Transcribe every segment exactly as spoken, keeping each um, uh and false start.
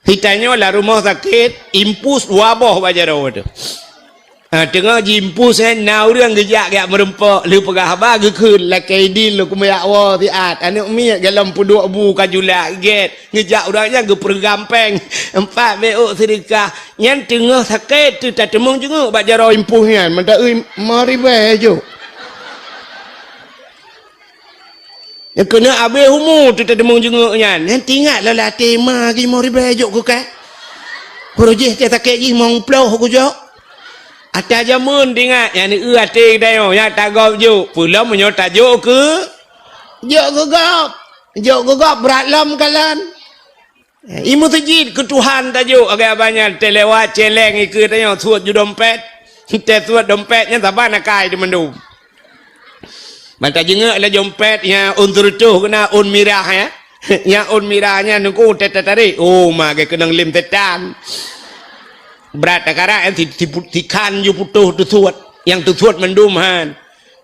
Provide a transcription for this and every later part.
Hitanyoe lam rumoh sakét, impus dua boh bak jaroe teuh. Ha, teungoh jiimpus, eh, na ureuëng geujak, geujak meurumpok, lheueh peugah haba geukheun, lakée idin lôn keumeujak woe siat. Aneuëk miet golom peuduek bu ka julak gét, geujak ureuëng nyan geupeureugam péng empat beuôk seudeukah. Nyan teungoh sakét teuh tateumeung jeungeuk bak jaroe impus nyan, mantong eu lima ribée jok. Nyang keuneuk abéh umu teuh tateumeung jeungeuk nyan. Nyan teuingat lom lam até ma lima ribée jok keu kah. Peureuh jih teuh sakét jih limong ploh kujok. Ata jameun teuingat, nyan eu até geutanyoe, nyan tagob jok. Peulom meunyoe tajok keu, jok keu gob. Jok keu gob brat lom kalon. Eh, i meuseujid keu Tuhan tajok, agak banyak teuh lewat celeng ikeue tanyoe suet ju dompet. Teuh suet dompet nyan saban akai teuh mandum. Ban tajeungeuk lé dompet nyang ôn seureutôh keunan ôn mirah, ya. Nyang ôn mirah nyan nungku teuh tatarék. Oh, ma geukeunong lem setan. Brat takarak nyan si, si, sikhan ju putôh teusuet. Nyang teusuet mandum han.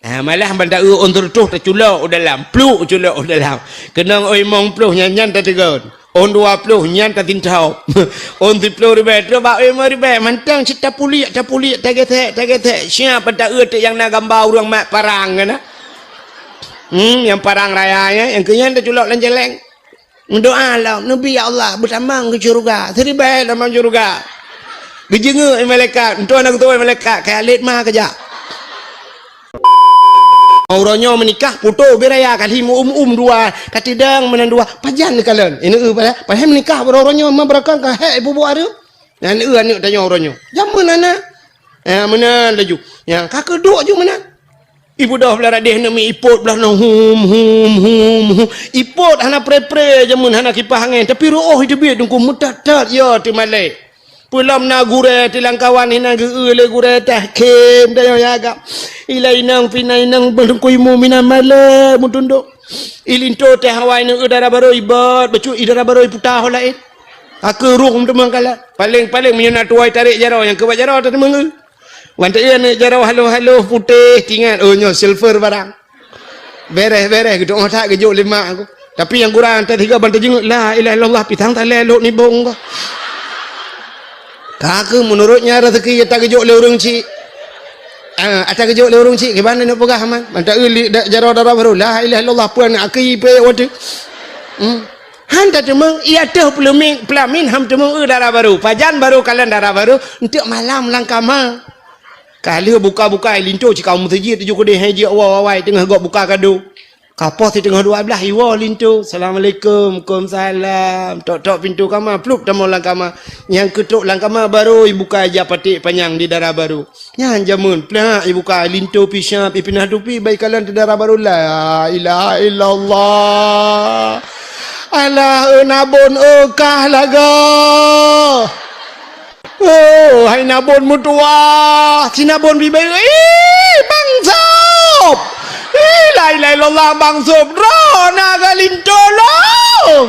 Ha, malah ban ta-eu ôn seureutôh taculok u dalam, pluk culok u dalam. Keunong ôn limong ploh nyan, nyan tateugon. Ôn dua ploh nyan tatintob. Ôn siploh ribée, trok bak ôn limong ribée, mantong cit tapuliek, tapuliek, tagesek, tagesek. Siap ban ta-eu teuk nyang na gamba ureuëng mat parang keunan. Hmm, nyang parang raya nyan, nyang keu nyan taculok lam jaleng. Meudoa lom, "Neubi, ya Allah, beutamong keu syeuruga, siribée tamong syeuruga." Geujeungeuk malaikat, "Entoh na geutoe malaikat, kaya lét ma keujak." Uroe nyoe meunikah, putôh beuraya kali meu-um-um dua, ka tidang meunan dua, pajan neukalon. Ini eu pada, padahai meunikah uroe nyoe ma beurangkat ka hék ibu buah tu. Nyan eu aneuëk tanyoe uroe nyoe. Jameun hana. Eh, meunan laju. Nyang ka keuduek ju meunan. Ibu doh blah radeh neumi ipot blah nong hum, hum, hum, hum. Ipot hana pre-pre jameun hana kipah angén. Tapi rôh iteubiet dungku meutat-tat ya teumalée. Peulom na gurée tilang kawan hina geu lé gurée tah khem dayoh ya agam. Ilai inong pina inong beudungku imu mina malée mutundok. Ilinto teh awai neu dara barô ibot, bacut idara barô iputa ho laén. Aku ruh meuteumang kala. Paling-paling meunyoe na tuwai tarék jaroe nyang keubat jaroe tateumeung. Wan teu aneuëk jaroe haloh-haloh putéh tingat, oh nyoe silver barang. Bereh-bereh geudoh that geujok lima aku. Tapi nyang kurang teuh tiga ban teujeungeuk la ilaha illallah pisang talé lok nibong ko. Ka keu menurut nya rezeki ata geujok lé ureuëng cik. Ah, ata geujok lé ureuëng cik kiban neuk peugah man. Ban teu li jaroe dara barô la ilaha illallah puan aki pe waktu. Hmm. Han tateumeung, iya teuh peulamin, peulamin ham teumeung eu dara barô. Pajan barô kalon dara barô, enteuk malam lam kama. Ka lheueh buka-buka linto cit ka meuseujid tujoh keudeh hai jeuet awai-awai teungoh gob buka kado. Ka poh siteungoh dua blaih iwoe linto, "Assalamualaikum." "Waalaikumsalam." Tok-tok pintoe kama, plup tamong lam kama. Nyang keutok lam kama barô ibuka ija paték panyang di dara barô. Nyan jameun, plak ibuka linto pih siap ipinah tupi bai kalon teu dara barô. La ilaha illallah. Alah, eu nabon eu kah lagoe. Oh, hai nabon meutuwah, si nabon bibée. Ih, Bang Sop. Ih, la ilaha illallah, Bang Sop. Droe na geulinto lom.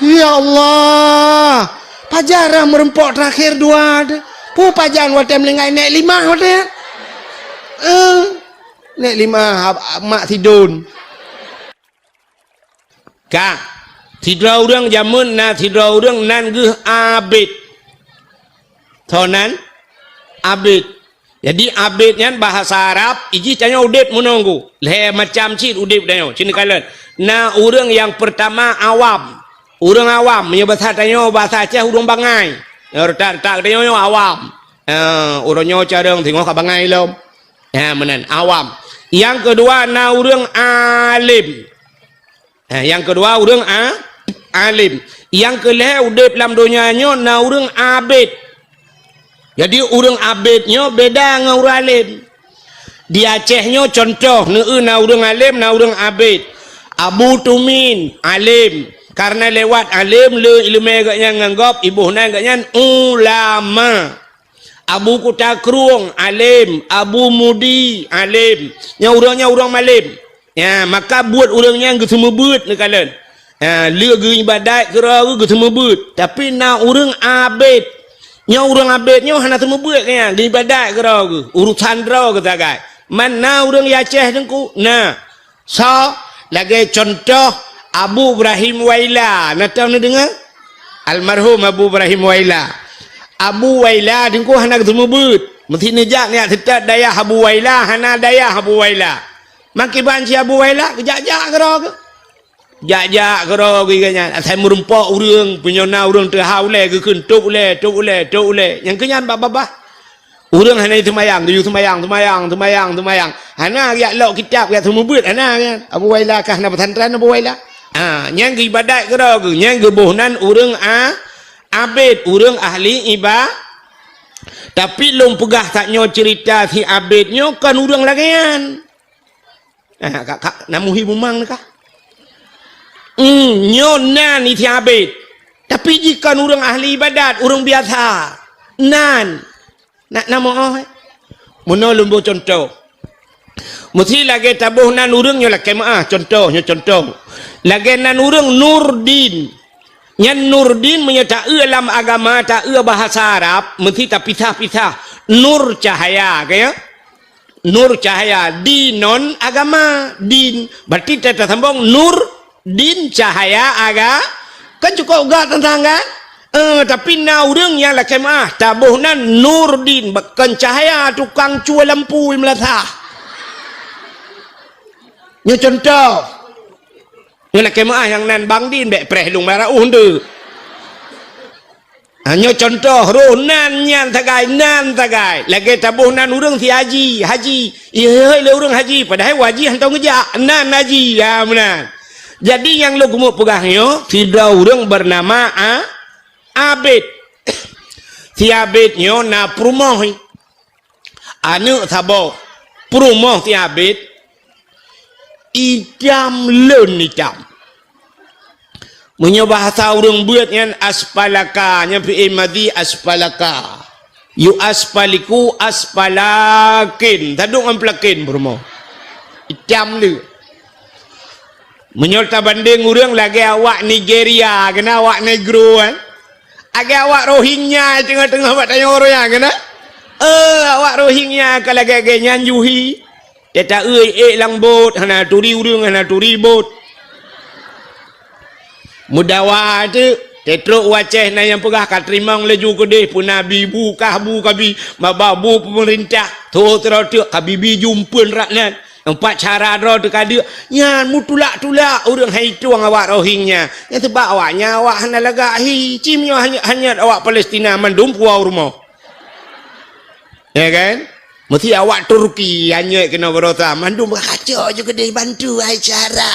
Ya Allah. Pajan rhah meurumpok teurakhir dua teuh. Peue pajan watée meuninggai nék limah watée. Eh, nék limah, ab-, ab-, mak sidon. Ka, sidroe ureuëng jameun na sidroe ureuëng nan geuh Abid. Soe nan? Abid. Jadi, Abid nyan bahasa Arab, ijih tanyoe udeb meununggu. Lhée macam cit udeb tanyoe, sini kalon. Na ureuëng nyang peurtama awam. Ureuëng awam, meunyoe basa tanyoe, basa Aceh ureuëng bangai. Nyang retak-retak tanyoe nyoe awam. Eh, ureuëng nyoe carông singoh ka bangai lom. Eh, meunan, awam. Nyang keudua na ureuëng alim. Eh, nyang keudua ureuëng a-, alim. Nyang keulhée udeb lam donya nyoe na ureuëng abid. Jadi, ureuëng abid nyoe beda ngon ureuëng alim. Di Aceh nyoe cuntoh, neu-eu na ureuëng alim, na ureuëng abid. Abu Tumin, alim. Karena lewat alim, le ileumé geuhnyan ngon gob, iboh nan geuhnyan ulama. Abu Kuta Krueng, alim. Abu Mudi, alim. Nyan ureuëng nyan ureuëng malem. Ya, maka buet ureuëng nyan geuseumeubeuet neukalon. Ya, le geuibadat keudroe geuh geuseumeubeuet. Tapi na ureuëng abid. Nyoe ureuëng abid nyoe hana seumeubeuet keu nyan, geuibadat keudroe geuh. Urusan droe geuh sagai. Man na ureuëng Aceh teungku? Na. Soe? Lagée cuntoh Abu Ibrahim Waila. Na tau neudeungoe? Almarhum Abu Ibrahim Waila. Abu Waila teungku hana geuteumeubeuet. Meusti neujak neujak seutôt dayah Abu Waila, hana dayah Abu Waila. Meukiban si Abu Waila, geujak-jak keudroe geuh. Jak-jak keudroe geuh nyan. Asai meurumpok ureuëng, meunyoe na ureuëng teuhah ulée, geukheun, "Tôb ulée, tôb ulée, tôb ulée." Nyang keu nyan babah-babah. Ureuëng hana seumayang, geuyue seumayang, seumayang, seumayang, seumayang. Hana geujak lok kitab, geujak seumeubeuet, hana nyan. Abu Waila kah na pesantren Abu Waila. Ha, nyan geuibadat keudroe geuh, nyan geuboh nan ureuëng a-, abet, ureuëng ahli iba-, tapi lôn peugah tanyoe ceurita si abet nyoe kon ureuëng lagée nyan. Ha, ka, ka, na muhi bumang kah? Hmm, nyoe nan si abet. Tapi jih kon ureuëng ahli ibadat, ureuëng biasa. Nan. Nak na moh, eh? Meunoe lôn boh cuntoh. Meusti lagée taboh nan ureuëng nyoe lakée meuáh, cuntoh, nyoe cuntoh. Lagée nan ureuëng Nurdin. Nyan Nurdin meunyoe taeu lam agama, taeu bahasa Arab, meusti tapisah-pisah. Nur cahaya, ka ya? Nur cahaya, dinon agama, din. Berarti ta-, tasambong nur din cahaya aga-, kan cukup gak teuntang kan? Eh, tapi na ureuëng nyang lakée meuáh, taboh nan Nurdin, kon cahaya tukang cue lampu i meulasah. Nyoe cuntoh. Nyoe lakée meuáh nyang nan Bang Din, bék preh lôn bara uh ndeuk. Ha, nyoe cuntoh, roh nan nyan sagai, nan sagai. Lagée taboh nan ureuëng si haji, haji. Ihôi lé ureuëng haji, padahai haji hántom geujak, nan haji, ya meunan. Jadi nyang lôn keumeung peugah nyoe, sidroe ureuëng beunama A-, Abed. Si Abed nyoe na peurumoh. Aneuëk saboh, peurumoh si Abed, itam leuen itam. Meunyoe bahasa ureuëng beuet nyan aspalaka, nyan fi'il madhi aspalaka. Yu aspaliku aspalakin, tadong ngon pelakin peurumoh. Itam leuen. Meunyoe tabandeng ureuëng lagée awak Nigeria, keunan awak Negro, kan? Lagée awak Rohingya teungoh-teungoh bak tanyoe ureuëng nyan, keunan? Eh, awak Rohingya ka lagée-lagée nyan juhi. Teuta-eu ék lam bot, hana turi ureuëng, hana turi bot. Meudawa teuk, teutrok u Aceh na nyang peugah ka teurimong laju keudeh, peuna bi bu kah bu kabi, maba bu peumeurintah, tho sidroe teuk kabi bi jumpeuen rak nan. Nyang pat cara droe teuka deuk, nyan meutulak-tulak ureuëng hai tueng awak Rohingya. Nyan seubab awaknyan awak hana lagak hi, ci meunyoe hanyot-hanyot awak Palestina mandum puwoe u rumoh. Ya kan? Meusti awak Turki hanyot keunoe baroesa, mandum kaco ju keudeh bantu hai cara.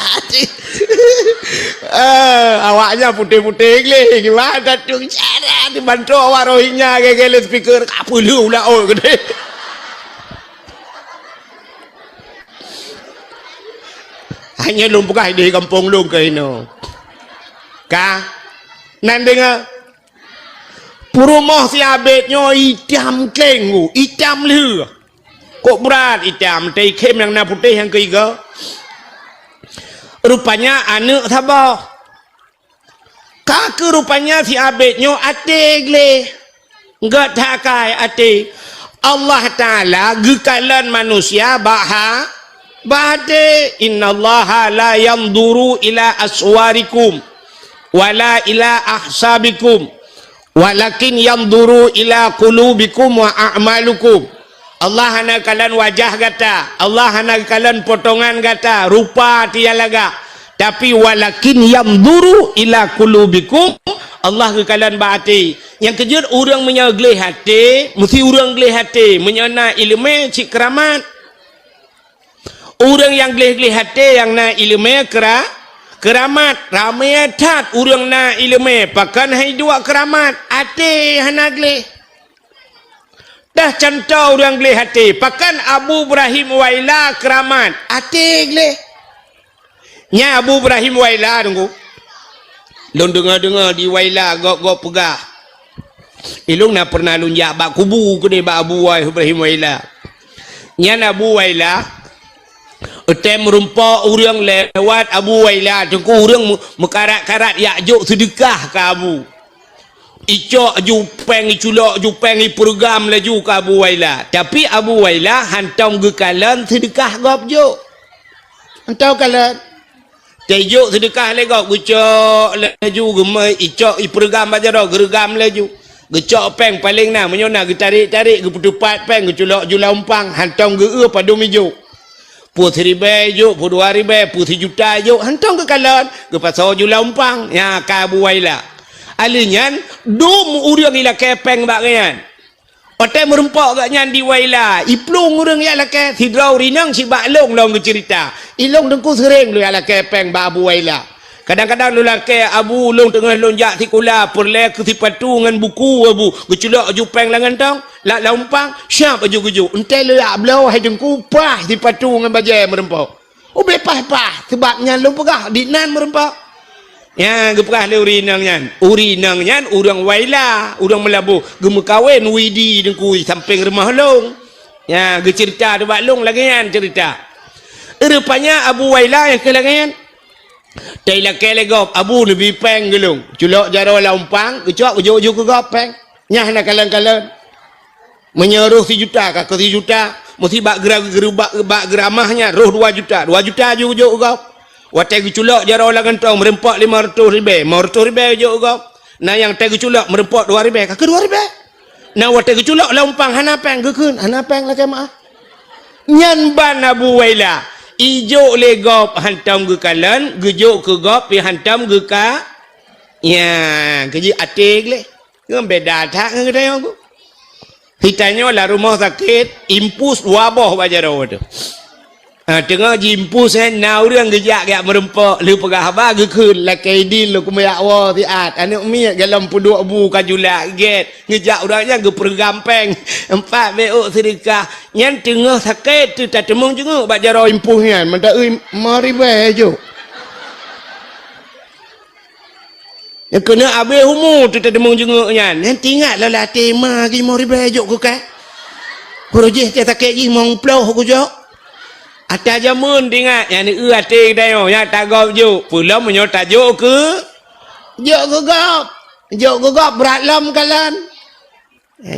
Eh, awaknyan putéh-putéh gleh, gimana tu cara dibantu awak Rohingya gaya-gaya speaker, ka peuleueh u laôt keudeh. Hanya lôn peugah di gampông lôn keunoe. Ka? Nan deungoe? Peurumoh si Abed nyoe itam kleng, itam lheueh. Kok brat itam, teuikhém nyang na putéh nyang keuigoe. Rupanya aneuëk saboh. Ka keuh rupanya si Abed nyoe até gleh. Gét that akai até. Allah Taala geukalon manusia bak ha-, bak até. Innallaha la yanzuru ila aswarikum wala ila ahsabikum. Walakin yanzuru ila qulubikum wa a'malikum. Allah hana geukalon wajah gata, Allah hana geukalon potongan gata, rupa nyang lagak. Tapi walakin yanzuru ila qulubikum, Allah geukalon bak até. Nyang keujeuet ureuëng meunyoe gleh até, meusti ureuëng gleh até. Meunyoe na iéleumé cit keuramat. Ureuëng nyang gleh-gleh até nyang na iéleumé keura-, keuramat. Ramé that ureuëng na iéleumé, pakon han jiduek keuramat, até hana gleh. Dah contoh ureuëng gleh até, pakon Abu Ibrahim Waila keuramat, até gleh. Nyan Abu Ibrahim Waila, teungku. Lôn deungoe-deungoe di Waila gob-gob peugah. Ilôn na pernah lôn jak bak kubu keudeh bak Abu Wai-, Ibrahim Waila. Nyan Abu Waila, watée meurumpok ureuëng lewat Abu Waila, teungku, ureuëng meu-, meukarat-karat jak jok seudeukah keu Abu. Icok ju péng, iculok ju péng, ipeureugeum laju keu Abu Waila. Tapi Abu Waila hántom geukalon seudeukah gob jok. Hántom kalon. Tejok seudeukah lé gob, geucok laju, geumai icok, ipeureugang bak jaroe, geureugam laju. Geucok péng paléng na, meunyoe na geutarek-tarek, geupeuteupat péng, geuculok ju lam umpang, hantom geu-eu padum ijok. Peue siribèe ijok, peue dua ribèe, peue sijuta ijok, hantom geukalon, geupasoe ju lam umpang. Nyan ka Abu Waila. Ahli nyan dum ureueng ilakèe péng bak gobnyan. Watèe meureumpok gobnyan di Waila, iplueng ureueng jak lakèe, sidroe ureueng inong sibak lôn lôn geuceurita. Ilôn teungku seuréng lôn jak lakèe péng bak Abu Waila. Kadang-kadang lôn lakèe, "Abu, lôn teungoh lôn jak sikula, peureulèe keu sipatu ngon buku, Abu." Geuculok ju péng lam gantong, lam umpang, siap laju geujok. Entèe lôn jak bloe, hai teungku, paih sipatu ngon bajèe meureumpok. Ubé paih-paih, sabab nyan lôn peugah, di nan meureumpok. Nyan geupeugah lé ureueng inong nyan. Ureueng inong nyan ureueng Waila, ureueng Meulaboh, geumeukawen Widi Teungku sampéng rumoh lôn. Nyan geuceurita bak lôn lagèe nyan ceurita. Rupanya Abu Waila nyang keu lagèe nyan. Teulakèe lé gob, "Abu, neubi péng keu lôn." Culok jaroe lam umpang, geucok geujok ju keu gob péng. Nyan hana kalon-kalon. Meunyoe roh sijuta, ka keu sijuta, meusi bak geura-, geura-, bak, bak geuramah nyan roh dua juta, dua juta ju geujok gob. Watèe geuculok jaroe lam gantong meureumpok limong reutôh ribèe, limong reutôh ribèe jok gob. Na nyang watèe geuculok meureumpok dua ribèe, ka keu dua ribèe. Na watèe geuculok lam umpang hana péng, geukheun hana péng lakèe meu'ah. Nyan ban Abu Waila, ijok lé gob hantom geukalon, geujok keu gob pih hantom geuka-, nyan, keu jih até gleh. Ngon beda that ngon geutanyoe. Geutanyoe lam rumoh sakét, impus dua boh bak jaroe teuh. Ha, teungoh jiimpus, eh, na ureueng geujak, geujak meureumpok, lheueh peugah haba geukheun, "Lakèe idin lôn keumeujak woe siat, aneuk miet golom peuduek bu ka julak gèt." Geujak ureueng nyan geupeureugam péng, empat bèe ôk seudeukah. Nyan teungoh sakét teuh tateumeung jeungeuek bak jaroe impus nyan, mantong eu limong ribèe jok. Nyang keuneuk abéh umu teuh tateumeung jeungeuek nyan. Nyan teuingat lom lam até, "Ma, limong ribèe jok keu kah." Peureujih cit sakét jih limong ploh kujok. Ata jameun teuingat, nyan eu até geutanyoe, nyan tagob jok. Peulom meunyoe tajok keu, jok keu gob. Jok keu gob brat lom kalon.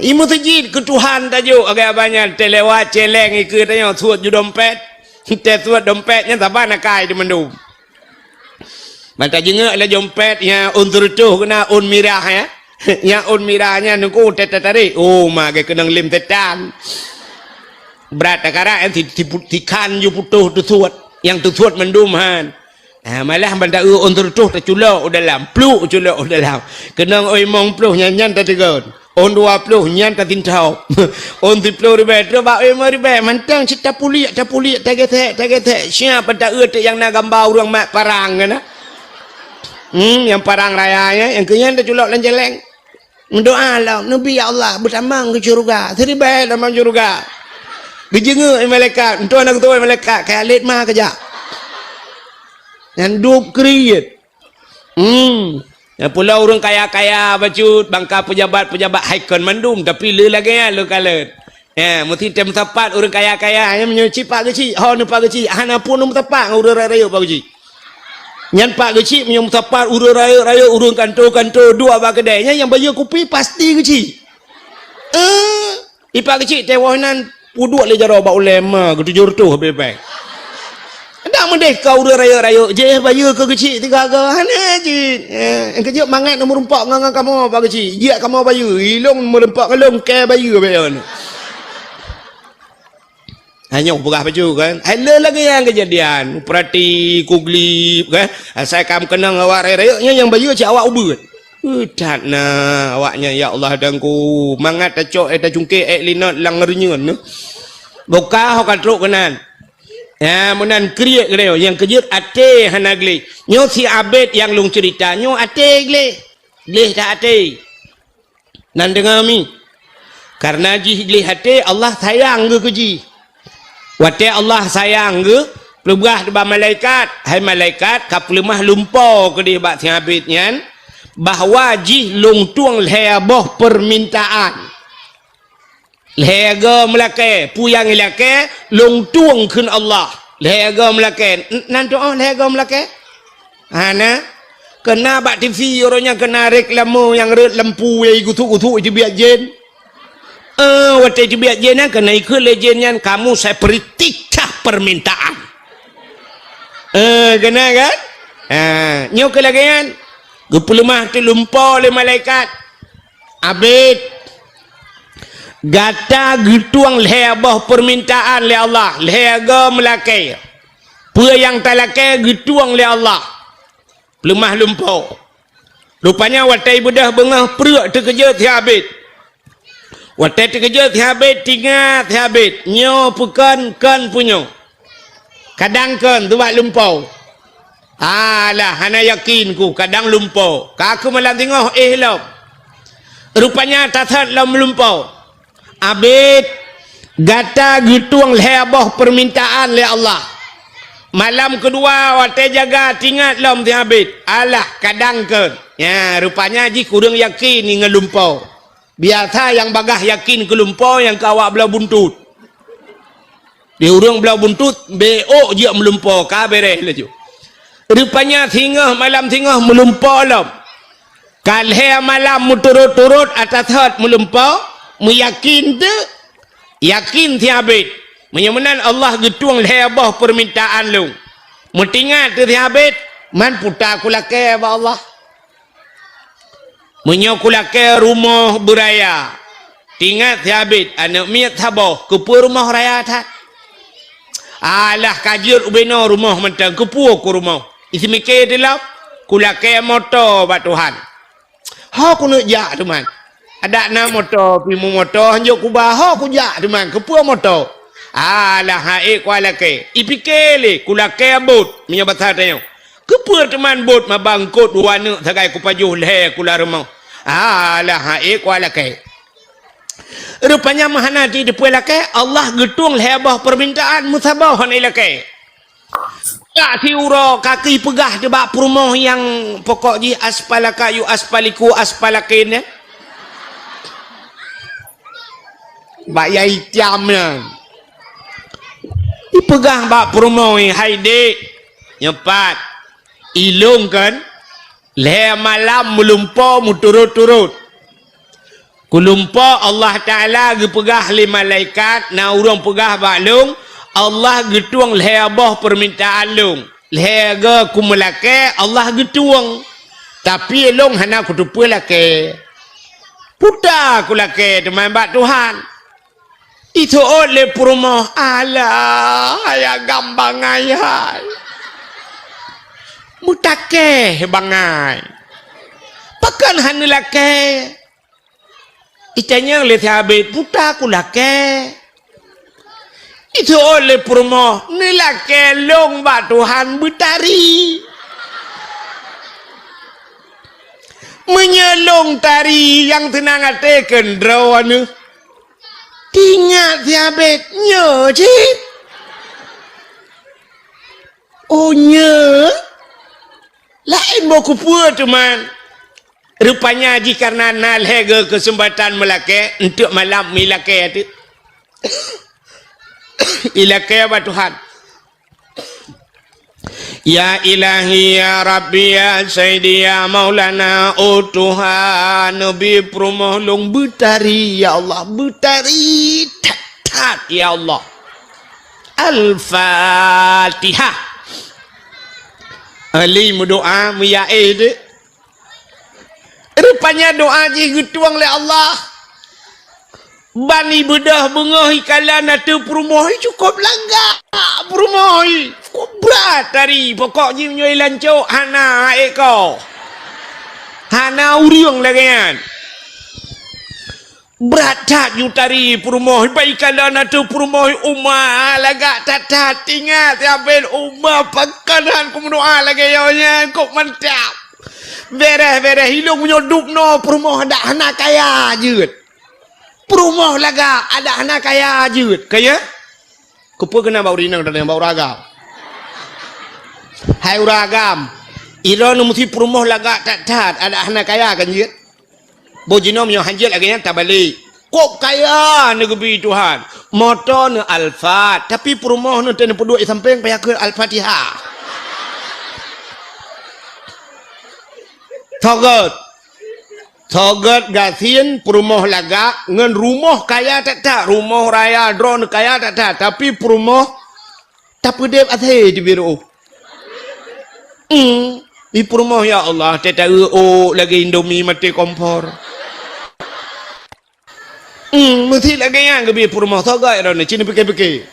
I meuseujid keu Tuhan tajok, agak banyak teuh lewat celeng ikeue tanyoe suet ju dompet. Teusuet dompet nyan saban akai teuh mandum. Ban tajeungeuek lam dompet, nyan ôn seureutôh keunan ôn mirah, ya. Nyan ôn mirah nyan nungku teutarek. Oh, ma geukeunong lem setan. Brat takarak, ya, si, si, si khan ju putôh teusuet. Nyang teusuet mandum han. Ah, malah ban ta-eu ôn seureutôh taculok u dalam, pluk culok u dalam. Keunong ôn limong ploh nyan, nyan tateugon. Ôn dua ploh nyan tatintob. Ôn siplôh ribèe, trok bak ôn limong ribèe, mantong cit tapuliek, tapuliek, tagesek, tagesek. Siap ban ta-eu teuk nyang na gamba ureueng mat parang nyan na. Hmm, nyang parang raya nyan, nyang keu nyan taculok lam jaleng. Meudoa lom, neubi, "Ya Allah, beutamong keu syeuruga, siribèe tamong syeuruga." Geujeungeuek lé malaikat, "Entoh na geutoe malaikat, kaya lét ma keujak." Nyan dub kriet. Hmm. Nyang pulo ureueng kaya-kaya bacut, bangka pejabat-pejabat hai kon mandum, tapi le lagèe nyan lôn kalon. Eh, meusti tem sapat ureueng kaya-kaya, nyan meunyoe cit Pak Geuchik, ho neu Pak Geuchik, hana pun neu meusapat ngon ureueng rayeuk-rayeuk Pak Geuchik. Nyan Pak Geuchik meunyoe meusapat ureueng rayeuk-rayeuk, ureueng kanto-kanto, duek bak keudè, nyan nyang bayeue kupi pasti Geuchik. Eh, i Pak Geuchik teuh woh nan peuduek lé jaroe bak ulèe ma geutujoh reutôh bèe-bèe. Dak meudeh ka ureueng rayeuk-rayeuk, jih bayeue keu Geuchik tiga go, hana jih. Eh, nyang keujeuet mangat neu meurumpok ngon, ngon kamoe Pak Geuchik, jiak kamoe bayeue, ilôn meurumpok ngon lôn kèe bayeue bèe nyoe. Hanyoe peugah bacut kan. Hai le lagèe nyan keujadian. Peurati kuglip kan. Asai ka meukeunong awak rayeuk-rayeuk nyan nyang bayeue cit awak ubeut. Uh, that na awak nyan, ya Allah Tuhanku. Mangat tacok, eh, tacungkek, eh, linot lam reunyeun. Boka ho ka trok keunan. Ya, meunan kriet geutanyoe. Nyang keujeuet até hana gleh. Nyoe si Abed nyang lôn ceurita. Nyoe até gleh. Gleh that até. Nan deungoe mi. Kareuna jih gleh até, Allah sayang geuh keu jih. Watèe Allah sayang geuh, peugah bak malaikat, "Hai malaikat, ka peuleumah lumpo keudeh bak si Abed nyan, bahwa jih lôn tueng lhèe boh peumintaan. Lhèe go meulakèe, peue nyang ilakèe, lôn tueng kheun Allah. Lhèe go meulakèe." N-, nan tuoh lhèe go meulakèe? Hana. Keuna bak T V uroe nyan keuna reklame nyang rhot lampu nyang igusuk-gusuk iteubiet jén. Eh, watèe iteubiet jén nyan keuna ikheun lé jén nyan, "Kamu saya beri tiga permintaan." Eh, keuna kan? Ah, nyoe keu lagèe nyan, geupeuleumah teulumpo lé malaikat. Abet, gata geutueng lhèe boh peumintaan lé Allah, lhèe goe meulakèe. Peue nyang talakèe geutueng lé Allah. Peuleumah lumpo. Rupanya watèe beudôh beungoh preuk teukeujot si Abet. Watèe teukeujot si Abet, tingat si Abet, nyoe peukon, kon peue nyoe. Kadang kon, teuh bak lumpo. Alah, hana yakin ku, kadang lumpo. Ka keuh malam singoh éh lom. Rupanya tasot lom lumpo. Abet, gata geutueng lhèe boh peumintaan lé Allah. Malam keudua watèe jaga, tingat lom si Abet. Alah, kadang kon. Nya, rupanya jih kureueng yakin ngon lumpo. Biasa nyang bagaih yakin keu lumpo nyang keu awak bloe buntut. Di ureueng bloe buntut, bèk ôk jeuet meulumpo, ka bèrèh laju. Rupanya singoh malam singoh meulumpo lom. Ka lhèe malam meuturot-turot ata thot meulumpo, meuyakin teuk. Yakin si Abet. Meunyoe meunan Allah geutueng lhèe boh peumintaan lôn. Meutingat teuk si Abet, man puta kulakèe bak Allah. Meunyoe kulakèe rumoh beuraya, tingat si Abet aneuk miet saboh, keupeue rumoh raya that? Alah ka jeuet ubé noe rumoh mantong, keupeue ku rumoh? Iseumiké teulom, kulakèe moto bak Tuhan. Ho kuneuk jak teuma. Adak na moto, pimu moto, hanjeuet kuba, ho kujak teuma, keupeue moto? Alah, ha'ék kualakèe. Ipiké lé, kulakèe bot, meunyoe basa tanyoe. Keupeue teuma bot mabangkot dua neuk sagai kupajoh lhèe kula rumoh? Alah, ha'ék kualakèe. Rupanya meuhana jiteupeue lakèe, Allah geutueng lhèe boh peumintaan meusaboh hana ilakèe. Tak siuroe kaki peugah teuh bak peurumoh nyang pokok jih aspalaka yu aspaliku aspalakin, eh? Bak yai tiam nyan. Ipeugah bak peurumoh, "Hai dek, nyoe pat, ilôn kan lhèe malam meulumpo meuturot-turot." Kulumpo Allah Taala geupeugah lé malaikat, na ureuëng peugah bak lôn, Allah geutueng lhèe boh peumintaan lôn. Lhèe goe kumeulakèe, Allah geutueng. Tapi lôn hana kuteupeue lakèe. Puta kulakèe teuma bak Tuhan. Iteuôt lé peurumoh, alah, hai agam bangai hai. Meutakèe bangai. Pakon hana lakèe? Itanyong lé sahabat, puta kulakèe. Iteuôt lé peurumoh, neulakèe lôn bak Tuhan beutari. Meunyoe lôn tari nyang teunang até keundroe neuh. Tingat sahabat, nyoe cit. Oh, nyoe? Laén boh kupeue teuma. Rupanya jih kareuna na lhèe goe keuseumpatan meulakèe, eunteuk malam meulakèe teuk. Ilakèe bak Tuhan. Ya Ilahi, ya Rabbi, ya Sayyidi, ya Maulana, oh Tuhan, neubi peurumoh lôn beutari, ya Allah, beutari that-that, ya Allah. Al-Fatihah. Ali meudoa, meuyaé deh. Rupanya doa jih geutueng lé Allah. Ban ibeudôh beungoh ikalon ateueh peurumoh, cukôp lagak peurumoh, cukôp brat tari. Pokok jih meunyoe ilancok hana ék ko. Hana ureuëng lagèe nyan. Brat that ju tari peurumoh, ban ikalon ateueh peurumoh, uma lagak that-that. Ingat, sahabat, uma pakon han kumeudoa lagèe nyoe nyan, kok mantap. Bèrèh-bèrèh ilôn meunyoe dub noe peurumoh adak hana kaya jeuet. Peurumoh lagak adak hana kaya jeuet. Kaya? Keupeue keunan bak ureuëng inong dan bak ureuëng agam? Hai ureuëng agam, ilôn meusti peurumoh lagak that-that adak hana kaya kan jeuet? Boh jinoe meunyoe han jeuet lagèe nyan tabalek. Kok kaya neugeubri Tuhan. Moto neu Alphard, tapi peurumoh neu teuh neupeuduek di sampéng payah kheun Al-Fatihah. Sogot. Sogot gasien peurumoh lagak ngon rumoh kaya that-that, rumoh raya droeneuh kaya that-that, tapi peurumoh tapeudeb asèe teubiet reuôh. Hmm, di peurumoh, ya Allah, teuta eu ôk lagèe Indomie maté kompor. Hmm, meusti lagèe nyan geubi peurumoh, soe gét droeneuh, cit neupike-pike.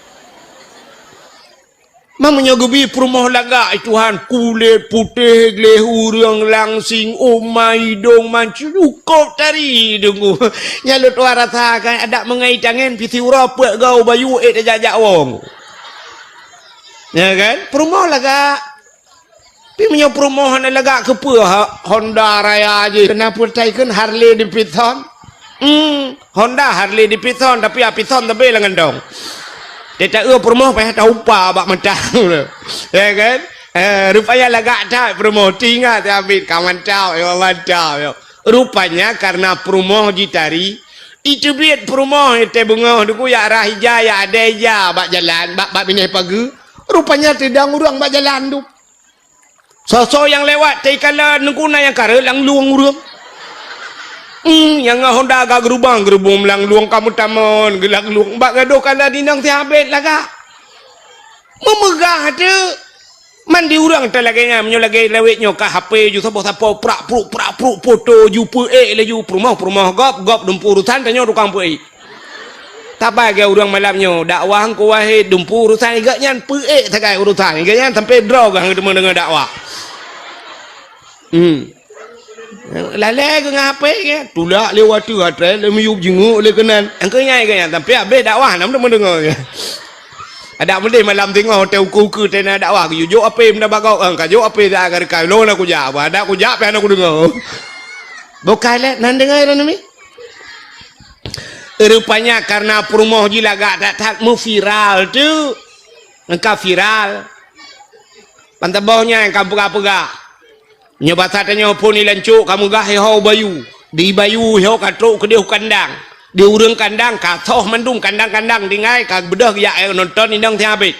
Meunyoe geubi peurumoh lagak, ai Tuhan, kulét putéh, gleh ureueng, langsing, uma, idong, mancung, cukôp tari deungoe. Nyan lôn tuan rasa kan, adak meungai tangen, pih siuroe peuet goe bayu, ék tajak-jak wong. Ya kan? Peurumoh lagak. Tapi meunyoe peurumoh hana lagak, keupeue ha-, Honda Raya jih? Keuneuk peugah kheun Harley Davidson. Hmm, Honda Harley Davidson, tapi Davidson tapi lam kantong. Teuta eu peurumoh payah taupa bak mata. Ya kan? Eh, rupanya lagak that peurumoh. Teuingat Abid, ka mantap, ya mantap, ya. Rupanya karena peurumoh jitari, iteubiet peurumoh nyang teubeungoh deungoe jak rhah ija, jak adèe ija bak jalan, bak, bak binéh pageue. Rupanya teudong ureueng bak jalan tu. Soe-soe nyang lewat, teukalon Teungku na nyang kareueng lam lueng ureueng. Hmm, nyang ngon Honda ka geurubang-geurubong lam lueng, ka meutamong geulam lueng. Bak gadôh kalon inong si Abid lagak. Meumeugah teuk. Man di ureueng teuk lagèe nyan, meunyoe lagèe lawét nyoe ka H P ju saboh sapo prak pruk, prak pruk, foto ju peuék laju, peurumoh, peurumoh gob, gob dumpeue urusan, tanyoe tukang peuék. Saban lagèe ureueng malam nyoe, dakwah Teungku Wahid, dumpeue urusan gobnyan, peuék sagai urusan gobnyan sampai droe geuh teuma deungoe dakwah. Hmm. Lalè geuh ngon H P geuh, tulak lé watèe atré, lé miyueb jingeuk lé keunan. Engkeu nyai gobnyan, sampai habéh dakwah, nam teuma deungoe. Adak meudeh malam singoh, watèe ukeue-ukeue teuh na dakwah, geuyue jok H P meunan bak gob, eh, ka jok H P dah ka reukai, lôn na kujak, bah adak kujak pih hana kudeungoe. Bukai lé, nan deungoe droeneuh mi? Rupanya karena peurumoh jih lagak that-that meuviral tu. Nyang ka viral. Ban saboh nyan ka peugah-peugah. Nyoe basa tanyoe phon ilan cok ka meugah iho bayu. Di bayu iho ka trok keudeh u kandang. Di ureueng kandang ka soh mandum kandang-kandang tinggai ka beudôh geujak nonton inong si Abid.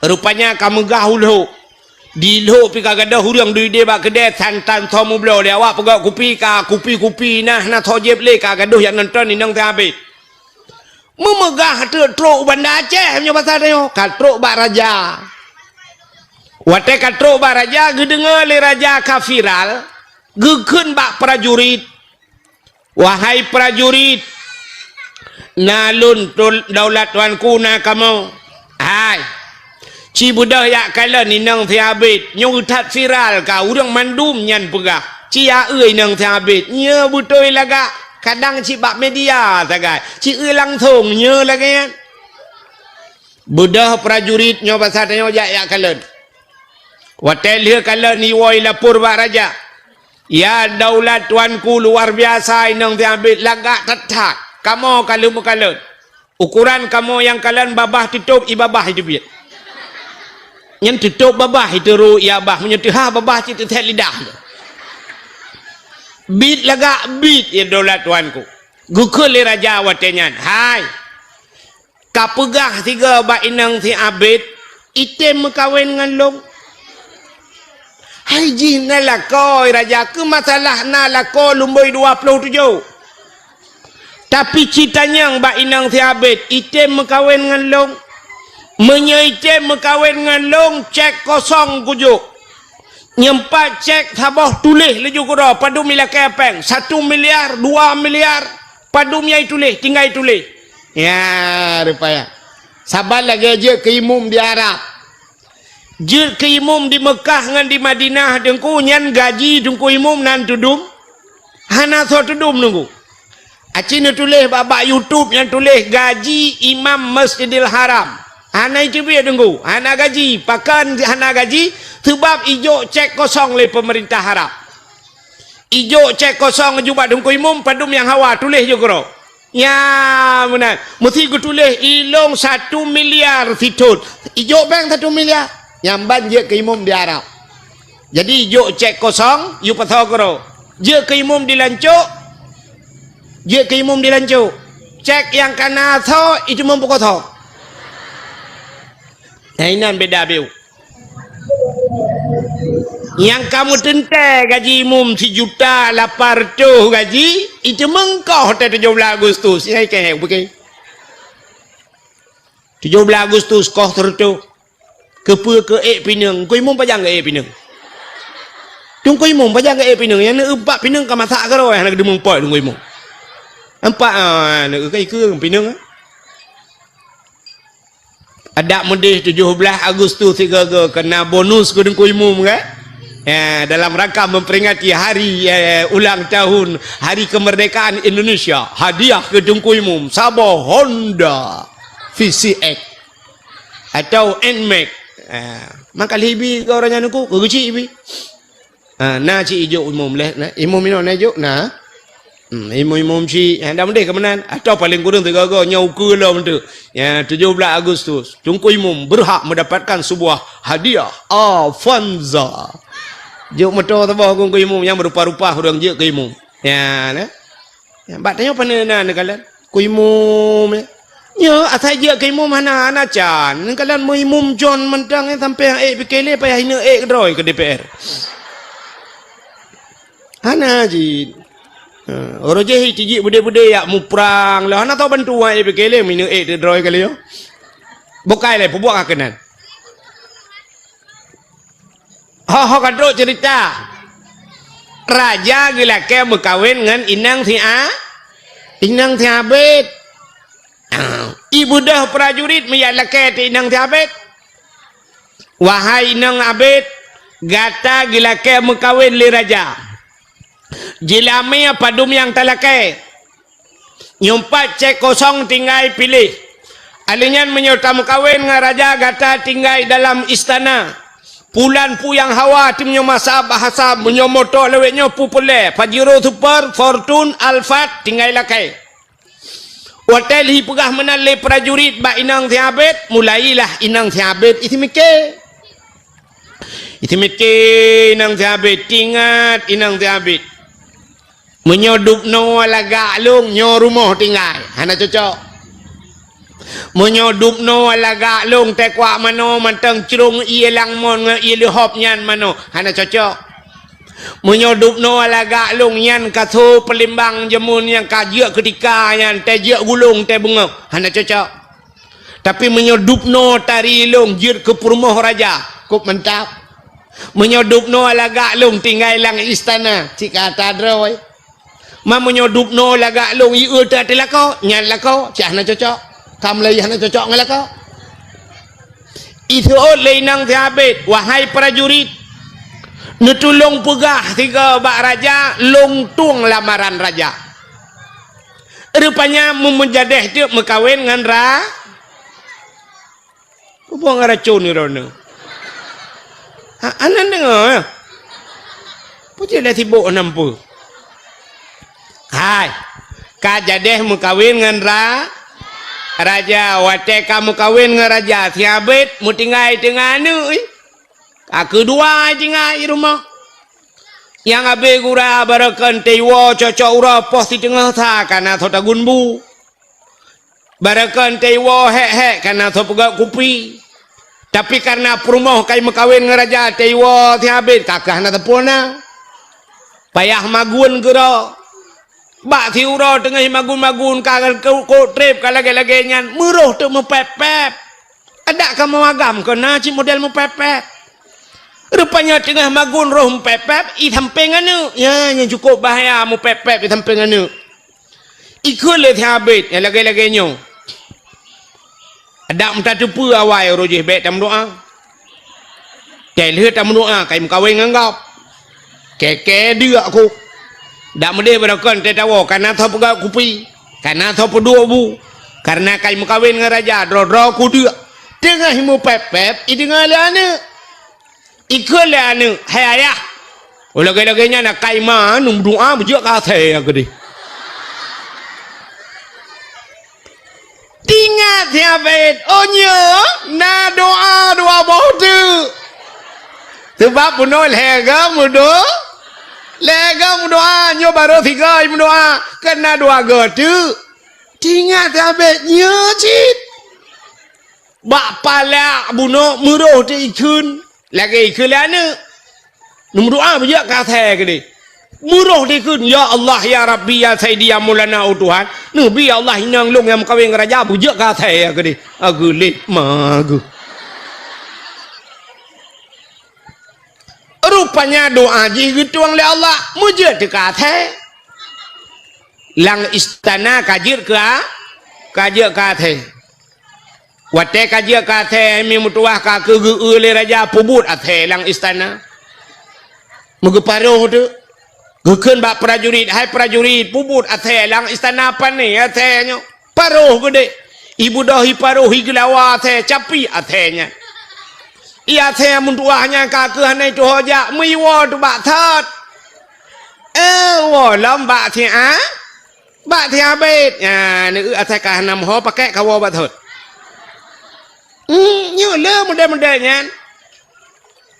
Rupanya ka meugah u Lhok. Di Lhok pih ka gadôh ureueng duek ideh bak keudè, santan soe meubloe lé awak peugöt kupi ka, kupi-kupi na hana soe jieb lé ka gadôh jak nonton inong si Abid. Meumeugah teuk trok u Banda Aceh meunyoe basa tanyoe, ka trok bak raja. Watèe ka trok bak raja, geudeungoe lé raja ka viral, geukheun bak prajurit, "Wahai prajurit, na lôn tul-, daulat tuanku na kamoe. Hai, ci beudôh jak kalon inong si Abid, nyoe that viral ka ureueng mandum nyan peugah, ci aeu inong si Abid, nyoe beutôi lagak, kadang cit bak media sagai, ci eu langsong nyoe lagèe nyan." Beudôh prajurit nyoe basa tanyoe jak, jak kalon. Watèe lheueh kalon iwoe ilapor bak raja. "Ya daulat tuanku, luar biasa inong si Abid, lagak that-that. Kamoe ka lheueh meukalon. Ukoran kamoe nyang kalon babah teutôb ié babah iteubiet. Nyan teutôb babah iteurô ié babah, meunyoe teuhah babah cit teuthet lidah." Bit lagak bit, ya daulat tuanku. Geukheun lé raja watèe nyan, "Hai, ka peugah sigoe bak inong si Abid, item meukawen ngon lôn. Hai jih na lakoe raja, keu masalah na lakoe lumbôi dua ploh tujoh. Tapi ci tanyong bak inong si Abid, item meukawen ngon lôn. Meunyoe item meukawen ngon lôn, cek kosong kujok. Nyoe pat cek saboh tuléh laju keudroe, padum ilakèe péng, satu miliar, dua miliar, padum nyang ituléh, tinggai tuléh." Ya, rupanya. Saban lagèe jeuet keu imum di Arab. Jeuet keu imum di Meukah ngon di Madinah, Teungku, nyan gaji Teungku imum nan teudum? Hana soe teudum, Teungku. Aci neutuléh bak, bak YouTube nyang tuléh gaji imam Masjidil Haram. Hana iteubiet, Teungku. Hana gaji. Pakon hana gaji? Seubab ijok cek kosong lé peumeurintah Arab. Ijok cek kosong laju bak Teungku imum, padum nyang hawa, tuléh ju keudroe. Nyan meunan. Meusti geutuléh ilôn satu miliar sithon. Ijok péng satu miliar. Nyan ban jeuet keu imum di Arab. Jadi, jok cek kosong, yue pasoe keudroe. Jeuet keu imum di lancok, jeuet keu imum di lancok. Cek nyang ka na soe, itu imum peukosong. Nah, inan beda biu. Nyang ka meuteuntèe gaji imum sijuta lapan reutôh gaji, itu meungkoh teuh tujoh blaih Agustus. Ingat keu, bukan? Tujoh blaih Agustus koh sireutôh. Keupeue keu ék pineung? Teungku Imum pajan keu ék pineung? Teungku Imum pajan keu ék pineung? Nyang na empat pineung ka masak keudroe hana geudeumeung pot Teungku Imum. Empat, ah, na ikeu pineung, ah. Adak meudeh tujoh blaih Agustus sigoe-goe keu na bonus keu Teungku Imum, kan? Ya, dalam rangka memperingati hari, eh, ulang tahun Hari Kemerdekaan Indonesia, hadiah keu Teungku Imum saboh Honda V C X atau Nmax. Ah, maka lheuh ibi keu ureueng nyan Teungku, keu geuchik ibi. Ah, na cit ijok imum leh, na. Imum inoe na ijok, na. Hmm, imum-imum cit, ah, dak meudeh keu meunan. Atau paléng kureueng sigoe-goe nyoe ukeue lom tu. Ya, tujoh blaih Agustus, Teungku Imum berhak mendapatkan sebuah hadiah Avanza. Jok moto saboh keu Teungku Imum nyang meurupa-rupa ureueng jeuet keu imum. Ya, na. Ya, bak tanyoe pane na neukalon. Keu imum, ya. Nyoe asai jeuet keu imum hana, hana can. Neukalon meuimum con mantong, eh, sampoe nyang ék pike lé payah ineuk ék keudroe keu D P R. Hana jih. Ha, uroe jéh tijik beudé-beudé yak muprang lé. Hana tao bantu nyang ék pike lé, meuineuk ék keudroe kali nyoe. Bukai lé, peubuet ka keunan. Ho, ho ka trok cerita. Raja geulakée meukawen ngon inong si A-, inong si Abed. Ah, ibeudôh prajurit meujak lakée teu inong si Abed. Wahai inong Abed, gata geulakée meukawen lé raja. Jeulamé padum nyang talakée. Nyoe pat cék kosong tinggai piléh. Alèh nyan meunyoe tameukawen ngon raja gata tinggai dalam istana. Pulan puyang hawa tim nyoe masa bahasa meunyoe moto lawét nyoe pu peureulée, Pajero Super, Fortune, Alphard tinggai lakée. Watée lheuh peugah meunan lé prajurit bak inong si Abed, mulailah inong si Abed isi miké. Isi miké inong si Abed, tingat inong si Abed. Meunyoe dubnoe lagak lôn nyoe rumoh tinggai, hana cocok. Meunyoe dubnoe lagak lôn teukuak manoe mantong crông ié langmon ngon ié leuhop nyan manoe, hana cocok. Meunyoe dubnoe lagak lôn nyan ka so peulimbang jeumeu nyang ka jeuet keutika nyan teuh jeuet gulong teuh beungoh, hana cocok. Tapi meunyoe dubnoe tari lôn jeuet keu peurumoh raja, kôp mantap. Meunyoe dubnoe lagak lôn tinggai lam istana, cit ka ata droe. Ma meunyoe dubnoe lagak lôn ié teuh lakoe, nyan lakoe, cit hana cocok. Ka mulai hana cocok ngon lakoe. Iseuôt lé inong si Abed, wahai prajurit, neutulông peugah sigoe bak raja, lôn tueng lamaran raja. Rupanya meumeujadeh teuk meukawen ngon ra-, peue buet ngon racôn droeneuh. Ha, aneuk deungoe, eh? Peue cit lé sibok nam peue? Hai, ka jadeh meukawen ngon ra-, raja. Watée ka meukawen ngon raja, si Abed meutinggai teungoh aneuk, ih. Ka keudua tinggai rumoh. Nyang abée gura barokon teuiwoe cocok uroe poh siteungoh sa ka na soe tagun bu. Barokon teuiwoe hék-hék ka na soe peugöt kupi. Tapi kareuna peurumoh ka meukawen ngon raja teuiwoe si Abed ka keuh hana teupeu na. Payah magun keudroe. Bak siuroe teungoh magun-magun ka keu-, keu treb ka lagée-lagée nyan, meuroh teuk meupép-pép. Adak kamoe agam keu na cit model meupép-pép. Rupanya teungoh magun roh meupép-pép, i sampéng aneuk. Nyan, nyan cukôp bahaya meupép-pép i sampéng aneuk. Ikheun lé si Abed nyang lagée-lagée nyoe. Adak meutateupeue awai uroe jih bék tameudoá. Teuh lheueh tameudoá ka meukawen ngon gob. Kée-kée deuk kôk. Dak meudeh barokon teuh tawoe ka na soe peugöt kupi, ka na soe peuduek bu. Kareuna ka meukawen ngon raja, droe-droe kudeuk. Teungoh meupép-pép, ideungoe lé aneuk. Ikheun lé aneuk, "Hai ayah, lagée-lagée nyan akai ma neumeudoá beujeuet keu asèe keudeh." Tingat si Abed, "Oh nyoe na doá dua boh teuk." Sabab bunoe lhèe goe meudo-, lhèe goe meudoá, nyoe barô sigoe meudoá, kan na dua goe teuk. Tingat si Abed, nyoe cit. Bak palak bunoe meuroh teuk ikheun. Lagée ikheun lé aneuk. Neumeudoá beujeuet keu asèe keudeh. Meuroh teuk ikheun, "Ya Allah, ya Rabbi, ya Saidi, ya Maulana, oh Tuhan. Neubi ya Allah inong lôn nyang meukawen ngon raja beujeuet keu asèe keudeh." Ageuléh ma geuh. Rupanya doa jih geutueng lé Allah, meujeuet teuka athée. Lam istana ka jeuet keu a-, ka jeuet keu athée. Watée ka jeuet keu athée, mi meutuwah ka keu geu-eu lé raja, peubuet athée lam istana. Meugeuparoh teuk. Geukheun bak prajurit, "Hai prajurit, peubuet athée lam istana, pané athée nyoe." Paroh geudeh. Ibeudôh iparoh, igeulawa athée, capi athée nyan. Ié athée meutuwah nyan ka keuh hana tuho jak, meuiwoe teuh bak thot. Eh, woe lom bak siat, bak siat abét. Nyan, eu athée ka hana meuho pakék kawoe bak thot. Hmm, nyoe le model-model nyan.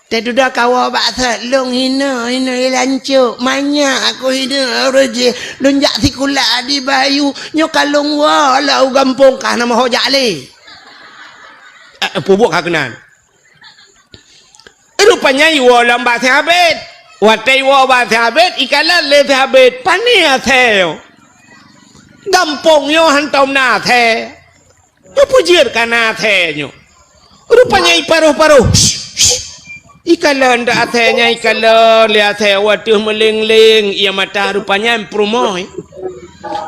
Teududoe kawoe bak thot, lôn hinoe, hinoe ié lancok, manyak aku hinoe, ureueng jih, lôn jak sikula di Bayu, nyoe ka lôn woe lom u gampông ka hana meuho jak lé. Eh, peubuet ka keunan. Rupanya iwoe lom bak si Abét. Watée iwoe bak si Abét, ikalon lé si Abét, pané athée. Gampông nyoe hantom na athée. Nyoe peue jeuet ka na athée nyoe. Rupanya iparoh-paroh. Ikalon dak athée nyan, ikalon lé athée, watée meuléng-léng ié mata, rupanya peurumoh.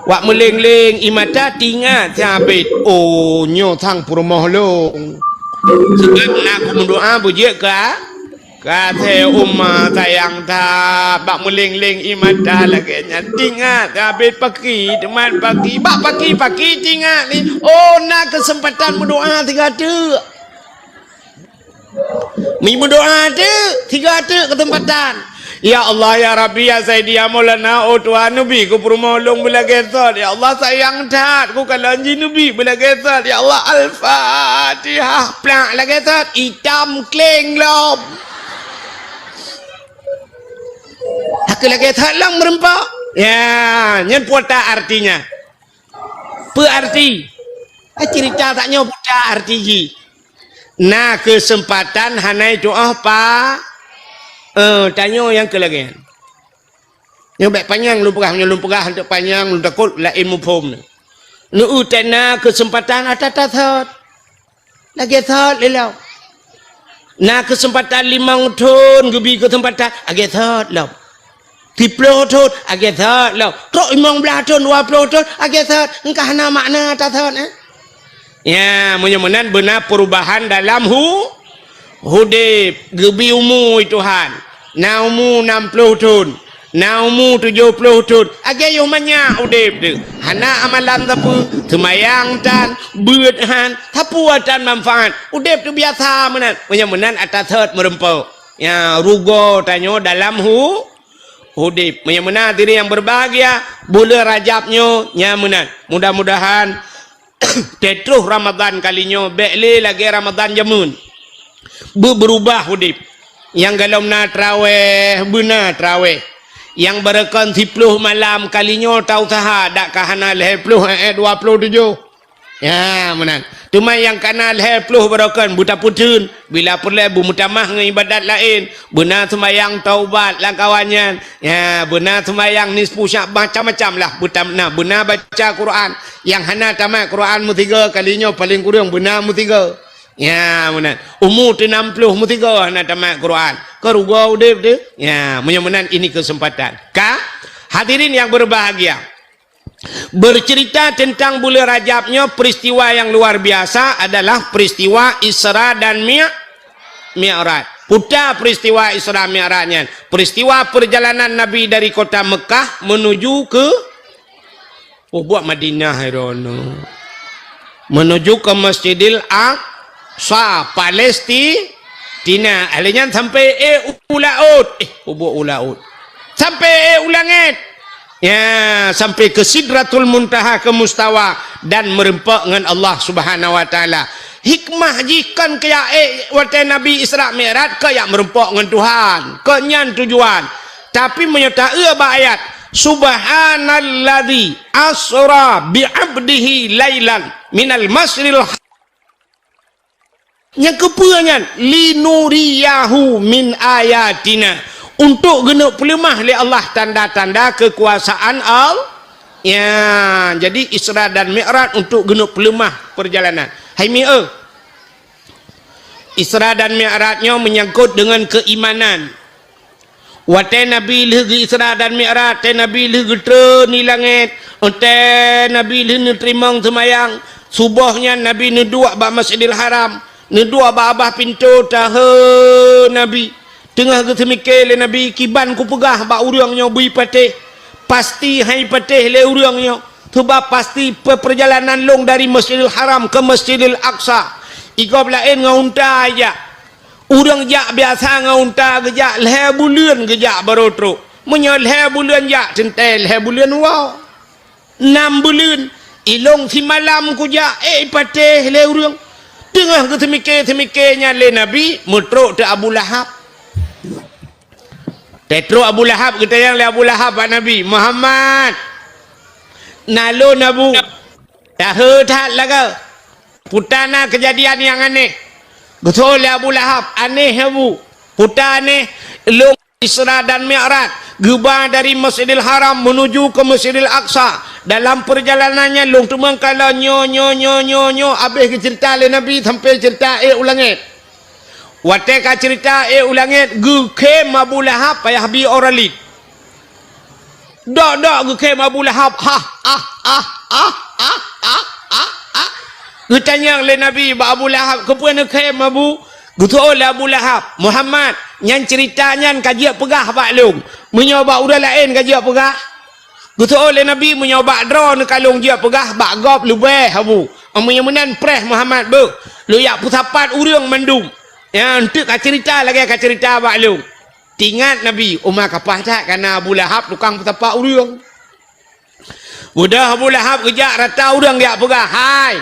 Wak meuléng-léng ié mata, teuingat si Abét, "Oh, nyoe sang peurumoh lôn." Seugét na kumeudoá beujeuet ka Ka athée uma sayang that, bak meuléng-léng ié mata lagée nyan. Teuingat Abét paki, teumat paki, bak paki-paki teuingat ni. Oh, na keuseumpatan meudoá sigoe teuk. Mi meudoá teuk, sigoe teuk keuseumpatan. Ya Allah, ya Rabbi, ya Sayyidi, ya Maulana, oh Tuhan, neubi keu peurumoh lôn beulagée thot. Ya Allah, sayang that, kukalon jih neubi beulagée thot. Ya Allah, Al-Fatihah, plak lagée thot, itam kléng lom. Hana lagée that lom meureumpok. Ya, nyan peue artinya. Peue arti? Eh, cerita tanyoe peue arti jih. Na keuseumpatan hana tuoh pa. Eh, tanyoe nyang keu lagée nyan. Nyoe bék panyang lôn peugah, nyoe lôn peugah hantom panyang, lôn takot laén muphom. Neu-eu tena keuseumpatan ata-ata thot. Lagée thot lé lom. Na keuseumpatan limong thon geubi keuseumpatan, lagée thot lom. Siploh thon, lagée thot lom. Trok limong blaih thon, dua ploh thon, lagée thot. Engka hana makna ata thot, eh? Ya, meunyoe meunan beuna peurubahan dalam hu-, udeb, geubi umu Tuhan. Na umu nam ploh thon. Na umu tujoh ploh thon, lagée yoh manyak udeb teuh. Hana amalan sapeue, seumayang tan, beuet han, sapeue tan manfaat. Udeb teuh biasa meunan. Meunyoe meunan ata thot meureumpok. Ya, rugoe tanyoe dalam hu-, udeb. Meunyoe meunan hadirin yang berbahagia, buleuen Rajab nyoe nyang meunan. Mudah-mudahan Teutroh Ramadhan kalinyoe bék lé lagée Ramadhan jameun. Beu-, beurubah udeb. Nyang golom na trawéh, beuna trawéh. Nyang barokon siploh malam kalinyoe tausaha, dak ka hana lhée ploh, eh, eh, dua ploh tujoh. Ya, meunan. Teuma nyang ka na lhée ploh barokon beutapeutheun, bila peureulée beumeutamah ngon ibadat laén, beuna seumayang taubat lam kawan nyan. Ya, beuna seumayang nisfu Sya'ban, macam-macam lah. Beutam-, na, beuna baca Quran. Nyang hana tamat Quran meusigoe kalinyoe paleng kureueng beuna meusigoe. Ya, meunan. Umu teuh nam ploh meusigoe hana tamat Quran. Ka rugoe udeb teuh. Ya, meunyoe meunan ini kesempatan. Ka, hadirin yang berbahagia. Bercerita tentang bulan Rajab nyoe, peristiwa yang luar biasa adalah peristiwa Isra dan Mi-, Mi'raj. Puta peristiwa Isra Mi'raj nyan, peristiwa perjalanan Nabi dari kota Mekah menuju ke, oh, buat Madinah, hai droeneuh. Menuju ke Masjidil Aqsa, Palestina. Ahli nyan sampai, eh, u laôt. Eh, peubuet u laôt. Sampai, eh, u langét. Ya, sampai ke Sidratul Muntaha, ke Mustawa, dan meureumpok ngon Allah Subhanahu wa Taala. Hikmah jih kon keu jak, eh, watée Nabi Isra Mi'raj, keu jak meureumpok ngon Tuhan. Kon nyan tujuan. Tapi meunyoe ta-eu bak ayat, "Subhanalladzi asra bi 'abdihi lailan minal masyril," nyang keupeue nyan, "Linuriyahu min ayatina," untuk geuneuk peuleumah lé Allah tanda-tanda keukuasaan Allah. Ya, jadi Isra dan Mi'raj untuk geuneuk peuleumah perjalanan. Hai mi-, eh. Isra dan Mi'raj nyoe menyangkut dengan keimanan. Watée Nabi lheueh geu-Isra dan Mi'raj, watée Nabi lheueh geutreun di langét, watée Nabi lheueh neuteurimong seumayang, suboh nyan Nabi neuduek bak Masjidil Haram, neuduek bak babah pintoe, tahe Nabi. Teungoh geuseumike lé Nabi, "Kiban kupeugah bak ureuëng nyoe beu patéh, pasti han patéh lé ureuëng nyoe, sabab pasti pe-, peurjalanan lôn dari Masjidil Haram keu Masjidil Aqsa, i gob laén ngon unta jak." Ureuëng jak biasa ngon unta geujak, lhée buleuen geujak barô trok. Meunyoe lhée buleuen jak, teuntée lhée buleuen woe. Nam buleuen, ilôn simalam kujak, ék patéh lé ureuëng. Teungoh geuseumike-seumike nyan lé Nabi, meutrok teuk Abu Lahab. Teutrok Abu Lahab, geutanyong lé Abu Lahab bak Nabi, "Muhammad, na lôn Abu, tahe that lagée." Peue na keujadian nyang aneh. Geutanyong lé Abu Lahab, "Aneh, Abu?" "Peue aneh?" "Lôn Isra dan Mi'raj, geuba dari Masjidil Haram menuju ke Masjidil Aqsa. Dalam peurjalanan nyan lôn teumeukalon nyoe, nyoe, nyoe, nyoe, nyoe." Habéh geuceurita lé Nabi sampoe ceurita ék u langét. Watée ka ceurita ék u langét, geukhém Abu Lahab payah bi ora lid. Dok-dok geukhém Abu Lahab, "Hah, ah, ah, ah, ah, ah, ah, ah." Geutanyong lé Nabi bak Abu Lahab, "Keupeue neukhém, Abu?" Geutanyong lé Abu Lahab, "Muhammad, nyan ceurita nyan ka jeuet peugah bak lôn. Meunyoe bak ureuëng laén ka jeuet peugah?" Geutanyong lé Nabi, "Meunyoe bak droeneuh ka lôn jeuet peugah, bak gob leubeh, Abu. Meunyoe meunan preh Muhammad beuh. Lôn jak peusapat ureuëng mandum nyang teuk ka ceurita lagée ka ceurita bak lôn." Teuingat Nabi, uma kapah that kana Abu Lahab tukang peusapat ureuëng. Beudôh Abu Lahab geujak rata ureuëng geujak peugah, "Hai,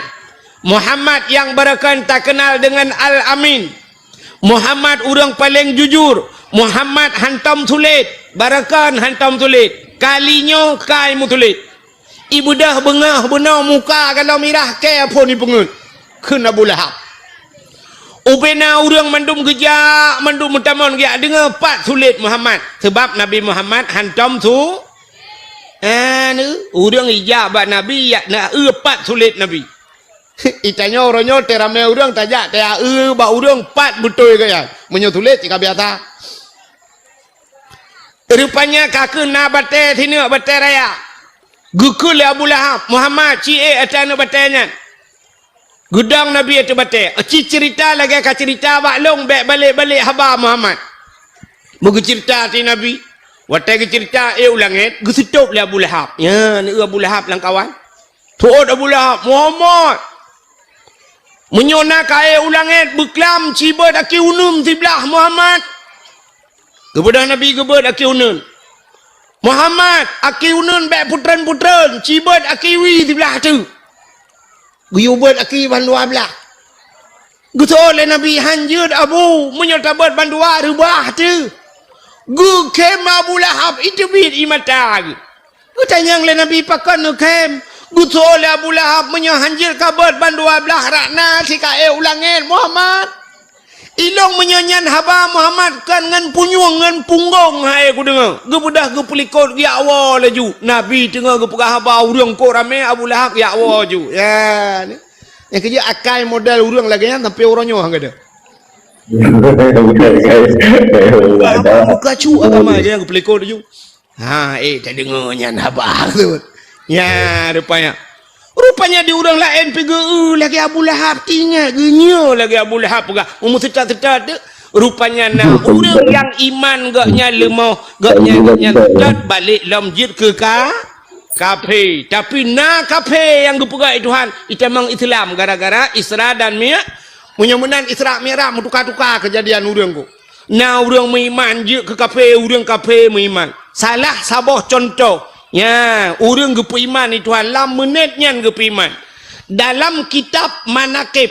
Muhammad nyang barokon takeunal deungon Al-Amin. Muhammad ureuëng paleng jujur. Muhammad hantom sulet, barokon hantom sulet. Kali nyoe kai meusulet." Ibeudôh beungoh bunoe muka galom mirah kée phon ipeungeuet kheun Abu Lahab. Ubena ureuëng mandum geujak, mandum meutamong geujak deungoe pat sulet Muhammad. Sabab Nabi Muhammad hantom su-, eh, ureuëng ijak bak Nabi, jak na eu pat sulet Nabi. Itanyoe uroe nyoe teuramé ureuëng tajak, taya eu bak ureuëng pat beutôi gaya. Meunyoe sulet cit ka biasa. Rupanya ka keuh na batée sineuk batée raya. Geukheun lé Abu Lahab, "Muhammad, ci ék ateueh aneuëk batée nyan." Geudong Nabi ateueh batée. "Ci ceurita lagée ka ceurita bak lôn, bék balek-balek haba Muhammad." Beugeuceurita ateueh Nabi. Watée geuceurita ék u langét, geuseutôb lé Abu Lahab. Nyan, eu Abu Lahab lam kawan. Teuôt Abu Lahab, "Muhammad, meunyoe na kayée u langét beuklam, cibeuet aki uneun siblaih Muhammad." Geubeudôh Nabi geubeuet aki uneun. "Muhammad, aki uneun bék putreun-putreun, cibeuet aki wie siblaih teuk." Geuyue beuet aki bandua blaih. Geutanyong lé Nabi, "Han jeuet, Abu, meunyoe tabeuet bandua reubah teuk." Geukhém Abu Lahab, iteubiet ie mata geuh. Geutanyong lé Nabi, "Pakon neukhém?" Geutanyong lé Abu Lahab, "Meunyoe han jeuet kabeuet bandua blaih rot na sikaék u langét, Muhammad. Ilôn meunyoe nyan haba Muhammad kon ngon punyueng ngon punggong hai kudeungoe." Geubeudôh geupeulikot geujak woe laju. Nabi teungoh geupeugah haba ureuëng kok ramé Abu Lahab geujak woe ju. Ya, ni. Nyang keujeuet akai model ureuëng lagée nyan sampoe uroe nyoe han gadôh. Haba muka cu agama dia geupeulikot laju. Ha, eh, tadeungoe nyan haba tu. Nya, rupanya. Rupanya di ureuëng laén pi geu lagée Abu Lahab, teuingat geunyoe lagée Abu Lahab peugah, meuseuta-seuta teuk. Rupanya na ureuëng nyang iman gobnyan leumoh, gobnyan, gobnyan seutôt balek lom jeuet keu ka, kafé. Tapi na kafé nyang geupeugah lé Tuhan, itamong Islam gara-gara Isra dan Mi-, meunyoe meunan Isra Mi'raj meutuka-tuka keujadian ureuëng kok. Na ureuëng meuiman jeuet keu kafé, ureuëng kafé meuiman. Salah saboh cuntoh, nya, ureuëng geupeuiman di Tuhan lam meunet nyan geupeuiman. Dalam kitab Manaqib,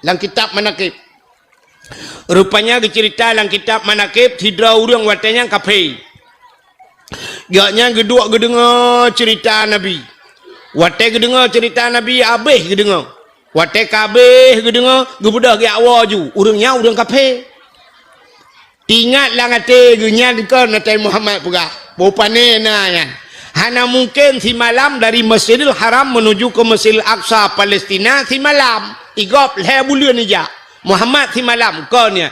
lam kitab Manaqib, rupanya geuceurita lam kitab Manaqib, sidroe ureuëng watée nyan kafé. Gobnyan geuduek geudeungoe ceurita Nabi. Watée geudeungoe ceurita Nabi, habéh geudeungoe. Watée ka habéh geudeungoe, geubeudôh geujak woe ju. Ureuëng nyan ureuëng kafé. Teuingat lam até geuh nyan kon Nabi Muhammad peugah, boh pané na nyan. Hana mungken simalam dari Masjidil Haram menuju ke Masjidil Aqsa, Palestina, simalam. I gob lhée buleuen ijak. Muhammad simalam, kon nyan.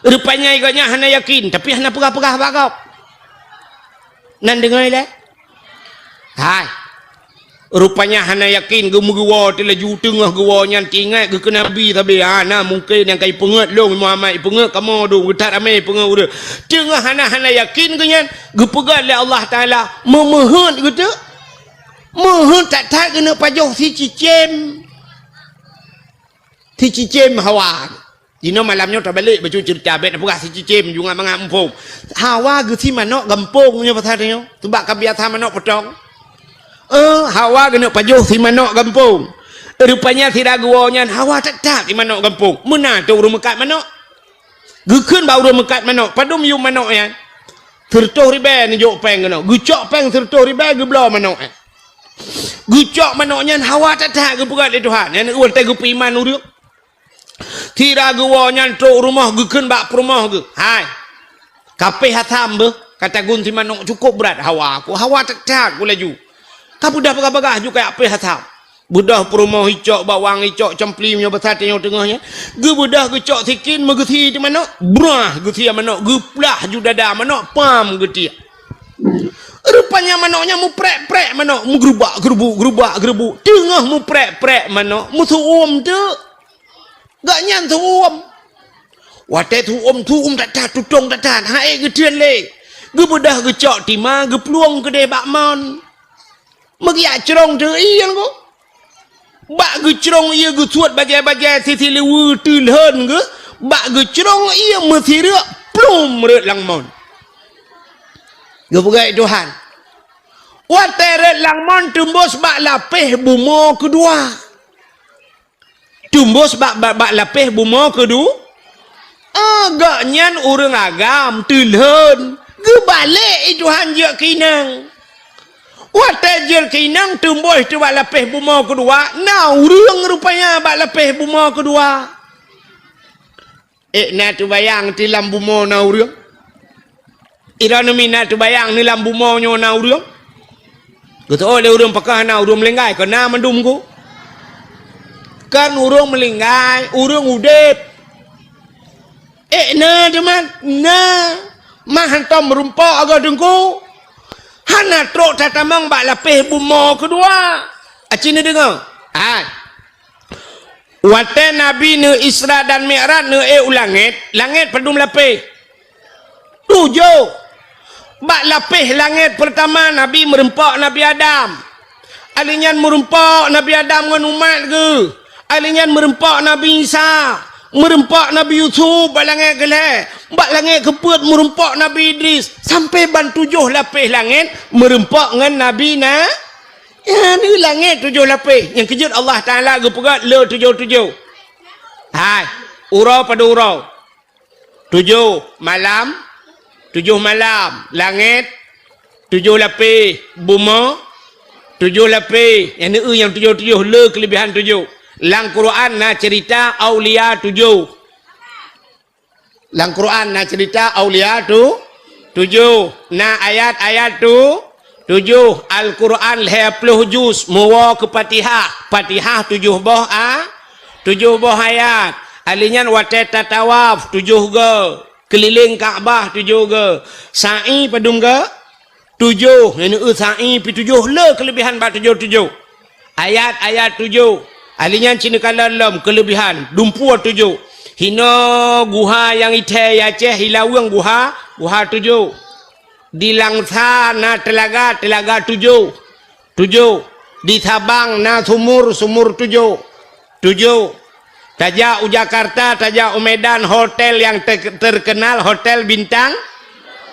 Rupanya gobnyan hana yakin, tapi hana peugah-peugah bak gob. Nan deungoe lé? Hai. Rupanya hana yakin, geumeugewoe teulaju teungoh geuwoe nyan teuingat geukeue Nabi sabe. Ha, na mungken nyang ka ipeungeut lôn Muhammad, ipeungeut kamoe dong, geuthat ramé ipeungeut ureuëng. Teungoh hana, hana yakin gobnyan, geupeugah lé Allah Taala, meumeuheuet geuteuk. Meuheuet that-that geuneuk pajoh sicicém. Sicicém hawa. Jinoe malam nyoe tabalek bacut ceurita, bék tapeugah sicicém, jungat mangat muphom. Hawa geusie manok gampông nyoe pasal nyoe. Teubak ka biasa manok potong. Eh, hawa geuneuk pajoh sie manok gampông. Rupanya sira geuwoe nyan hawa that-that sie manok gampông. Meunan teuh ureuëng meukat manok. Geukheun bak ureuëng meukat manok, padum yuem manok nyan. Sireutôh ribée neujok péng keunoe. Geucok péng sireutôh ribée geubloe manok nyan. Geucok manok nyan hawa that-that geupeugah lé Tuhan. Nyan watée geupeuiman ureuëng. Sira geuwoe nyan trok rumoh geukheun bak peurumoh geuh. Hai. Ka péh asam beuh, ka tagun sie manok cukôp brat hawa ku. Hawa that-that ku laju. Ka beudôh bagah-bagah ju kajak péh asam. Beudôh peurumoh icok bawang, icok cempli meunyoe basa tanyoe teungoh nyan. Geubeudôh geucok sikin meugeusie di manok. Brah geusie manok, geuplah ju dada manok, pam geutiek. Rupanya manok nyan muprek-prek manok, meugeurubak-geurubuk, geurubak-geurubuk. Teungoh muprek-prek manok, meusu'uem teuk. Gobnyan su'uem. Watée su'uem, su'uem that-that, tutong that-that, han ék geutreun lé. Geubeudôh geucok tima, geuplueng keudeh bak mon. Meugiak crong teuh ié nyan ku. Bak geucrong ié geusuet bajée-bajée sisileue teulhon geuh, bak geucrong ié meusireuk plum rot lam mon. Geupeugah Tuhan. Watée rot lam mon teumbôs bak lapéh bumoe keudua. Teumbôs bak, bak, bak lapéh bumoe keudua. Ah, gobnyan ureuëng agam teulhon. Geubalek i Tuhan jeuet keu inong. Watée jeuet keu inong teumbôs teuh bak lapéh bumoe keudua, na ureuëng rupanya bak lapéh bumoe keudua. Ék na teubayang ti lam bumoe na ureuëng? Droeneuh mi na teubayang ni lam bumoe nyoe na ureuëng? Geuteuôt lé ureuëng pakon hana ureuëng meulinggai, kon na mandum ku. Kon ureuëng meulinggai, ureuëng udeb. Ék na teuma, na. Mah hantom meurumpok agoe teungku. Hana trok tatamong bak lapéh bumoe keudua. Aci neudeungoe? Hai. Watée Nabi neu Isra dan Mi'raj neu ék u langét, langét padum lapéh? Tujoh. Bak lapéh langét peurtama Nabi meurumpok Nabi Adam. Alheuh nyan meurumpok Nabi Adam ngon umat geuh. Alheuh nyan meurumpok Nabi Isa. Meurumpok Nabi Yusuf bak langét keulhée. Bak langét keupeuet meurumpok Nabi Idris. Sampoe ban tujoh lapéh langét meurumpok ngon Nabi na. Nyan di langét tujoh lapéh. Nyang keujeuet Allah Taala geupeugah le tujoh-tujoh. Hai, uroe padum uroe? Tujoh malam, tujoh malam. Langét, tujoh lapéh. Bumoe, tujoh lapéh. Nyang neueu nyang tujoh-tujoh, le keuleubehan tujoh. Lam Quran na ceurita aulia tujoh. Lam Quran na ceurita aulia tu tujoh, na ayat-ayat tu tujoh. Al-Quran lhée ploh juz, meuwoe keu Fatihah. Fatihah tujoh boh a, tujoh boh ayat. Alheuh nyan watée tatawaf tujoh goe, keulileng Ka'bah tujoh goe, sa'i padum goe? Tujoh, nyang neueu sa'i pih tujoh, le keuleubehan bak tujoh-tujoh. Ayat-ayat tujoh. Alheuh nyan ci neukalon lom keuleubehan, dumpeue tujoh. Hinoe guha nyang ithée i Aceh, i Laweueng guha, guha tujoh. Di Langsa na teulaga, teulaga tujoh. Tujoh. Di Sabang na sumur, sumur tujoh. Tujoh. Tajak u Jakarta, tajak u Medan, hotel nyang te-, terkenal, hotel bintang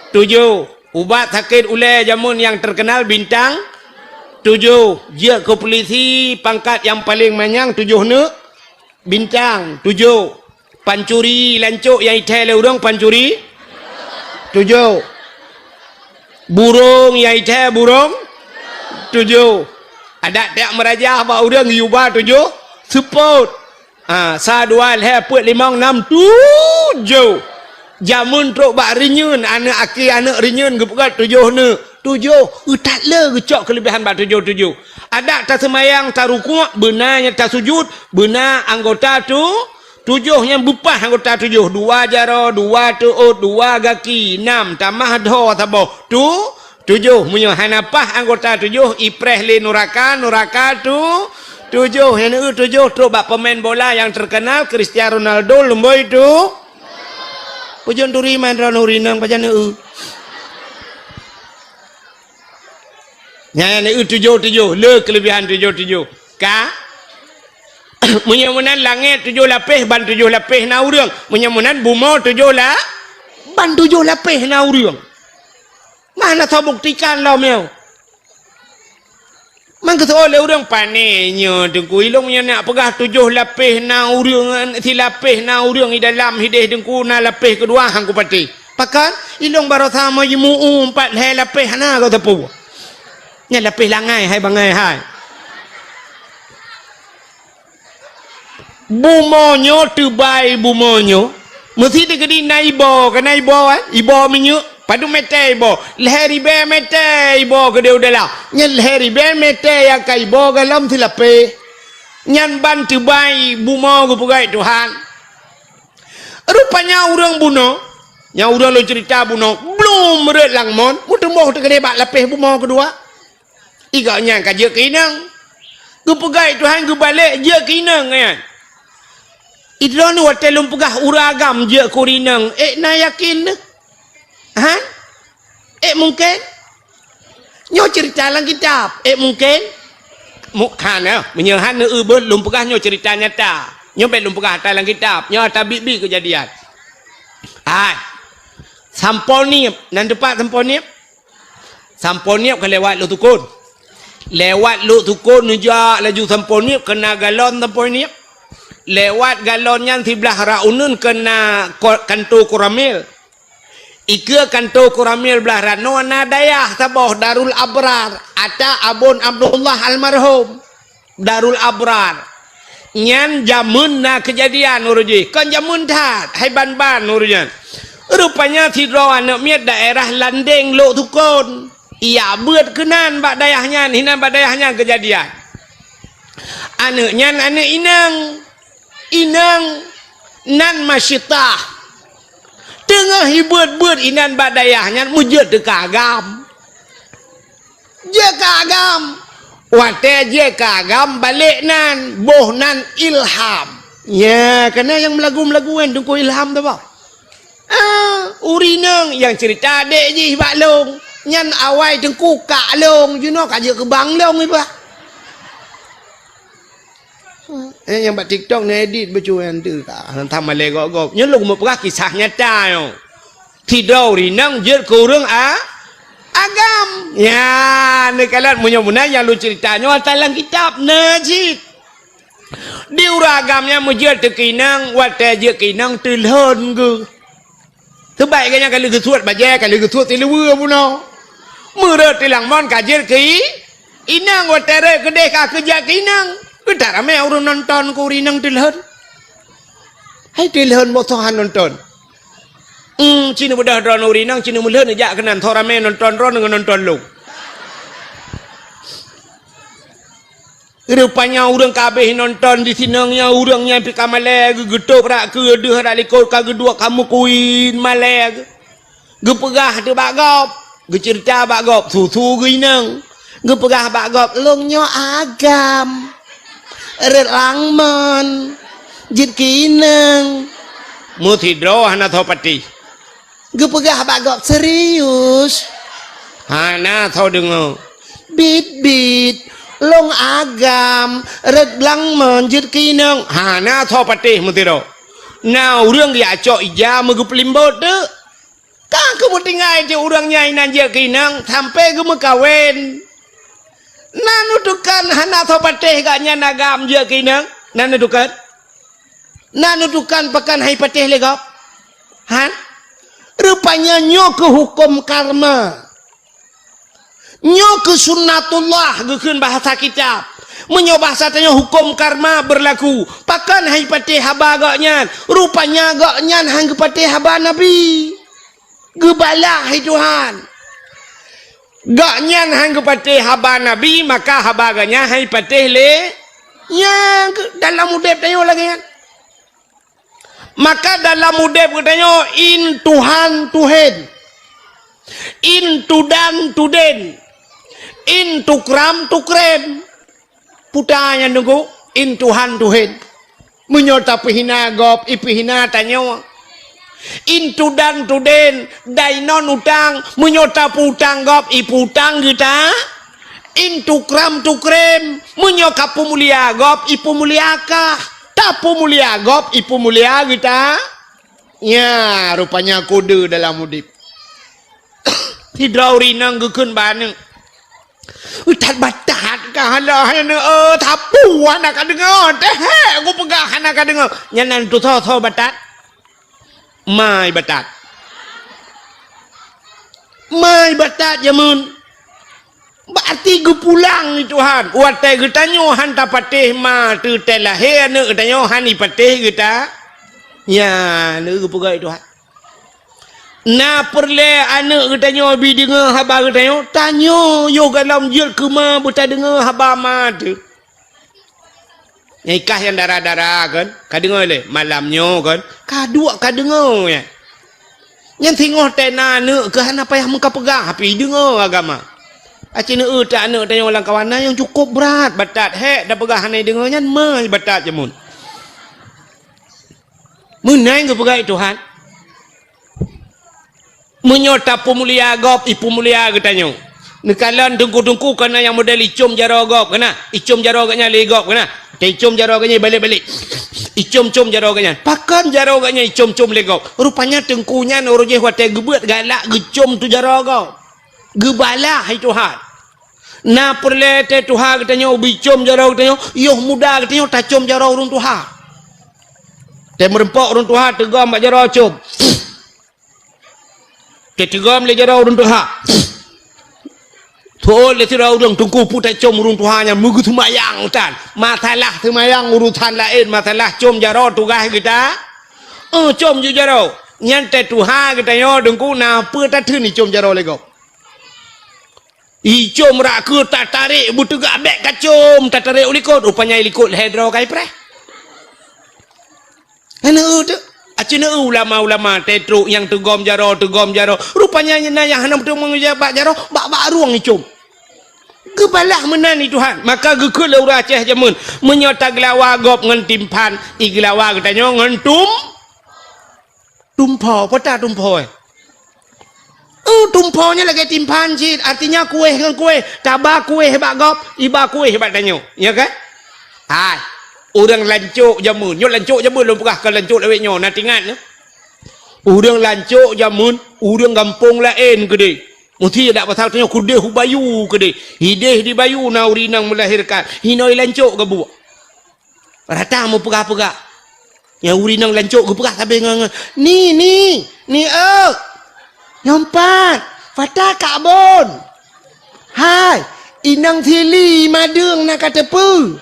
tujoh. Ubat sakét ulée jameun nyang terkenal bintang tujoh. Jeuet keu pulisi pangkat nyang paleng manyang tujoh neuk bintang tujoh. Pancuri lancok nyang ithée lé ureuëng pancuri tujoh. Burông nyang ithée burông tujoh. Adak tajak meurajah bak ureuëng yuba tujoh seupôt. Ha, sa, dua, lhée, peuet, limong, nam, tujoh. Jameun trok bak reunyeun, aneuëk aki aneuëk reunyeun geupeugah tujoh neuk. Tujoh, that le geucok keuleubehan bak tujoh-tujoh. Adak taseumayang, tarukuk, beuna nyang tasujut, beuna anggota tu, Tujoh nyan beupah anggota tujoh, dua jaroe, dua teuôt, dua gaki, nam, tamah dhoe saboh. Tu, tujoh. Meunyoe hana pah anggota tujoh, ipreh lé nuraka, nuraka tu, tujoh. Nyan eu tujoh trok bak pemain bola nyang terkenal, Cristiano Ronaldo, lumboi tu. Peujeuet turi man droeneuh ureueng inong pajan eu. Nyan eu tujoh-tujoh, le kelebihan tujoh-tujoh. Ka? Meunyoe meunan langét tujoh lapéh, ban tujoh lapéh na ureueng. Meunyoe meunan bumoe tujoh la-, ban tujoh lapéh na ureueng. Mana tau buktikan lom nyoe? Man geuseuôt lé ureueng, "Pané nyoe Teungku, ilong nyoe nak peugah tujoh lapéh na ureueng, silapéh na ureueng di dalam hideh Teungku, na lapéh keudua han kupatéh." Pakon? Ilong baroesa meujimu'u pat lhée lapéh hana goe teupeu. Nyan lapéh langai hai bangai hai. Bumoe nyoe teubai bumoe nyoe, meusi teukeudi na iboh, ka na iboh, eh? Iboh minyeuk, padub mètè iboh? Lhée ribée mètè iboh keudeh u dalam. Nyan lhée ribée mètè nyang ka iboh galom silapéh. Nyan ban teubai bumoe geupeugét Tuhan. Rupanya ureueng bunoe, nyang ureueng lôn ceurita bunoe, blom rhot lam mon, meuteumboh teukeudeh bak lapéh bumoe keudua. Igak nyan ka jeuet keu inong. Geupeugah Tuhan geubalek jeuet keu inong nyan. Idroeneuh watée lôn peugah ureueng agam jeuet keu inong, ék na yakin neuh? Ha? Ék mungken? Nyoe ceurita lam kitab, ék mungken? Mu-, hana, meunyoe hana eu beuh lôn peugah nyoe ceurita nyata. Nyoe bék lôn peugah ata lam kitab, nyoe ata biet-biet keujadian. Hai. Sampoe Nieb, nan teupat Sampoe Nieb? Sampoe Nieb ka lewat Lhoksukon. Lewat Lhoksukon neujak laju Sampoe Nieb, keu na galon Sampoe Nieb. Lewat galon nyan siblah rot uneuen keu na ko-, kanto Koramil. Ikeue kanto Koramil blah rot nyoe na dayah saboh Darul Abrar, ata Abon Abdullah almarhum. Darul Abrar. Nyan jameun na keujadian uroe jih, kon jameun that, hai ban-ban uroe nyan. Rupanya sidroe aneuk miet daerah Landeng Lhoksukon. Ijak beuet keunan bak dayah nyan, hinan bak dayah nyan keujadian. Aneuk nyan aneuk inong. Inong nan Masyitah. Teungoh ibeuet-beuet inan bak dayah nyan meujeuet teuka agam. Jeuet keu agam. Watée jeuet keu agam balek nan, boh nan Ilham. Nya, keunan nyang meulagu-meulagu nyan Teungku Ilham tu bah. Ah, ureueng inong nyang ceurita adék jih bak lôn. Nyan awai Teungku kak lôn, jinoe ka jeuet keu bang lôn iba. Eh, nyang bak TikTok neuedit beucuan tu ka. Hantom malée gob-gob. Nyoe lôn meupeugah kisah nyata nyoe. Sidroe ureueng inong jeuet keu ureueng a-, agam. Nya, neukalon meunyoe meunan nyang lôn ceurita nyoe ata lam kitab na cit. Di ureueng agam nyan meujeuet teuka inong, watée jeuet keu inong teulhon geuh. Teubai geuh nyan ka lheueh geusuet bajée, ka lheueh geusuet siluweue bunoe. Meureuet tilang mon ka jeuet keu i-, inong, watée rhot keudeh ka keujak keu inong. Geutak ramé ureueng nonton keu ureueng inong teulhon. Hai teulhon boh soe han nonton. Hmm, ci neubeudôh droeneuh ureueng inong, ci neumeulhon neujak keunan, soe ramé nonton droeneuh ngon nonton lôn. Rupanya ureueng ka habéh nonton di sinan nyan, ureueng nyan pih ka malée geuh, geutôb brat keue deuh brat likot ka geuduek ka meukuin malée geuh. Geupeugah teuk bak gob, geuceurita bak gob, su-su geuh inong. Geupeugah bak gob, "Lôn nyoe agam. Rhot lam mon. Jeuet keu inong." Meusidroe hana soe patéh. Geupeugah bak gob, "Serius?" Hana soe deungoe. "Bit-bit, lôn agam, rhot lam mon jeuet keu inong." Hana soe patéh meusidroe. Na ureueng geujak cok ija meugeupeulimbot teuk. Ka geumeutinggai cit ureueng nyan inan jeuet keu inong sampoe geumeukawen. Na neutukon hana soe patéh gobnyan agam jeuet keu inong? Na neutukon? Na neutukon pakon han ipatéh lé gob? Han? Rupanya nyoe keuh huköm karma. Nyoe keuh sunnatullah geukheun bahasa kitab. Meunyoe bahasa tanyoe huköm karma beurlaku, pakon han ipatéh haba gobnyan? Rupanya gobnyan han geupatéh haba Nabi. Geubalah lé Tuhan. Gobnyan han geupatéh haba Nabi, maka haba gobnyan han ipatéh lé. Nyan keuh dalam udeb tanyoe lagée nyan. Maka dalam udeb geutanyoe, in tuhan tuhen, in tudan tuden, in tukram tukrem. Puta nyan teungku, in tuhan tuhen. Meunyoe tapeuhina gob, ipeuhina tanyoe. In tudan tuden, dai non utang, meunyoe tapeuutang gob, ipeuutang geuta. In tukram tukrem, meunyoe kapeumulia gob, ipeumulia kah. Tapeumulia gob, ipeumulia geuta. Nya, rupanya kode dalam udeb. Sidroe ureueng inong geukheun bak aneuk, "Utat batat kah alah aneuk, eh, sapeue hana kadeungoe, teuh hek kupeugah hana kadeungoe." Nyan nan tusoe-soe batat. Mai batat. Mai batat jameun. Berarti geupulang ni Tuhan. Watée geutanyoe han tapatéh ma teuh tée lahé aneuk geutanyoe han ipatéh geuta. Nya, lé geupeugah Tuhan. Na peureulée aneuk geutanyoe bi deungoe haba geutanyoe, tanyoe yoh gohlom jeuet keu ma beutadeungoe haba ma teuh. Nyang ikah nyang dara-dara kan, ka deungoe lé, malam nyoe kan, ka duek ka deungoe nyan. Nyan singoh tée na aneuk keuh hana payah meukapeugah, tapi deungoe agama. Aci neueu tak aneuk tanyoe lam kawan na nyang cukup brat, batat hek tapeugah hana deungoe nyan, mai batat jameun. Meunan geupeugah Tuhan. Meunyoe tapeumulia gob, ipeumulia geutanyoe. Neukalon teungku-teungku keunan nyang model icom jaroe gob keunan. Icom jaroe geuhnyan lé gob keunan. Taicom jaroe geuhnyan balek-balek. Icom-com jaroe geuhnyan. Pakon jaroe geuhnyan icom-com lé gob? Rupanya teungku nyan uroe jéh watée geubeuet galak geucom tu jaroe gob. Geubalah hai Tuhan. Na peureulée tée tuha geutanyoe bicom jaroe geutanyoe, yoh muda geutanyoe tacom jaroe ureueng tuha. Tée meureumpok ureueng tuha teugom bak jaroe com. Teuteugom lé jaroe ureueng tuha. Thon lé sidroe ureueng teungku putéh com ureueng tuha nyan meugeuseumayang tan. Masalah seumayang urusan laén, masalah com jaroe tugaih geuta. Eh, com ju jaroe. Nyan tée tuha geutanyoe teungku na peue tatheun icom jaroe lé gob. Icom rak keu tatarek beuteugak bék kacom, tatarek u likot, rupanya i likot lhée droe kai preh. Hana eu teu. Aci neu ulama-ulama teutrok nyang teugom jaroe, teugom jaroe. Rupanya na nyang hana meuteumé bak jaroe, bak-bak rueng icom. Geubalah meunan i Tuhan. Maka geukheun lé ureueng Aceh jameun, meunyoe tageulawa gob ngon timphan, igeulawa geutanyoe ngon tum, tumpho. Peue ta tumpho, eh? Uh, tumpho nyan lagée timphan cit, artinya kueh ngon kueh. Taba kueh bak gob, iba kueh bak tanyoe. Ya kan? Hai, ureueng lancok jameun. Nyoe lancok jameun lôn peugah, kon lancok lawét nyoe, na teuingat nyoe. Ureueng lancok jameun, ureueng gampông laén keudeh. Meusti dak pasal tanyoe keudeh u bayu keudeh. Hideh di bayu na ureueng inong meulahérkan. Hinoe lancok geubuek. Rata meupeugah-peugah. Nyang ureueng inong lancok geupeugah sabe ngon, ngon, "Ni, ni, ni, eu! Nyoe pat, pat ka bon. Hai, inong sili madeueng na ka teupeu.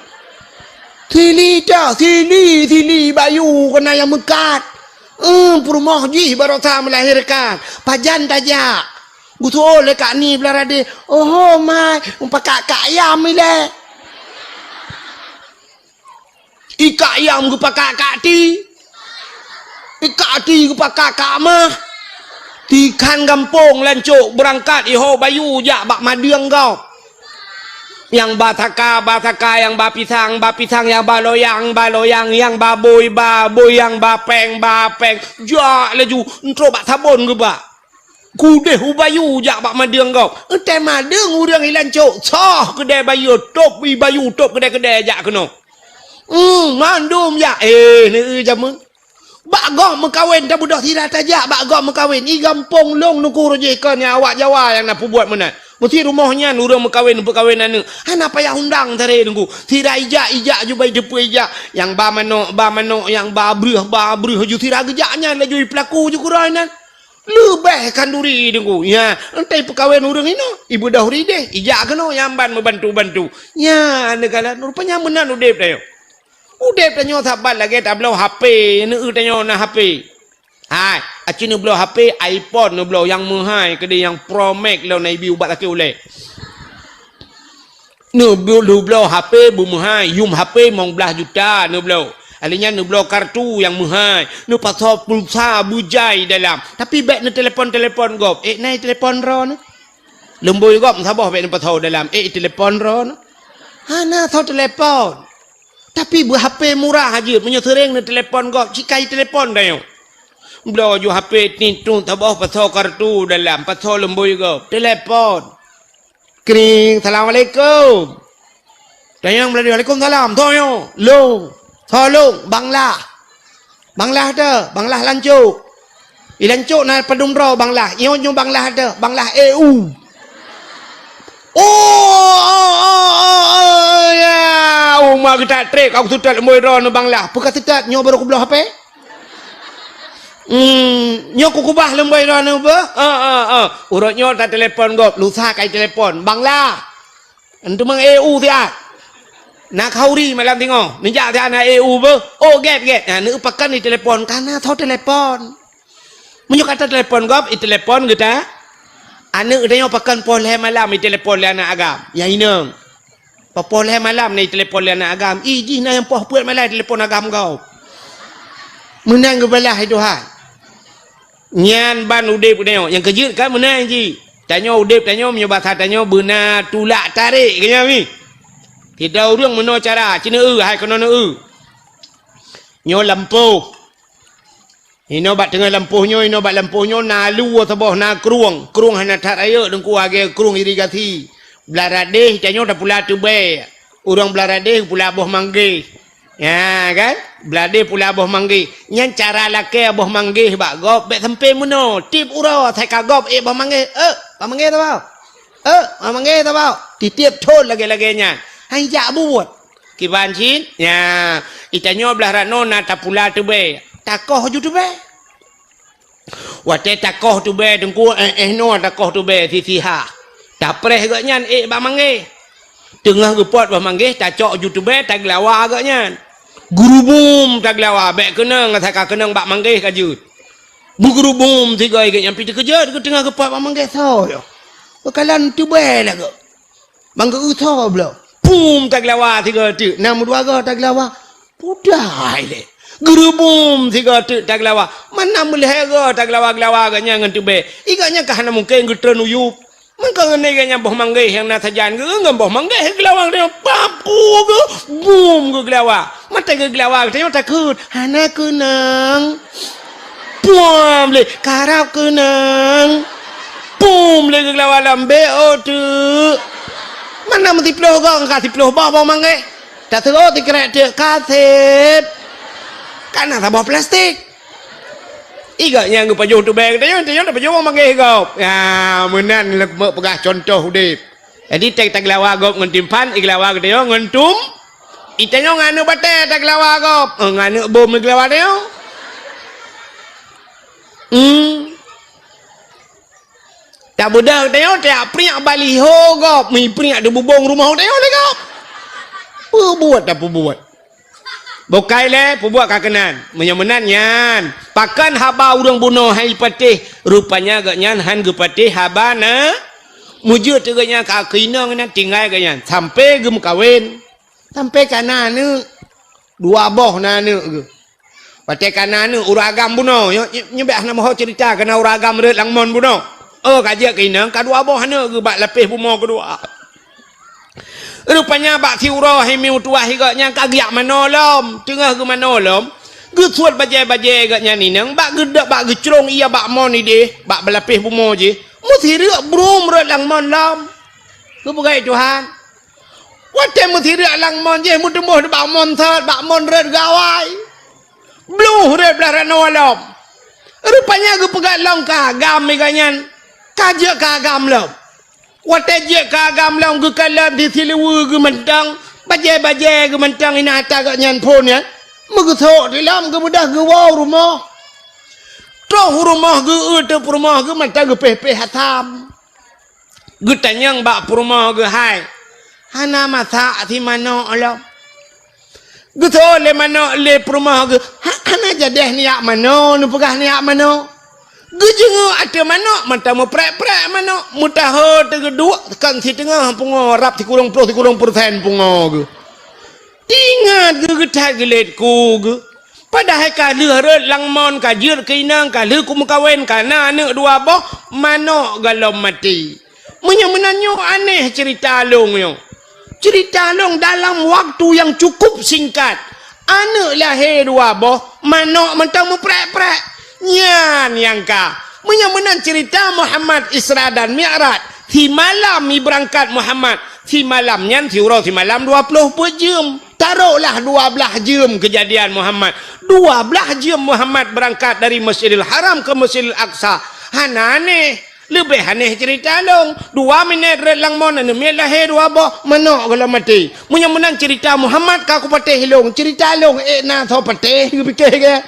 Sili dah, sili, sili bayu keunan nyang meukat. Eh, peurumoh jih baroesa meulahérkan. Pajan tajak?" Geutuwoe lé Kak Ni blah radeh, "Oho, mai, mupakak kak ayam ilée." Ikak ayam geupakak kak ti. Ikak ti geupakak kak mah. Tikhan gampông lancok beurangkat iho bayu jak bak madeueng gob. Nyang ba saka, ba saka, nyang ba pisang, ba pisang, nyang ba loyang, ba loyang, nyang ba bôi, ba bôi, nyang ba péng, ba péng. Jak laju, entrok bak sabon geubak. Keudeh u bayu jak bak madeueng gob. Eunteuk madeueng ureueng i lancok, soh keudè bayu, tôb i bayu, tôb keudè-keudè jak keunoe. Hmm, mandum jak. Eh, neu jameun. Bak gob meukawen, tabeudôh sira tajak bak gob meukawen. I gampông lôn nuku rujih kon nyang awak Jawa nyang na peubuet meunan. Meusti rumoh nyan ureueng meukawen, peukawen aneuk. Hana payah undang taré teungku. Sira ijak, ijak ju bai teupeu ijak. Nyang ba manok, ba manok, nyang ba breuh, ba breuh ju sira geujak nyan laju i peulaku ju keudroe nyan. Leubeh khanduri teungku. Nya, entai peukawen ureueng inoe, ibeudôh rideh, ijak keunoe nyang ban meubantu-bantu. Nya, neukalon rupanya meunan udeb tanyoe. Udeb tanyoe saban lagée tabloe H P, neu tanyoe na H P. Hai, aci neubloe H P iPhone neubloe nyang meuhai keudeh nyang Pro Max lom na ibi ubat sakét ulée. Neubloe, neubloe H P beumeuhai, yum H P limong blaih juta neubloe. Alèh nyan neubloe kartu nyang meuhai, neupasoe pulsa beujai dalam. Tapi bèk neutelepon-telepon gob. Ék na telepon droeneuh? Lumbôi gob meusaboh bèk neupasoe dalam. Ék telepon droeneuh? Hana soe telepon. Tapi beu H P murah jeuet, meunyoe seuréng neutelepon gob, cit ka jitelepon tanyoe. Bloe ju H P tintu saboh pasoe kartu dalam, pasoe lumbôi gob, telepon. Kring, "Assalamualaikum." Tanyong meulalu, "Waalaikumsalam." Soe nyoe? Lôn. Soe lôn? Bang Lah. Bang Lah teuh, Bang Lah Lancok. I Lancok na padum droe Bang Lah. Nyoe nyoe Bang Lah teuh, Bang Lah E U. Oh, oh, oh, oh, oh, ya. Uma geutak trép, aku seutôt lumbôi droeneuh Bang Lah. Peu ka seutôt, nyoe barô kubloe H P. Hmm, nyoe kukubah lumbôi droeneuh beuh. Ah, ah, ah. Uroe nyoe tatelepon gob, lusa ka jitelepon. Bang Lah. Antum mang E U siat. Na khauri malam singoh. Neujak siat na E U beuh. Oh, gét, gét. Nah, neupakan ditelepon. Kana soe telepon. Meunyoe ka tatelepon gob, itelepon geuta. Aneuk geutanyoe pakan poh lhèe malam itelepon lé aneuk agam. Nyang inong. Poh lhèe malam na itelepon lé aneuk agam. Ih, jih na nyang poh peuet malam itelepon agam gob. Meunan geubalah lé Tuhan. Nyan ban udép geutanyoe. Nyang keujeuet kan meunan jih. Tanyoe udép tanyoe meunyoe basa tanyoe beuna tulak tarek keu nyan mi. Sidroe ureueng meunoe cara, ci neueu hai keunoe neueu. Nyoe lampôh. Inoe bak teungoh lampôh nyoe, inoe bak lampôh nyoe na luwa saboh, na krueng. Krueng hana that rayeuk Teungku, lagèe krueng irigasi. Blah radeh tanyoe tapula teubèe. Ureueng blah radeh pula boh manggèh. Ya kan? Blah radeh pula boh manggèh. Nyan cara lakèe boh manggèh bak gob bèk sampé meunoe. Tiep uroe asai ka gob ék boh manggèh. Eh, boh manggèh saboh. Eh, boh manggèh saboh. Titiep thon lagèe-lagèe nyan. Han jak buet. Kiban cit? Nya, itanyoe blah ranoe na tapula teubèe. Takoh ju teubèe. Watèe takoh teubèe Teungku, eh, eh, noe takoh teubèe sisihah. Tapreh geuh nyan ék bak manggèh. Teungoh geupot bak manggèh, tacok ju teubèe, tageulawa geuh nyan. Geurubum tageulawa, bèk keunong, asai ka keunong bak manggèh ka jeuet. Beugeurubum sigoe geuh nyan, pih teukeujot geuh teungoh geupot bak manggèh soe nyoe. Beukalon teubèe lagèe. Bang geu-eu tho bloe. Pum tageulawa sigoe teuk. Na meudua goe tageulawa. Pudai lé. Geurubum sigoe teuk tageulawa. Mana meulhèe goe tageulawa-geulawa geuh nyan ngon teubèe. Igoe nyan ka hana mungken geutreun u yup. Meuko ngon igoe nyan boh manggèh nyang na sajan geuh ngon boh manggèh geulawa geuh nyan. Pap ku geuh. Bum geuh geulawa. Mata geuh geulawa geuh nyan takheun. Hana keunong. Puam lé. Karab keunong. Pum lé geuh geulawa lambek, oh, teuk. Mana meusiploh gong ka siploh boh, boh manggèh. Taseuôt sikrek teuk ka sép. Ka na saboh plastik. Igoe nyang geupajoh teubèe geutanyoe, tanyoe tapajoh boh manggèh gob. Ya, meunan lé meupeugah cuntoh udép. Jadi, teuh tageulawa gob ngon timphan, igeulawa geutanyoe ngon tum. Itanyoe ngon aneuk batèe tageulawa gob. Eh, ngon aneuk bom igeulawa tanyoe. Hmm. Tabeudôh tanyoe, tajak priek baliho gob, meupriek di bubông rumoh tanyoe lé gob. Peubuet tapeubuet. Bukai lé, peubuet ka keunan. Meunyoe meunan nyan, pakon haba ureueng bunoe han jipatéh, rupanya geuh nyan han geupatéh haba na. Meujeuet teuk geuh nyan ka keu inong nyan tinggai geuh nyan, sampoe geumeukawen. Sampoe ka na aneuk. Dua boh na aneuk geuh. Watèe ka na aneuk ureueng agam bunoe, nyoe, nyoe, nyoe bèk hana meuho ceurita, ka na ureueng agam rhot lam mon bunoe. Oh, ka jeuet keu inong, ka dua boh aneuk geuh bak lapéh bumoe keudua. Rupanya bak siuroe hai mié meutuwah igoe nyan ka geujak manoe lom. Teungoh geumanoe lom, geusuet bajèe-bajèe geuh nyan inong, bak geudok, bak geucrông ie bak mon idéh, bak beulapéh bumoe jih. Meusireuk brum rhot lam mon lom. Geupeugah Tuhan. Watèe meusireuk lam mon jih, meuteumboh bak mon sot, bak mon rhot gawai. Bluh rhot blah ranoe lom. Rupanya geupeugah lom keu agam igoe nyan. Ka jeuet keu agam lom. Watèe jeuet keu agam lom geukalon di siluweue geuh mantong, bajèe-bajèe geuh mantong inan ata geuh nyan phon nyan, meugeusok di lom geubeudôh geuwoe u rumoh. Troh u rumoh geueu teuk peurumoh geuh mantong geupéh-péh asam. Geutanyong bak peurumoh geuh hai, hana masak si manok lom. Geuseuôt lé manok lé peurumoh geuh, ha-, hana jadèh neujak manoe, neupeugah neujak manoe. Geujeungeuk ateueh manok, mantong meuprek-prek manok, meutaho teugeuduek kon siteungoh pungo rab sikureueng ploh sikureueng persen pungo geuh. Ingat geuh, geuthat geulet ku geuh. Padahai ka lheueh rot lam mon, ka jeuet keu inong, ka lheueh kumeukawen, ka na aneuk dua boh, manok gohlom maté. Meunyoe meunan nyoe aneh ceurita lôn nyoe. Ceurita lôn dalam waktu nyang cukup singkat. Aneuk lahé dua boh, manok mantong meuprek-prek. Nyan nyang ka. Meunyoe meunan ceurita Muhammad Isra dan Mi'raj, simalam ibeurangkat Muhammad, simalam nyan siuroe simalam dua ploh peuet jeuem. Taroklah dua blaih jeuem keujadian Muhammad. Dua blaih jeuem Muhammad beurangkat dari Masjidil Haram keu Masjidil Aqsa. Hana aneh. Leubeh aneh ceurita lôn. Dua minét rot lam mon, aneuk miet lahé dua boh, manok gohlom maté. Meunyoe meunan ceurita Muhammad ka kupatéh lôn, ceurita lôn ék na soe patéh, geupike gét.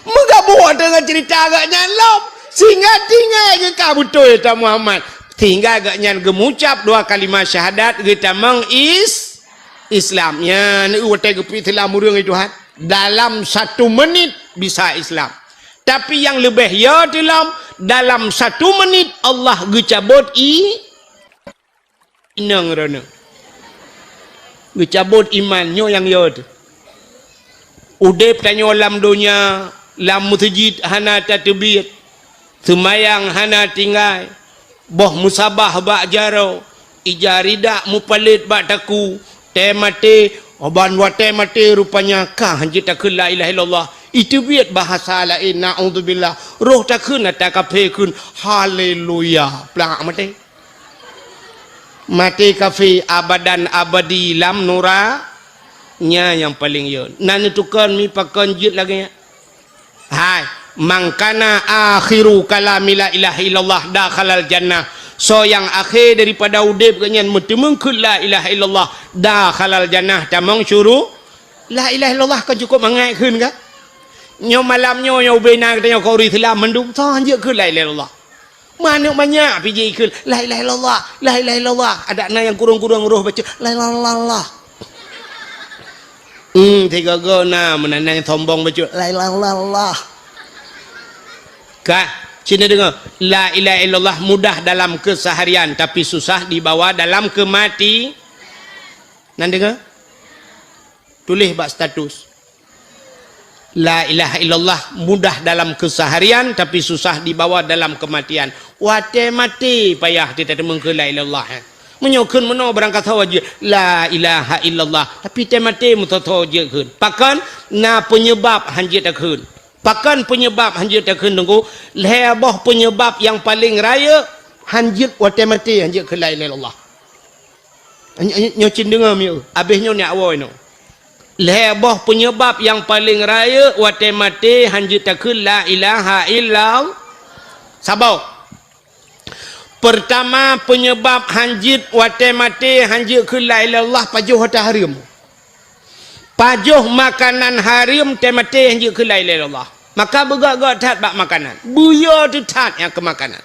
Meugabuk teungoh ceurita gobnyan lom, sehingga tinggai geuh ka beutôi ceurita Muhammad. Sehingga gobnyan geumucab dua kalimah syahadat, geutamong is-, Islam. Nyan watée geupeuislam ureuëng itu, ha, dalam satu menit bisa Islam. Tapi nyang leubeh yo teulom, dalam satu menit Allah geucabot i-, inong droeneuh. Geucabot iman, nyoe nyang yo teuh. Udeb tanyoe lam donya, lam meuseujid hana tateubiet, seumayang hana tinggai, boh meusabah bak jaroe, ija ridak mupalét bak takue, tée maté, ban watée maté rupanya ka hanjeuet takheun la ilaha illallah. Iteubiet bahasa laén, naudzubillah. Roh takheun ata kafé kheun, haleluya. Plak maté. Maté kafé abadan abadi lam nura-, nya nyang paleng yo. Na neutukon mi pakon jeuet lagée nyan. Hai, "Man kana akhiru kalami la ilaha illallah dakhalal jannah." Soe nyang akhé daripada udeb geuh nyan meuteumeung kheun la ilaha illallah, dakhalal jannah, tamong syuru-, la ilaha illallah kon cukup mangat kheun ka? Nyoe malam nyoe, nyoe ubena geutanyoe keu ureuëng Islam mandum, soe hanjeuet kheun la ilaha illallah? Manök manyak pih jikheun, "La ilaha illallah, la ilaha illallah." Adak na nyang kurong-kurong roh baca, "La ilaha illallah." Hmm, tiga go na, meunan nyang sombong baca, "La ilaha illallah." Ka, sini dengar. La ilaha illallah mudah dalam keseharian, tapi susah dibawa dalam kemati-, nan dengar? Tuléh bak status. La ilaha illallah mudah dalam keseharian, tapi susah dibawa dalam kematian. Watée maté payah teuteumeukeun la ilaha illallah, eh. Meunyoe kheun meunoe barangkasoe jeuet la ilaha illallah, tapi tée maté meusoe-soe jeuet kheun. Pakon? Na peunyeubab hanjeuet takheun. Pakon peunyeubab hanjeuet takheun, Teungku? Lhée boh peunyeubab nyang paleng rayeuk hanjeuet watée maté hanjeuet kheun la ilaha illallah. Nyoe, nyoe, nyoe cit deungoe mieu, abéh nyoe nyak woe nyoe. Lhée boh peunyeubab nyang paleng rayeuk watée maté hanjeuet takheun la ilaha illallah. Saboh. Peurtama, peunyeubab hanjeuet watée maté hanjeuet kheun la ilaha illallah, pajoh hareuem. Pajoh makanan hareuem tée maté hanjeuet kheun la ilaha illallah. Maka beugét-gét that bak makanan. Beuyo teuh that nyang keu makanan.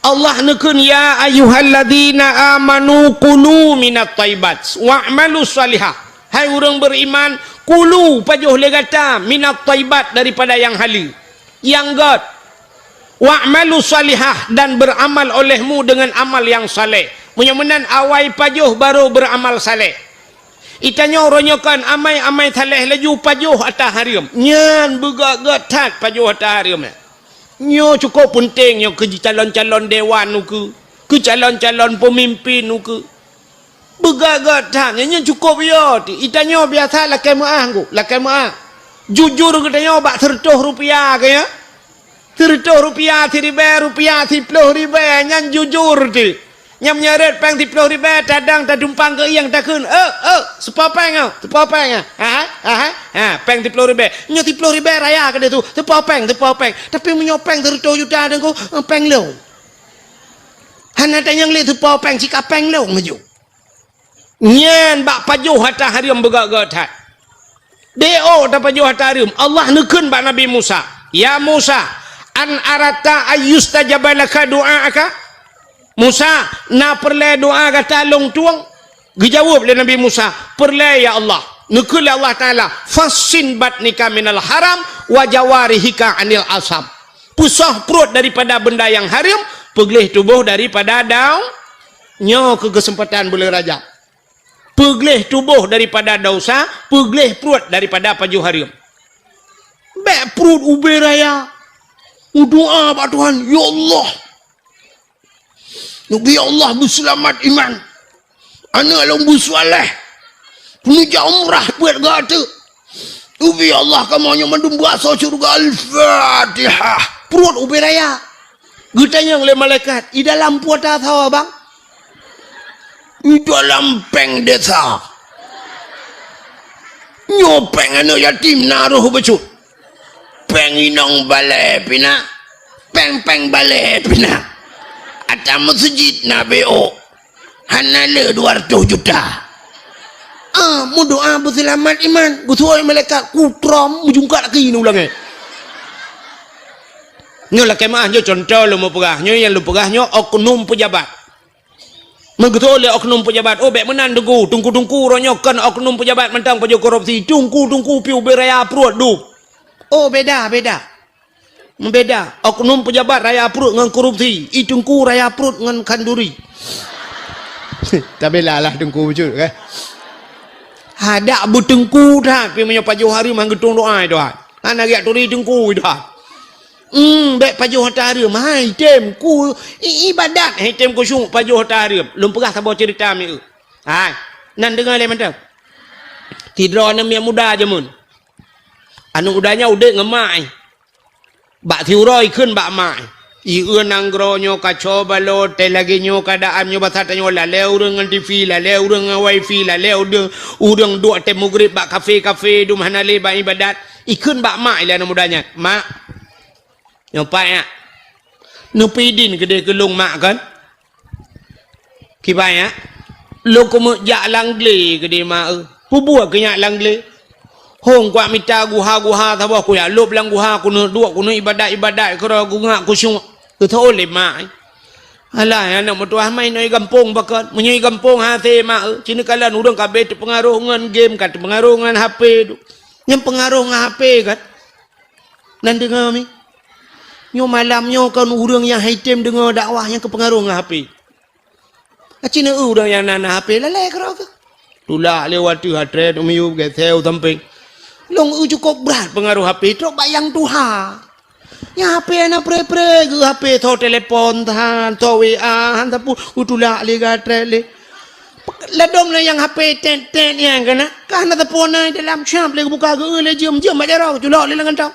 Allah neukheun, "Ya ayyuhalladzina amanu kulu minat thayyibat wa'malu shalihah." Hai ureuëng beriman, kulu, pajoh lé gata, minat thayyibat, daripada nyang haleue, nyang gét. "Wa'malu shalihah," dan beramal olehmu dengan amal yang saleh. Meunyoe meunan awai pajoh baru beramal saleh. Itanyoe uroe nyoe kon amai-amai saleh laju pajoh ata hareuem. Nyan beugét-gét that pajoh ata hareuem nyan. Nyoe cukup peunteng nyoe keu calon-calon dewan ukeue, keu calon-calon peumimpin ukeue. Beugét-gét that, nyan, nyan cukup yo teuh. Itanyoe biasa lakée meuáh, Teungku, lakée meuáh. Jujur geutanyoe bak seureutôh rupiah keu nyan. Seureutôh rupiah, siribée rupiah, siploh ribée, nyan jujur teuh. Nyang meunyoe rot péng siploh ribée, tadong tadumpang keu ieng takheun, "Eh, eh, seupo péng, oh, seupo péng, ah. Aha, aha, ha, péng siploh ribée." Nyoe siploh ribée raya keudeh su, "Seupo péng, seupo péng." Tapi meunyoe péng seureutôh juta, Teungku, eh, péng lôn. Hana tanyong lé seupo péng, sika péng lôn laju. Nyan bak pajoh ata hareuem beugét-gét that. Di ôk tapajoh ata hareuem, Allah neukheun bak Nabi Musa, "Ya Musa, an aratta ayyustajaba laka du'aaka?" "Musa, na peureulée doá gata lôn tueng?" Geujaweueb lé Nabi Musa, "Peureulée, ya Allah." Neukheun lé Allah Taala, "Fassin batnika minal haram wa jawarihika anil asam." Peusoh pruet daripada benda nyang hareuem, peugleh tuboh daripada daun. Nyoe keuh keuseumpatan buleuen Rajab. Peugleh tuboh daripada desya, peugleh pruet daripada pajoh hareuem. Bèk pruet ubé raya. Meudoa bak Tuhan, "Ya Allah, neubi Allah beuseulamat iman. Aneuk lôn beuseuleh. Peuneujak umrah peuet gata. Neubi Allah kamoe nyoe mandum beuasoe syeuruga." Al-Fatihah. Pruet ubé raya. Geutanyong lé malaikat, "I dalam peue ata soe, Bang?" "I dalam péng desa. Nyoe péng aneuk yatim na roh bacut. Péng inong balè pih na. Péng-péng balè pih na. Ata meuseujid na B O. Hana le dua ratus juta." Ah, meudoa beuseulamat iman. Geusuai malaikat kutrom meujungkat laki nibak langèt. Nyoe lakèe meu'ah, nyoe cuntoh lôn meupeugah. Nyoe nyang lôn peugah nyoe oknum peujabat. Meugeutôi lé oknum peujabat, "Oh, bèk meunan teungku, teungku-teungku uroe nyoe kon oknum peujabat mantong pajoh korupsi, teungku-teungku pih ubé raya pruet dum." Oh, beda, beda. Meubeda, oknum peujabat raya pruet ngon korupsi, i teungku raya pruet ngon khanduri. Tabila lah teungku bacut, kan? Hadak beuteungku that, pih meunyoe pajoh hareuem han geutueng doa, doa. Hana geujak turi teungku, doa. Hmm, bèk pajoh ata hareuem. Hai, tem ku i-, ibadat, hai, tem khusyuk pajoh ata hareuem. Lôn peugah saboh ceurita mieu. Hai, nan deungö lé mantong. Sidroe aneuk miet muda jameun. Aneuk muda nyan udép ngon mak, eh. Bak siuroe ikheun bak mak, eh. "Ieu nanggroe nyoe kaco balot, teuh lagèe nyoe keuadaan nyoe, basa tanyoe lalè ureueng ngon T V, lalè ureueng ngon wifi, lalè ureueng, ureueng duek teuh mugrib bak kafe-kafe, dum hana lé bak ibadat." Ikheun bak mak ilèe aneuk muda nyan, "Mak, nyoe pat nyak. Neupeudin keudéh keu lôn mak kon?" "Kiban nyak?" "Lôn keumeuk jak lam glé keudéh mak eu." "Peue buet keu nyak lam glé?" "Hông kuat mita guha-guha saboh, kujak lôb lam guha, keuneuk duek, keuneuk ibadat-ibadat keudroe, kungak khusyuk." Geutôh lé mak, eh. "Alah, aneuk meutuah, ma inoe i gampông pakon? Meunyoe i gampông hase mak eu, ci neukalon ureueng ka abéh teupeungaroh ngon game, ka teupeungaroh ngon H P tu." Nyang peungaroh ngon H P kan? Nan deungö mi. Nyoe malam nyoe kon ureueng nyang han item deungö dakwah nyang keupeungaroh ngon H P. Aci neu ureueng nyang na, na H P lalè keudroe keuh. Tulak lé watèe atrét u miyueb geuseu sampéng. Lôn eu cukôp brat peungaroh H P trok bak nyang tuha. Nyang H P hana pré-pré geuh H P, tho telepon than, tho W A han sapeue, geutulak lé geuh atrét lé. Ladôm lé nyang H P tét-tét nyang keunan, ka hana sapeue na dalam, siap lé geubuka geueu lé jeuem-jeuem bak jaroe, geuculok lé lam kantong.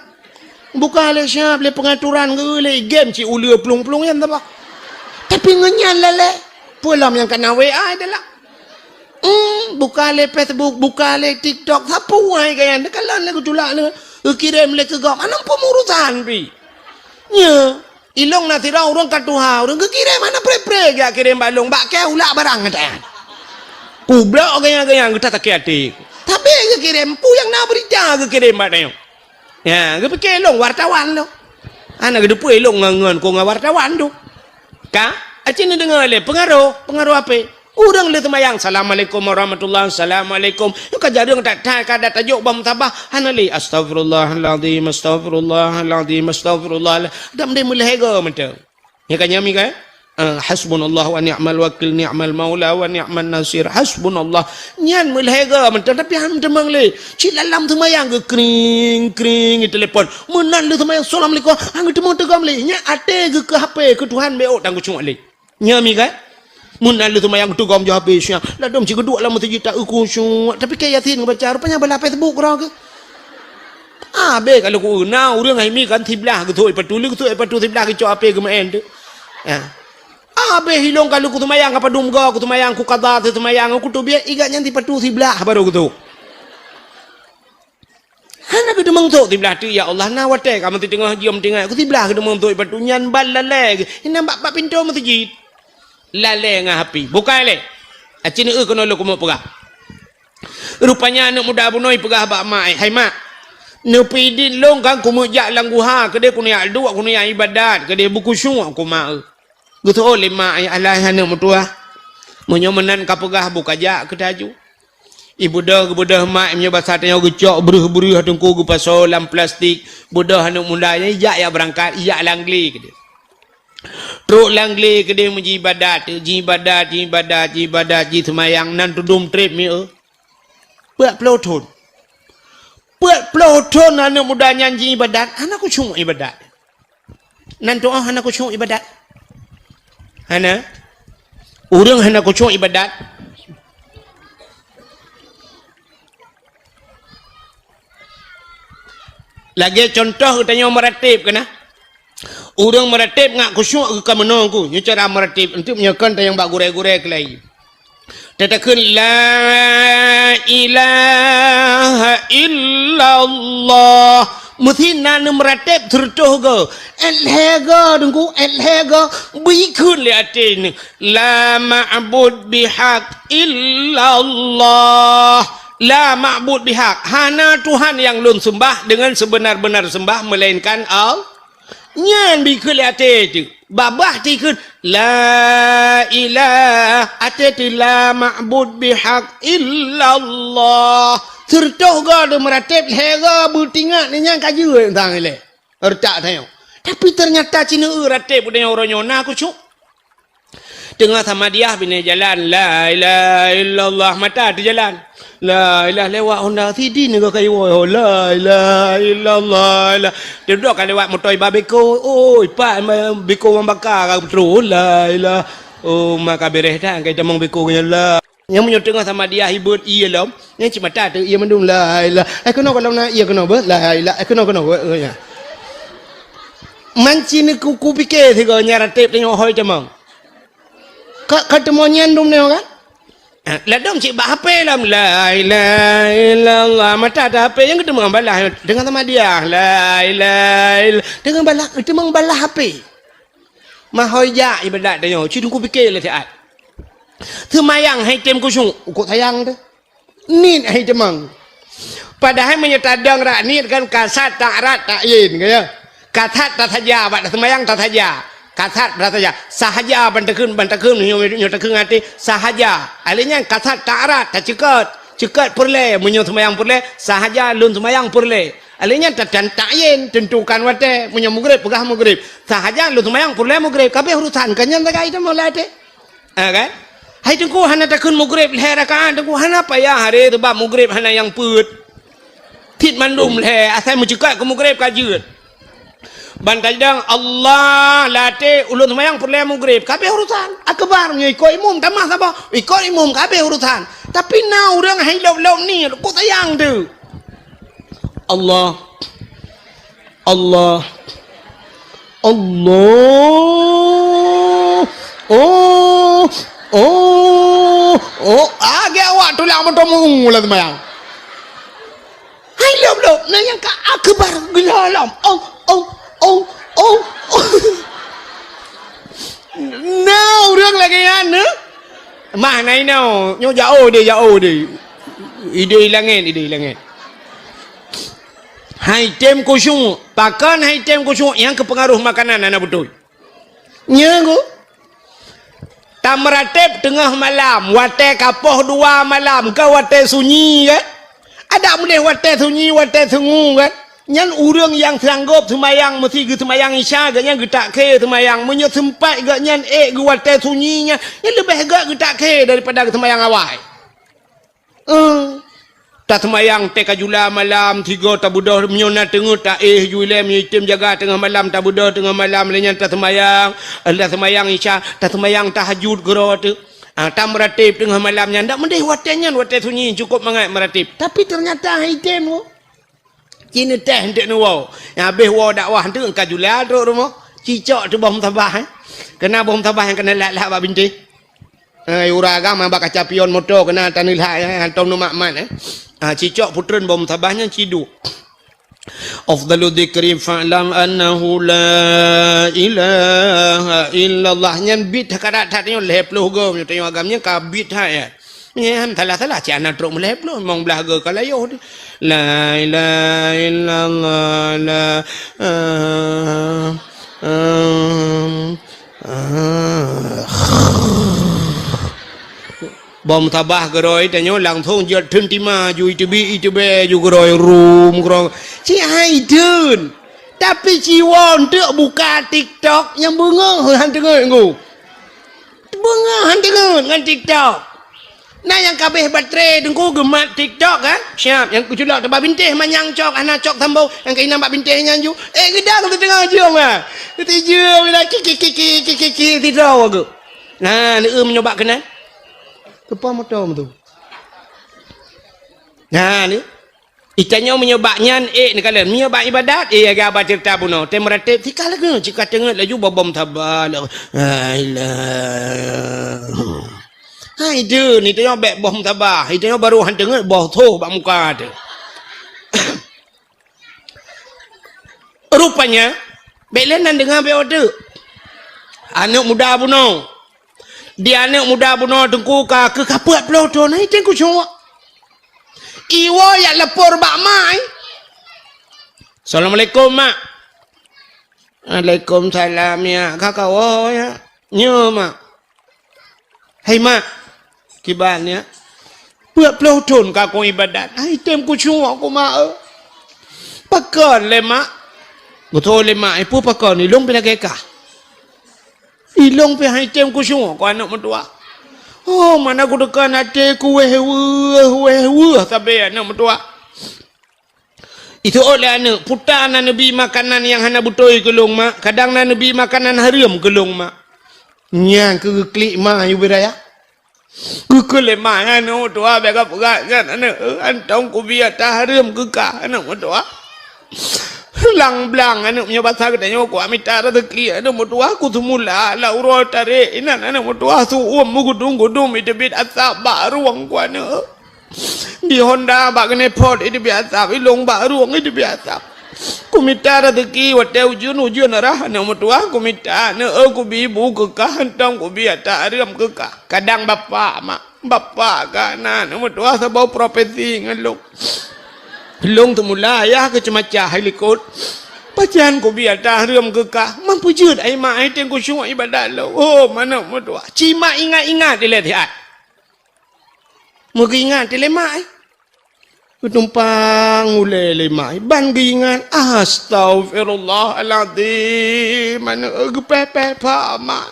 Buka lé siap lé peungaturan geueu lé game cit uleue plueng-plueng nyan saboh. Tapi ngon nyan lalè, peue lom nyang ka na W A dalam. Hmm, buka lé Facebook, buka lé TikTok, sapeue hai gaya, neukalon lé geutulak lé, geukirém lé keu gob, hana peumurusan pih. Nyo, ilong na sidroe ureueng ka tuha, ureueng geukirém hana pré-pré geujak kirém bak lôn, bak kèe ulak barang gata. Kublok gaya-gaya geuta sakét até. Tapi geukirém, peue nyang na beurita geukirém bak tanyoe. Ya, geupike lôn wartawan lôn. Hana geuteupeue lôn ngon, ngon, kon ngon wartawan tu. Ka? Aci neudeungö lé peungaroh, peungaroh H P. Ureueng lheueh seumayang, "Assalamualaikum warahmatullah, assalamualaikum." Nyoe ka jareueng that-that, ka dat tajok bak musabah, hana lé, "Astaghfirullahalazim, astaghfirullahalazim, astaghfirullah." Dam deh meulhèe goe mantong. Nyoe ka nyan mi kan? Eh, "Hasbunallah wa ni'mal wakil, ni'mal maula wa ni'man nasir. Hasbunallah." Nyan meulhèe goe mantong, tapi han teumeung lé. Cit lam seumayang geu kring, kring, telepon. Meunan lheueh seumayang, "Assalamualaikum." Han geuteumeung teugom lé. Nyan até geuh keu H P, keu Tuhan B O tan geucok lé. Nyan mi kan? Meunan lheueh seumayang teugom jih habéh siang. Ladôm cit geuduek lam meuseujid ta khusyuk, tapi keu Yasin geubaca, rupanya bala Facebook keudroe keuh. Habéh ka lheueh keu na ureueng hai mi kan siblah geuthok ipatu, lheueh geuthok ipatu siblah geucok H P geumeu'en tu. Ya. Habéh ilong ka lheueh kuseumayang ka padum goe, kuseumayang kukada, seumayang kuteubiet, igat nyan sipatu siblah baru geuthok. Hana geuteumeung thok siblah teuk, ya Allah, na watèe ka meuteungoh jeuem tinggai, ku siblah geuteumeung thok ipatu nyan ban lalè geuh. Inan bak, bak pintoe meuseujid. Lalè ngon H P. Bukai lé. Aci neu keunoe lôn keumeung peugah. Rupanya aneuk muda bunoe peugah bak mak, "Hai mak, neupeudin lôn kan keumeuk jak lam guha, keudeh keuneuk jak duek, keuneuk jak ibadat, keudeh beukhusyuk keu mak eu." Geuseuôt lé mak, "Alah aneuk meutuah, meunyoe meunan ka peugah, bukajak keu taju." Ibeudôh, geubeudôh mak, meunyoe basa tanyoe geucok breuh-breuh teungku geupasoe lam plastik, beudôh aneuk muda nyan ijak jak beurangkat, ijak lam glé keudeh. Trok lam glé keudeh meujiibadat, jiibadat, jiibadat, jiibadat, jiseumayang, nan tudum treb mieu. Peuet ploh thon. Peuet ploh thon aneuk muda nyan jiibadat, hana khusyuk ibadat. Nan tu'oh hana khusyuk ibadat. Hana. Ureuëng hana khusyuk ibadat. Lagée contoh geutanyoe meuratéb keunan. Ureuëng meuratéb ngat khusyuk geuka meunoe ku. Nyoe cara meuratéb, untuk meunyoe kon tanyong bak gurée-gurée keulai. Tatakheun la ilaha illallah. Meusi na neumeuratéb seureutoh goe. Ék lhée goe, Teungku, ék lhée goe. Bri kheun lé até neuh. La ma'bud bihaq illallah. La ma'bud bihaq. Hana Tuhan nyang lôn seumbah deungon seubeuna-beuna seumbah meulainkan Allah. Nyan bri kheun lé até teuh. Babah ti kheun, la ilah, até teuh la ma'bud bihaq illallah. Seureutoh goe neumeuratéb lhée goe beutingat nyan ka jeuet sang ilée. Reutak tanyoe. Tapi teunyata cit neueu ratéb geutanyoe uroe nyoe na khusyuk. Teungoh samadiah binéh jalan, la ilaha illallah, mata teujalan. La ilaha lewat honda sidin nyoe ka iwoe, la ilaha illallah. La. Teudoe ka lewat moto iba beko, oi, pat beko mambaka ka beutôi, la ilaha. Oh, maka bereh dah kai tamong beko nyan la. Nyang meunyoe teungoh samadiah ibeut ié lom, nyang cit mata teuh ié mandum, la ilaha. Eh, keunoe gohlom na ié keunoe beuh, la ilaha. Eh, keunoe, keunoe beuh, ya. Manci ni ku, kupike sigoe nyan ratéb tanyoe hôi tamong. Ka, ka teumo nyan dum nyoe kan? Eh, ladom cit bak H P lom, la ilaha illallah. Mata teuh H P nyang geuteumong balah deungon samadiah, la ilaha illallah. Deungon balah, geuteumong balah H P. Mahôi jak ibadat tanyoe, cit kupike lé siat. Seumayang hai tem khusyuk, ukot sayang teuh. Niet hai teumang. Padahai meunyoe tadong rak niet kan kasat ta'arat ta'yin, ka ya. Kasat tasaja, bak taseumayang tasaja. Kasat tasaja. Sahaja ban takheun, ban takheun, nyoe, nyoe takheun até, sahaja. Alé nyan kasat ta'arat, taceukeut. Ceukeut peureulée, meunyoe seumayang peureulée, sahaja lôn seumayang peureulée. Alé nyan ta-, ta-, ta'yin, teuntukan watée, meunyoe mugrib, peugah mugrib. Sahaja lôn seumayang peureulée mugrib, ka abéh urusan, ka nyan sagai teuma lam até. Ha, kan? Hai Teungku, hana takheun mugrib lhée rakaat, Teungku, hana payah haré, sabab mugrib hana nyang peuet. Cit mandum lhée, asai meuceukat keu mugrib ka jeuet. Ban tadong Allah lam até ulôn seumayang peureulée mugrib, ka abéh urusan. Akbar, nyoe ikot imum tamah saboh, ikot imum ka abéh urusan. Tapi na ureuëng hai lôb-lôb niet, kok sayang teuh. Allah. Allah. Allah. Oh. Oh. Oh. Ah, gé awak tulang beutôi meu'u lam seumayang. Hai lôb-lôb, na nyang ka akbar geulalom. Oh, oh, oh, oh, oh. Na ureuëng lagée nyan, eh? Mah na inoe, nyoe jaoh deh, jaoh deh. Ideh langét, ideh langét. Hai tem khusyuk, pakon hai tem khusyuk nyang keupeungaruh makanan hana beutôi. Nyan ku. Tameuratéb teungoh malam, watée ka poh dua malam, ka watée sunyi kan? Adak meudeh watée sunyi, watée sungu kan? Nyan ureuëng nyang sanggob seumayang meusi geuseumayang Isya, geuhnyan geutak khe seumayang. Meunyoe seumpat geuhnyan ék geuwatée sunyi nyan, nyan leubeh gét geutak khe daripada geuseumayang awai. Eh, taseumayang teuka jula malam, sigoe tabeudôh, meunyoe na teungeut taéh ju ilée, meunyoe item jaga teungoh malam, tabeudôh teungoh malam, lheueh nyan taseumayang, taseumayang Isya, taseumayang tahajud keudroe teuh. Ah, tameuratéb teungoh malam nyan, dak meudeh watée nyan, watée sunyi, cukôp mangat meuratéb. Tapi teunyata han item, oh. Ci neuteh eunteuk neuwoe. Nyang habéh woe dakwah eunteuk ka jula trok rumoh. Cicok teuh boh musabah, eh. Keuna boh musabah nyang keuna lat-lat bak bintéh. Eh, ureuëng agam bak kaca pion moto keuna taneulhak, eh, hantom neumat-mat, eh. Ah, cicok putreun boh musabah nyan ciduek. Afdalu dzikri fa'lam annahu la ilaha illallah. Nyan bit that karat that nyoe lhée ploh goe meunyoe tanyoe agam nyan ka bit that, ya. Nyan salah-salah, cit hana trok meulhée ploh, limong blaih goe ka layoh teuh. La ilaha illallah, la, ah, ah, ah. Boh musabah keudroe tanyoe langsong jeuet theun tima ju iteubiet, iteubiet ju keudroe rum, keudroe. Cit hai theun. Tapi ci woe eunteuk buka TikTok nyang beungoh han teungeut ngku. Beungoh han teungeut ngon TikTok. Na nyang ka abéh baterai teungku geumat TikTok kan? Siap, nyang keuculok teubak bintéh manyang cok, hana cok sambông, nyang keunan bak bintéh nyan ju. Eh, geudang teuteungoh jeuem ah. Teuteujeuem ila ki ki ki ki ki ki ki sidroe geuh. Nah, neueu meunyoe bak keunan. Keupa moto tu. Nah, ni. Itanyoe meunyoe bak nyan, ék neukalon. Meunyoe bak ibadat, éh, agak ba ceurita bunoe. Tem ratéb, tika lagèe, cit ka teungeut laju bobom saba. La ilaha. Hai deuh, ni tanyoe bèk bom saba. Itanyoe baru han teungeut boh tho bak muka teuh. Rupanya, bèk lé nan deungoe bèk odeuk. Aneuk muda bunoe. Di aneuk muda bunoe teungku ka keu kapeuet ploh thon, hai teuh kusyok. Iwoe yak lapor bak mak, eh. Assalamualaikum, Mak. Waalaikumsalam, ya. Ka kawoe, ya. Nyo, Mak. Hai, Mak. Kiban, ya. Peuet ploh thon ka kong ibadat. Hai tem kusyok ku, Mak, eh. Pakon lé, Mak? Beutôi lé, Mak. Eh, peue pakon? Ilong pih lagèe kah. Ilong pih hai tem kusyok ku aneuk meutuah. Oh, mana ku teuka até ku wéh weuh, wéh weuh sabe aneuk meutuah. Itu lé aneuk, puta na neubi makanan nyang hana beutôi keu lôn, Mak. Kadang na neubi makanan hareuem keu lôn, Mak. Nyan keu geuklik ma yue beu raya. Keu keu lé ma nyan, oh, tuha bèk ka peugah nyan aneuk, eh, antong kubi ata hareuem keu kah aneuk meutuah. Lang blang aneuk meunyoe basa geutanyoe kuat mita rezeki aneuk meutuah, ku seumula la uroe tarek inan aneuk meutuah, su'uem meugudum-gudum iteubiet asap bak rueng ku aneuk. Di Honda bak keuneuk phot iteubiet asap, ilong bak rueng iteubiet asap. Kumita rezeki watèe ujeuen-ujeuen rhah aneuk meutuah, kumita aneuk, eh, kubi bu keu kah, hantom kubi ata hareuem keu kah. Kadang bapak, mak, bapak ka na aneuk meutuah saboh profesi ngon lôn. Lôn teumula ayah keu ceumacah hai likot. Pajan kubi ata hareuem keu kah, man peujeuet ai mak ai teuh kusyok ibadat lôn. Oh, aneuk meutuah. Ci mak ingat-ingat ilèe siat. Meugeuingat lé mak, eh. Geutumpang ulèe lé mak, eh. Ban geuingat, astaghfirullahalazim. Aneuk, eh, geupèh-pèh pha mak.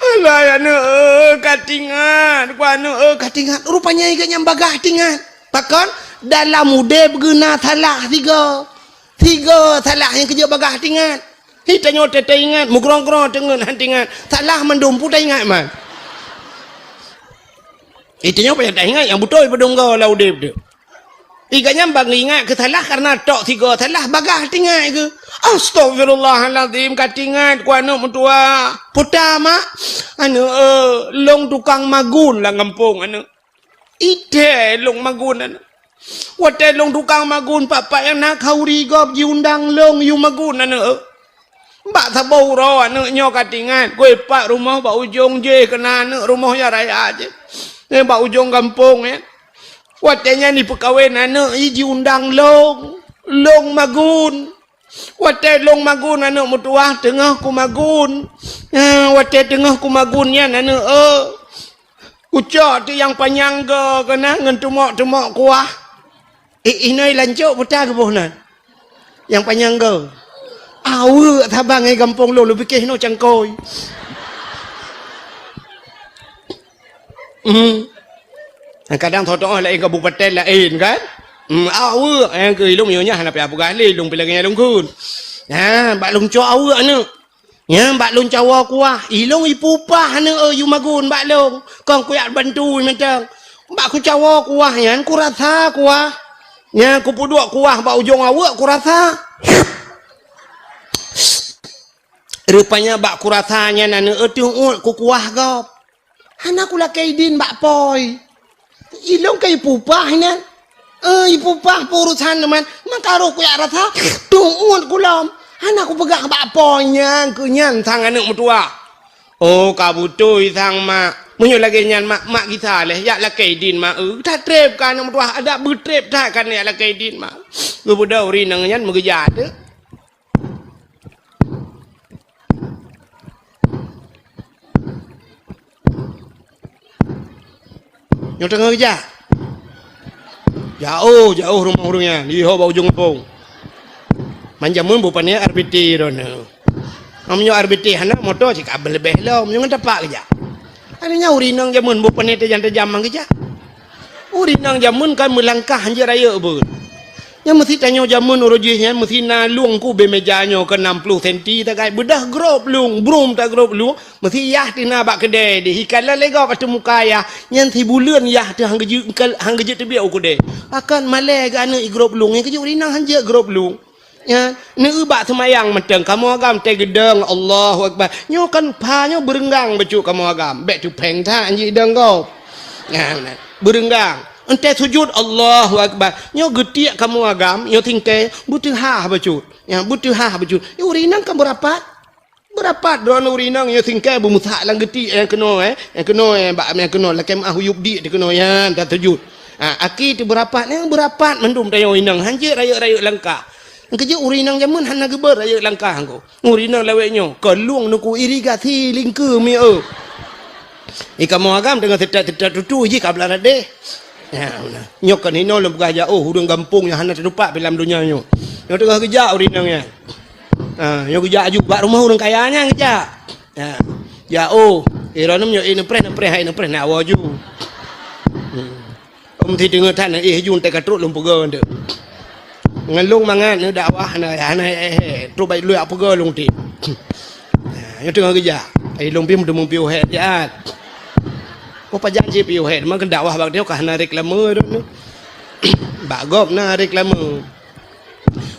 Alah, aneuk, eh, ka tingat. Ku aneuk, eh, ka tingat. Rupanya geuh nyan bagaih tingat. Pakon? Dalam udép geuh na salah sigoe. Sigoe salah nyang keujeuet bagaih tingat. Hi tanyoe teuingat, meugrong-grong teungeut han tingat. Salah mandum peue taingat man. Hi tanyoe payah taingat nyang beutôi peudong goe lam udép teuh. Iga nyan bang ingat keu salah kareuna tok sigoe salah bagaih tingat keuh. Astagfirullahalazim, ka tingat ku aneuk meutuah. Puta mak, aneuk, eh, lôn tukang magun lam gampông aneuk. Ideh lôn magun aneuk. Watèe lôn tukang magun, pat-pat nyang na khauri gob jiundang lôn yue magun aneuk. Bak saboh uroe aneuk nyoe ka tingat, keu pat rumoh bak ujong jéh keunan aneuk rumoh ya raya jéh. Eh, bak ujong gampông, eh. Watèe nyan jipeukawen aneuk, i jiundang lôn, lôn magun. Watèe lôn magun aneuk meutuah, teungoh kumagun. Eh, watèe teungoh kumagun nyan aneuk, eh. Kucok teuk nyang panyang goe keunan ngon teumok-teumok kuah. Eh, inoe lancok peue ta geuboh nan. Nyang panyang goe. Aweuek saban ngon gampông lôn, lôn piké inoe cangkôi. Hmm. Kadang tho-tho laén kabupaten laén kan? Hmm, aweuek, eh, keu ilong nyoe nyan hana payah peugah lé, ilong pih lagèe nyan lôn kheun. Nyan, bak lôn cok aweuek aneuk. Nyan, bak lôn cawoe kuah. Ilong ipeupah aneuk, eh, yue magun bak lôn. Kon kuyak bantu mantong. Bak kucawoe kuah nyan, kurasa kuah. Nyan, kupeuduek kuah bak ujong aweuek, kurasa. Rupanya bak kurasa nyan aneuk, eh, teuôt kukuah gob. Hana kulakèe idin bak pôi. Ilong ka ipeupah inan. Eh, ipeupah peurusan teuma. Maka roh kuyak rasa, teuôt kulom. Hana kupeugah bak pôi nyan, keu nyan sang aneuk meutuah. Oh, ka beutôi sang mak. Meunyoe lagèe nyan mak, mak gisa lé, yak lakèe idin mak. Eh, that trép ka aneuk meutuah, adak beutrép that ka yak lakèe idin mak. Geubeudôh uri nang nyan meugeujak teuh. Nyoe teungoh geujak. Jaoh, jaoh rumoh ureueng nyan, di ho bak ujong gampông. Ngon jameun beu pané R B T droeneuh. Meunyoe R B T hana, moto cit ka leubeh lom, nyoe ngon tapak geujak. Akhirnya ureueng inong jameun beu pané tajam-tajam mang geujak. Ureueng inong jameun kan meulangkah hanjeuet rayeuk beuet. Nyan meusi tanyoe jameun uroe jih nyan meusi na lueng keu ubé meja nyoe keu enam puluh senti tagai beudah grob lueng, brum tagrob lueng, meusi yah teuh na bak keudè deh. Ikalon lé gob ateueh muka yah, nyan sibuleuen yah teuh han geujeuet, han geujeuet teubiet u keudè. Pakon malèe geuh aneuk i grob lueng, nyan keuh jeuet ureueng inong hanjeuet grob lueng. Nyan, neueu bak seumayang mantong kamoe agam teuh geudong, Allahu Akbar. Nyoe kan pha nyoe beureunggang bacut kamoe agam. Bèk teupeng that jidong gob. Nyan, beureunggang. Entah sujud, Allahu Akbar. Nyoe geutiek kamoe agam, nyoe singkèe beuteuhah bacut. Nyan, beuteuhah bacut. Nyoe ureueng inong kan beurapat. Beurapat droeneuh ureueng inong nyoe singkèe beumeusak lam geutiek nyang keunoe, eh. Nyang keunoe, eh, bak nyang keunoe lakèe meu'ah u yup diek teuh keunoe nyan tasujud. Ha, aki teuh beurapat, nyang beurapat mandum tanyoe inong hanjeuet rayeuk-rayeuk langkah. Nyang keuh jeuet ureueng inong jameun hana geubeuet rayeuk langkah ngko. Ureueng inong lawét nyoe, keu lueng nuku irigasi lingkeue mieu. I kamoe agam deungon seutat-seutat tutu jih ka blah radeh. Ya, beuna. Nyoe kan hinoe lôn peugah jak, oh, ureueng gampông nyang hana teutupat pi lam donya nyoe. Nyoe teungoh geujak ureueng inong nyan. Ha, nyoe geujak aju bak rumoh ureueng kaya nyan geujak. Ha, jak, oh, eh, droeneuh nyoe, eh, neupreh, neupreh, hai neupreh, nak awoe aju. Hmm. Om si deungoe that na, eh, aju teuka trok lôn peugah nteuk. Ngon lôn mangat neudakwah hana, hana, eh, eh, trok bai lôn jak peugah lôn ti. Ha, nyoe teungoh geujak. Ai lôn pih meuteumé piôh hèk siat. Oh, pajan cit piôh hèk, meukeue dakwah bak nyoe ka hana reklame droeneuh. Bak gob na reklame.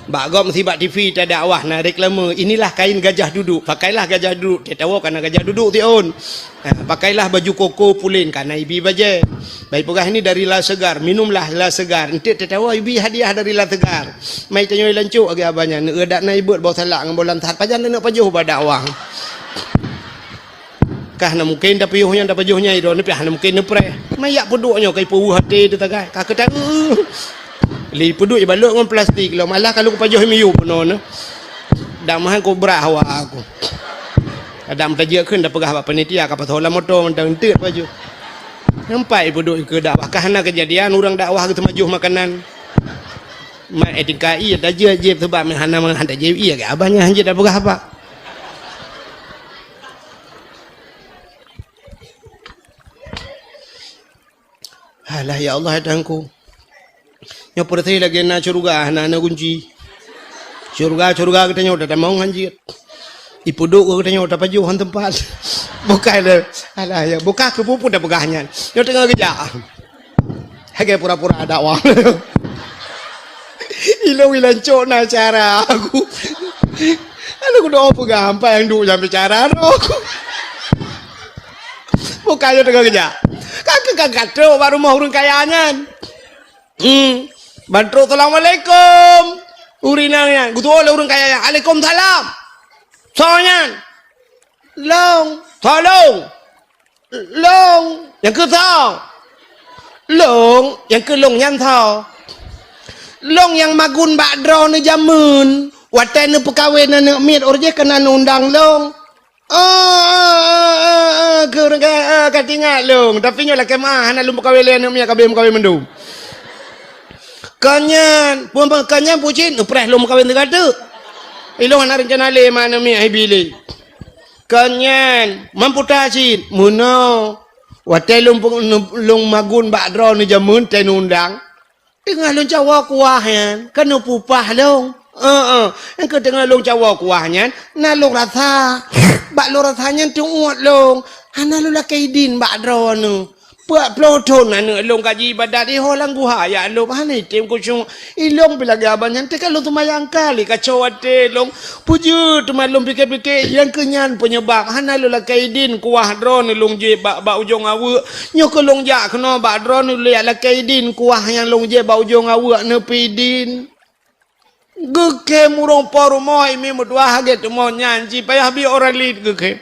Bak gob meusi bak T V tadakwah na reklame, "Inilah kain gajah duduk, pakailah gajah duduk." Teuh tawoe ka na gajah duduk siôn. Ha, "Pakailah baju koko pulen," ka na ibi bajèe. Bai peugah, "Ini dari La Segar, minumlah La Segar." Enteuk teuh tawoe ibi hadiah dari La Segar. Mai tanyoe lancok lagèe abah nyan, neueu dak na ibeuet boh salak ngon boh lam that, pajan neuneuk pajoh bak dakwah. Kah na mungken tapiôh nyan, tapajoh nyan, droeneuh pih hana mungken neupreh. Mayak peuduek nyoe ka ipeuweuh até teuh tagai. Ka keutan, lé peuduek ibalot ngon plastik lom. Alah, ka lôn pajoh miyueb bunoe nyoe. Dak meuhan keu brah awak aku. Kadang tajak kheun tapeugah bak panitia ka pasoe lam moto mantong enteuk pajoh. Nampak ipeuduek keu dakwah. Ka hana keujadian ureueng dakwah geuteumajoh makanan. Mak etika ie tajak jieb sebab meuhana meuhan tajak ie ke abah nyan hanjeuet tapeugah apa. Alah, ya Allah, ya Tuhanku. Nyoe peureuté lagèe na syeuruga, hana na gunci. Syeuruga, syeuruga geutanyoe tatamong hanjeuet. Ipeuduek geutanyoe tapajoh han teumpat. Bukai le. Alah, ya, buka keu peue-peue tapeugah nyan. Nyoe teungoh geujak. Lagèe pura-pura dakwah. Ilôn ilancok na cara aku. Lalu kudoa peugah, "Ampai nyang duek nyang bicara roh." Bukan nyoe teungoh geujak. Ka keu ka katrok bak rumoh ureueng kaya nyan. Hmm. Ban trok, "Assalamualaikum." Ureueng inong nyan, geutuwoe lé ureueng kaya nyan, "Alaikumsalam." Soe nyan? "Lôn." "Soe lôn?" "Lôn." "Nyang keuh soe?" "Lôn." "Nyang keuh lôn nyan soe?" "Lôn nyang magun bak droeneuh jameun. Watèe neupeukawen aneuk miet, uroe jéh ka na neuundang lôn." "Oh, oh, oh, oh, oh, keu ureueng ka, oh, ka teuingat lôn. Tapi nyoe lakèe meu'ah, hana lôn peukawen lé aneuk miet, ka abéh meukawen mandum." "Kon nyan, peue, peue, kon nyan peue cit, neupreh lôn meukawen sigoe teuk. Ilôn hana reuncana lé ma aneuk miet, hai bi lé." "Kon nyan, mamputa cit, meunoe. Watèe lôn pe-, lôn magun bak droeneuh jameun teuh neuundang, teungoh lôn cawoe kuah nyan, ka neupeupah lôn. Heeh, nyang keuh teungoh lôn cawoe kuah nyan, na lôn rasa. Bak lôn rasa nyan teuuet lôn. Hana lôn lakèe idin bak droeneuh. Peuet ploh thôn aneuk lôn ka jiibadat ihoe lam guha, ya lôn hana item khusyuk. Ilôn pih lagèe abah nyan, teuka lôn seumayang kali kaco até lôn. Peue jeuet teuma lôn pike-pike, nyang keuh nyan peunyebab hana lôn lakèe idin kuah droeneuh lôn jieb bak, bak ujong aweuek. Nyoe keuh lôn jak keunoe bak droeneuh lôn jak lakèe idin kuah nyang lôn jieb bak ujong aweuek neupeuidin. Geukhem ureueng po rumoh, imi meutuah lagèe teumon nyan, ci payah bi orang laén geukhem.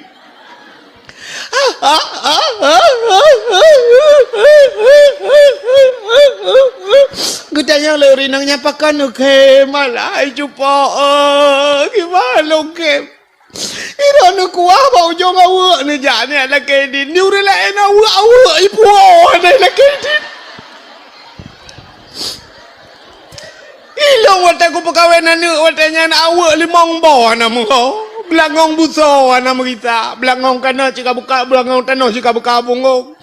Geutanyong lé ureueng inong nyan, "Pakon neukhem?" "Alah, hai cupo, eh, kiban lôn khem? Droeneuh kuah bak ujong aweuek neujak nyan lakèe idin. Di ureueng laén aweuek-aweuek ipuwoe nyan lakèe idin. Ilôn Watèe kupeukawen aneuk, watèe nyan aweuek limong boh hana meuho, beulangong busoe hana meurita, beulangong tanoh cit ka buka, beulangong tanoh cit ka buka punggong.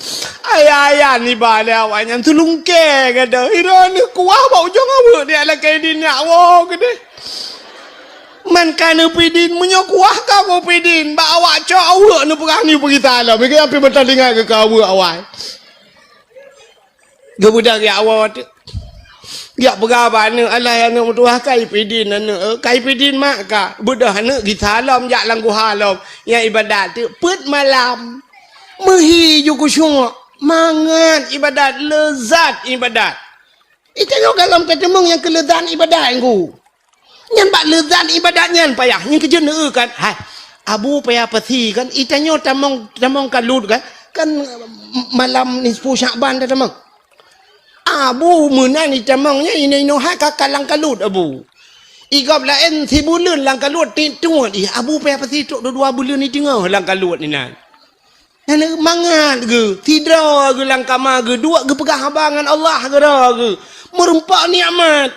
Ayah-ayah niba lé awaknyan teulungkée gata. Droeneuh kuah bak ujong aweuek, neulakée idin neuk woe keudeh. Man ka neupidin, meunyoe kuah ka kupidin, bak awak cok aweuek neupeugah neuk peugita lom. Meukeue pih meuteulinggai keu aweuek awai. Geubeudôh geujak woe teuk. Geujak peugah bak aneuk, "Alah, aneuk meutuwah, ka ipidin aneuk, eh, ka ipidin mak ka." Beudôh aneuk gisa lom jak lam guha lom. Nyang ibadat teuk peuet malam. Meuhi ju khusyuk, mangat ibadat, leuzat ibadat. Itanyoe gohlom ka teumeung nyang keu leuzat ibadat, Teungku. Nyan bak leuzat ibadat nyan payah. Nyan keuh jeuet neueu kan. Hai, Abu payah pasi kan. Itanyoe tamong, tamong kalut kan. Kan malam nisfu Syakban tatamong. Abu meunan itamong nyan inoe-inoe hai ka kalang kalut Abu. Igob laén sibuleuen lam kalut tiep tuet. Ih, Abu payah pasi trok dua buleuen iteungoh lam kalut inan. Nyan mangat geuh, sidroe geuh lam kama geuh, duek geupeugah haba ngon Allah keudroe geuh. Meureumpok nikmat.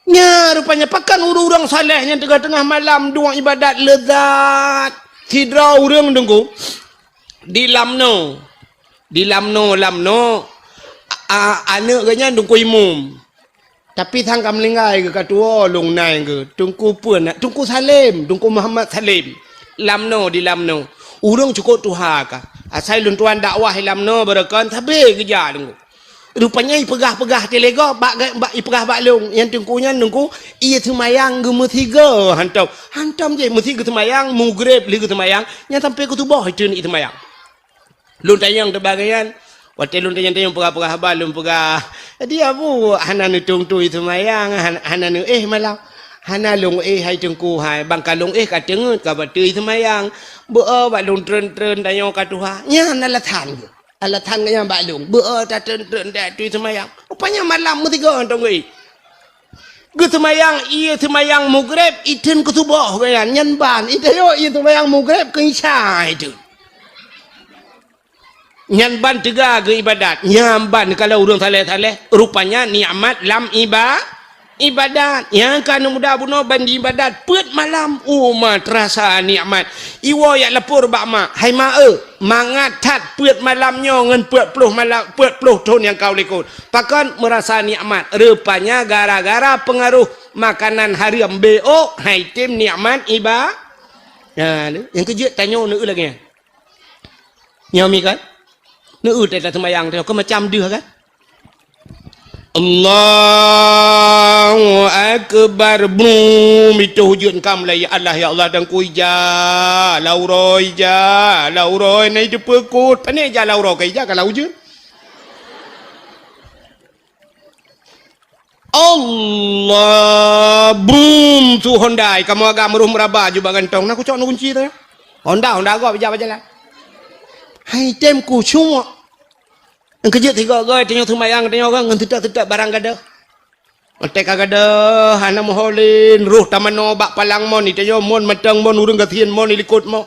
Nya rupanya pakon ureuëng-ureuëng saleh nyang teungoh-teungoh malam duek ibadat leuzat. Sidroe ureuëng Teungku di Lamno. Di Lamno, Lamno, a, a, aneuk geuh nyan Teungku Imum. Tapi sang ka meuninggai geuh ka tuwoe lôn nai geuh. Teungku peue na, Teungku Salem, Teungku Muhammad Salem. Lamno di Lamno. Ureuëng cukôp tuha ka. Asai lôn tuan dakwah di Lamno beureukan sabe geujak Teungku. Rupanya ipeugah-peugah teuh lé gob bak, bak ipeugah bak lôn. Nyang Teungku nyan Teungku, ie seumayang geumeusigoe hantom. Hantom jih meusi geuseumayang, mugreb lé geuseumayang, nyang sampai keu suboh iteuneuk ie seumayang. Lôn tanyong teuh bak gobnyan. Watée lôn tanyong-tanyong peugah-peugah haba, lôn peugah, "Jadi Abu hana neutueng-tueng ie seumayang, hana, hana neuéh malam?" "Hana lôn éh hai Teungku hai, ban ka lôn éh ka teungeut ka bateue ie seumayang. Beu-o bak lôn treun-treun tanyoe ka tuha." Nyan alasan geuh. Alasan geuh nyan bak lôn, beu-o tatreun-treun tateue ie seumayang. Rupanya malam meusigoe hantom geuéh. Geuseumayang ie seumayang mugreb, iteun keu suboh gobnyan, nyan ban. Itanyoe ie seumayang mugreb keu isya iteun. Nyan ban teuga geuibadat. Nyan ban kalau ureuëng saleh-saleh, rupanya nikmat lam iba-, ibadat. Nyang ka aneuk muda bunoe ban diibadat peuet malam, uma teurasa nikmat. Iwoe jak lapor bak mak, "Hai mak eu, mangat that peuet malam nyoe ngon peuet ploh malam, peuet ploh thon nyang ka u likot." Pakon meurasa nikmat? Rupanya gara-gara peungaroh makanan hareuem, B O, hai tem nikmat iba-, nah, nyang keu jeuet tanyoe neueu lagée nyan. Nyoe mi kan? Neueu teuh taseumayang teuh, keu macam deuh kan? Allahu Akbar. Brum, itu hujeuen ka mulai, "Ya Allah, ya Allah, Teungku ija, lam uroe ija, lam uroe na iteupeue kot." Pane ija lam uroe ka ija ka lam hujeuen. Allah, brum, su Honda, kamoe agam roh meuraba ju bak gantong. Na kucok na kunci teuh. Honda, Honda gob ija bak jalan. Hai tem khusyuk. Nyang keu jeuet sigoe-goe tanyoe seumayang tanyoe ngon teutot-teutot barang gadoh. Watée ka gadoh hana meuho lé, roh tamanoe bak palang mon, itanyoe mon mantong mon, ureuëng gasien mon ilikot mon.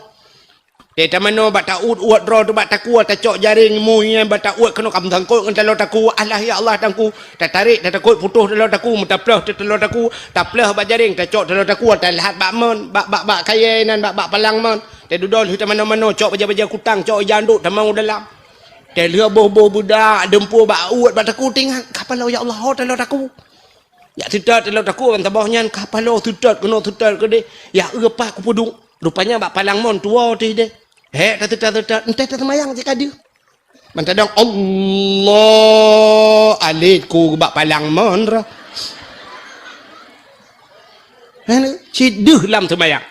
Teutamanoe bak ta-uet-uet droe teuh bak takue, tacok jaréng mu nyan bak ta-uet keunoe ka meusangkot ngon taloe takue. Allah ya Allah Teungku, tatarek tatakot putôh taloe takue, meutaploh teuh taloe takue, taploh bak jaréng, tacok taloe takue, talhat bak mon, bak, bak, bak kayée nan, bak, bak palang mon. Teududoe lheueh tamanoe-manoe, cok bajée-bajée kutang, cok ija andok tamong u dalam. Teuh lheueh boh-boh beudak, deumpue bak uet bak takue, teuingat, ka paloe ya Allah, ho taloe takue. Jak teutot taloe takue ban saboh nyan, ka paloe teutot keunoe teutot keudeh. Ya eu pat kupeuduek. Rupanya bak palang mon tuwoe teuh deh. Hék tateutot-teutot, enteh taseumayang cit ka deuh. Ban tadong Allah alet ku bak palang mon roh. Hana, cit deuh lam seumayang.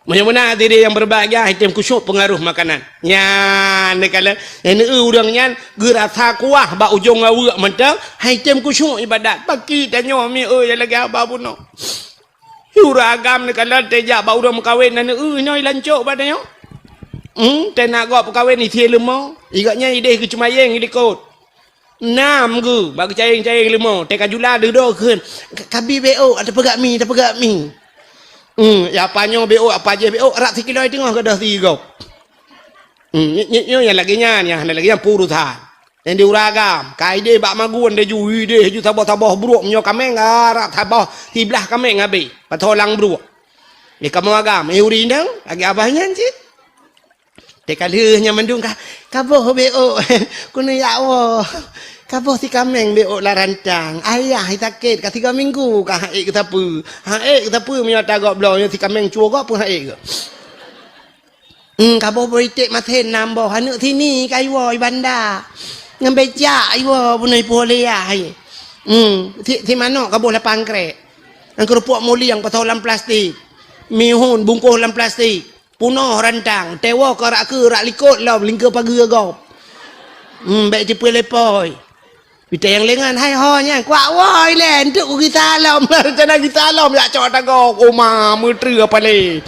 Meunyoe meunan hadirin yang berbahagia, hai tem khusyuk pengaruh makanan. Nyan, neukalon, nyang neueu ureuëng nyan geurasa kuah bak ujong aweuek mantong, hai tem khusyuk ibadat. Baki tanyoe mi eu nyang lagée haba bunoe. Ureuëng agam neukalon teuh jak bak ureuëng meukawen na neueu nyoe ilancok bak tanyoe. Hmm, teuh na gob peukawen isie leumo, igobnyan ideh geuceumayeng ilikot. Nam geuh bak geucayeng-cayeng leumo, teuh ka jula deuh doh kheun, "Ka-, kabi B O, tapeugah mi, tapeugah mi." Hmm, ya apa nyoe B O, apa jih B O, rab sikilo teungoh gadoh sigoe. Hmm, nyoe, nyoe, nyoe nyang lagée nyan, nyang hana lagée nyan peurusan. Nyang di ureueng agam, ka ideh bak magun laju, ideh laju saboh-saboh bruek meunyoe kaméng, harab saboh siblah kaméng habéh, pasoe lam bruek. Di kamoe agam, eh, ureueng inong, lagèe abah nyan cit. Teuka lheueh nyan mandum ka, ka boh beuôt, keuneuk jak woe. Ka boh si kaméng beuôt lam rantang, ayah sakét ka tiga minggu ka han ék geusapeue. Han ék geusapeue meunyoe ata gob bloe nyoe si kaméng cuwoe gob pun han ék geuh. Hmm, ka boh beuiték masén nam boh, aneuk sini ka iwoe i banda. Ngon becak iwoe bunoe ipuwoe lé yah. Hmm, si, si manok ka boh lapan krek. Ngon keurupuk mulieng pasoe lam plastik. Mihun bungkôh lam plastik. Punoh rantang, teuwoe keu rak keue rak likot lom lingkeue pageue gob. Hmm, bèk ceupeue lé pôi. Pita nyang lengan, hai ho nyan, kuak woe ilèe, enteuk kugisa lom, rencana gisa lom, jak cok tagoe, oma, meutreue apa lé.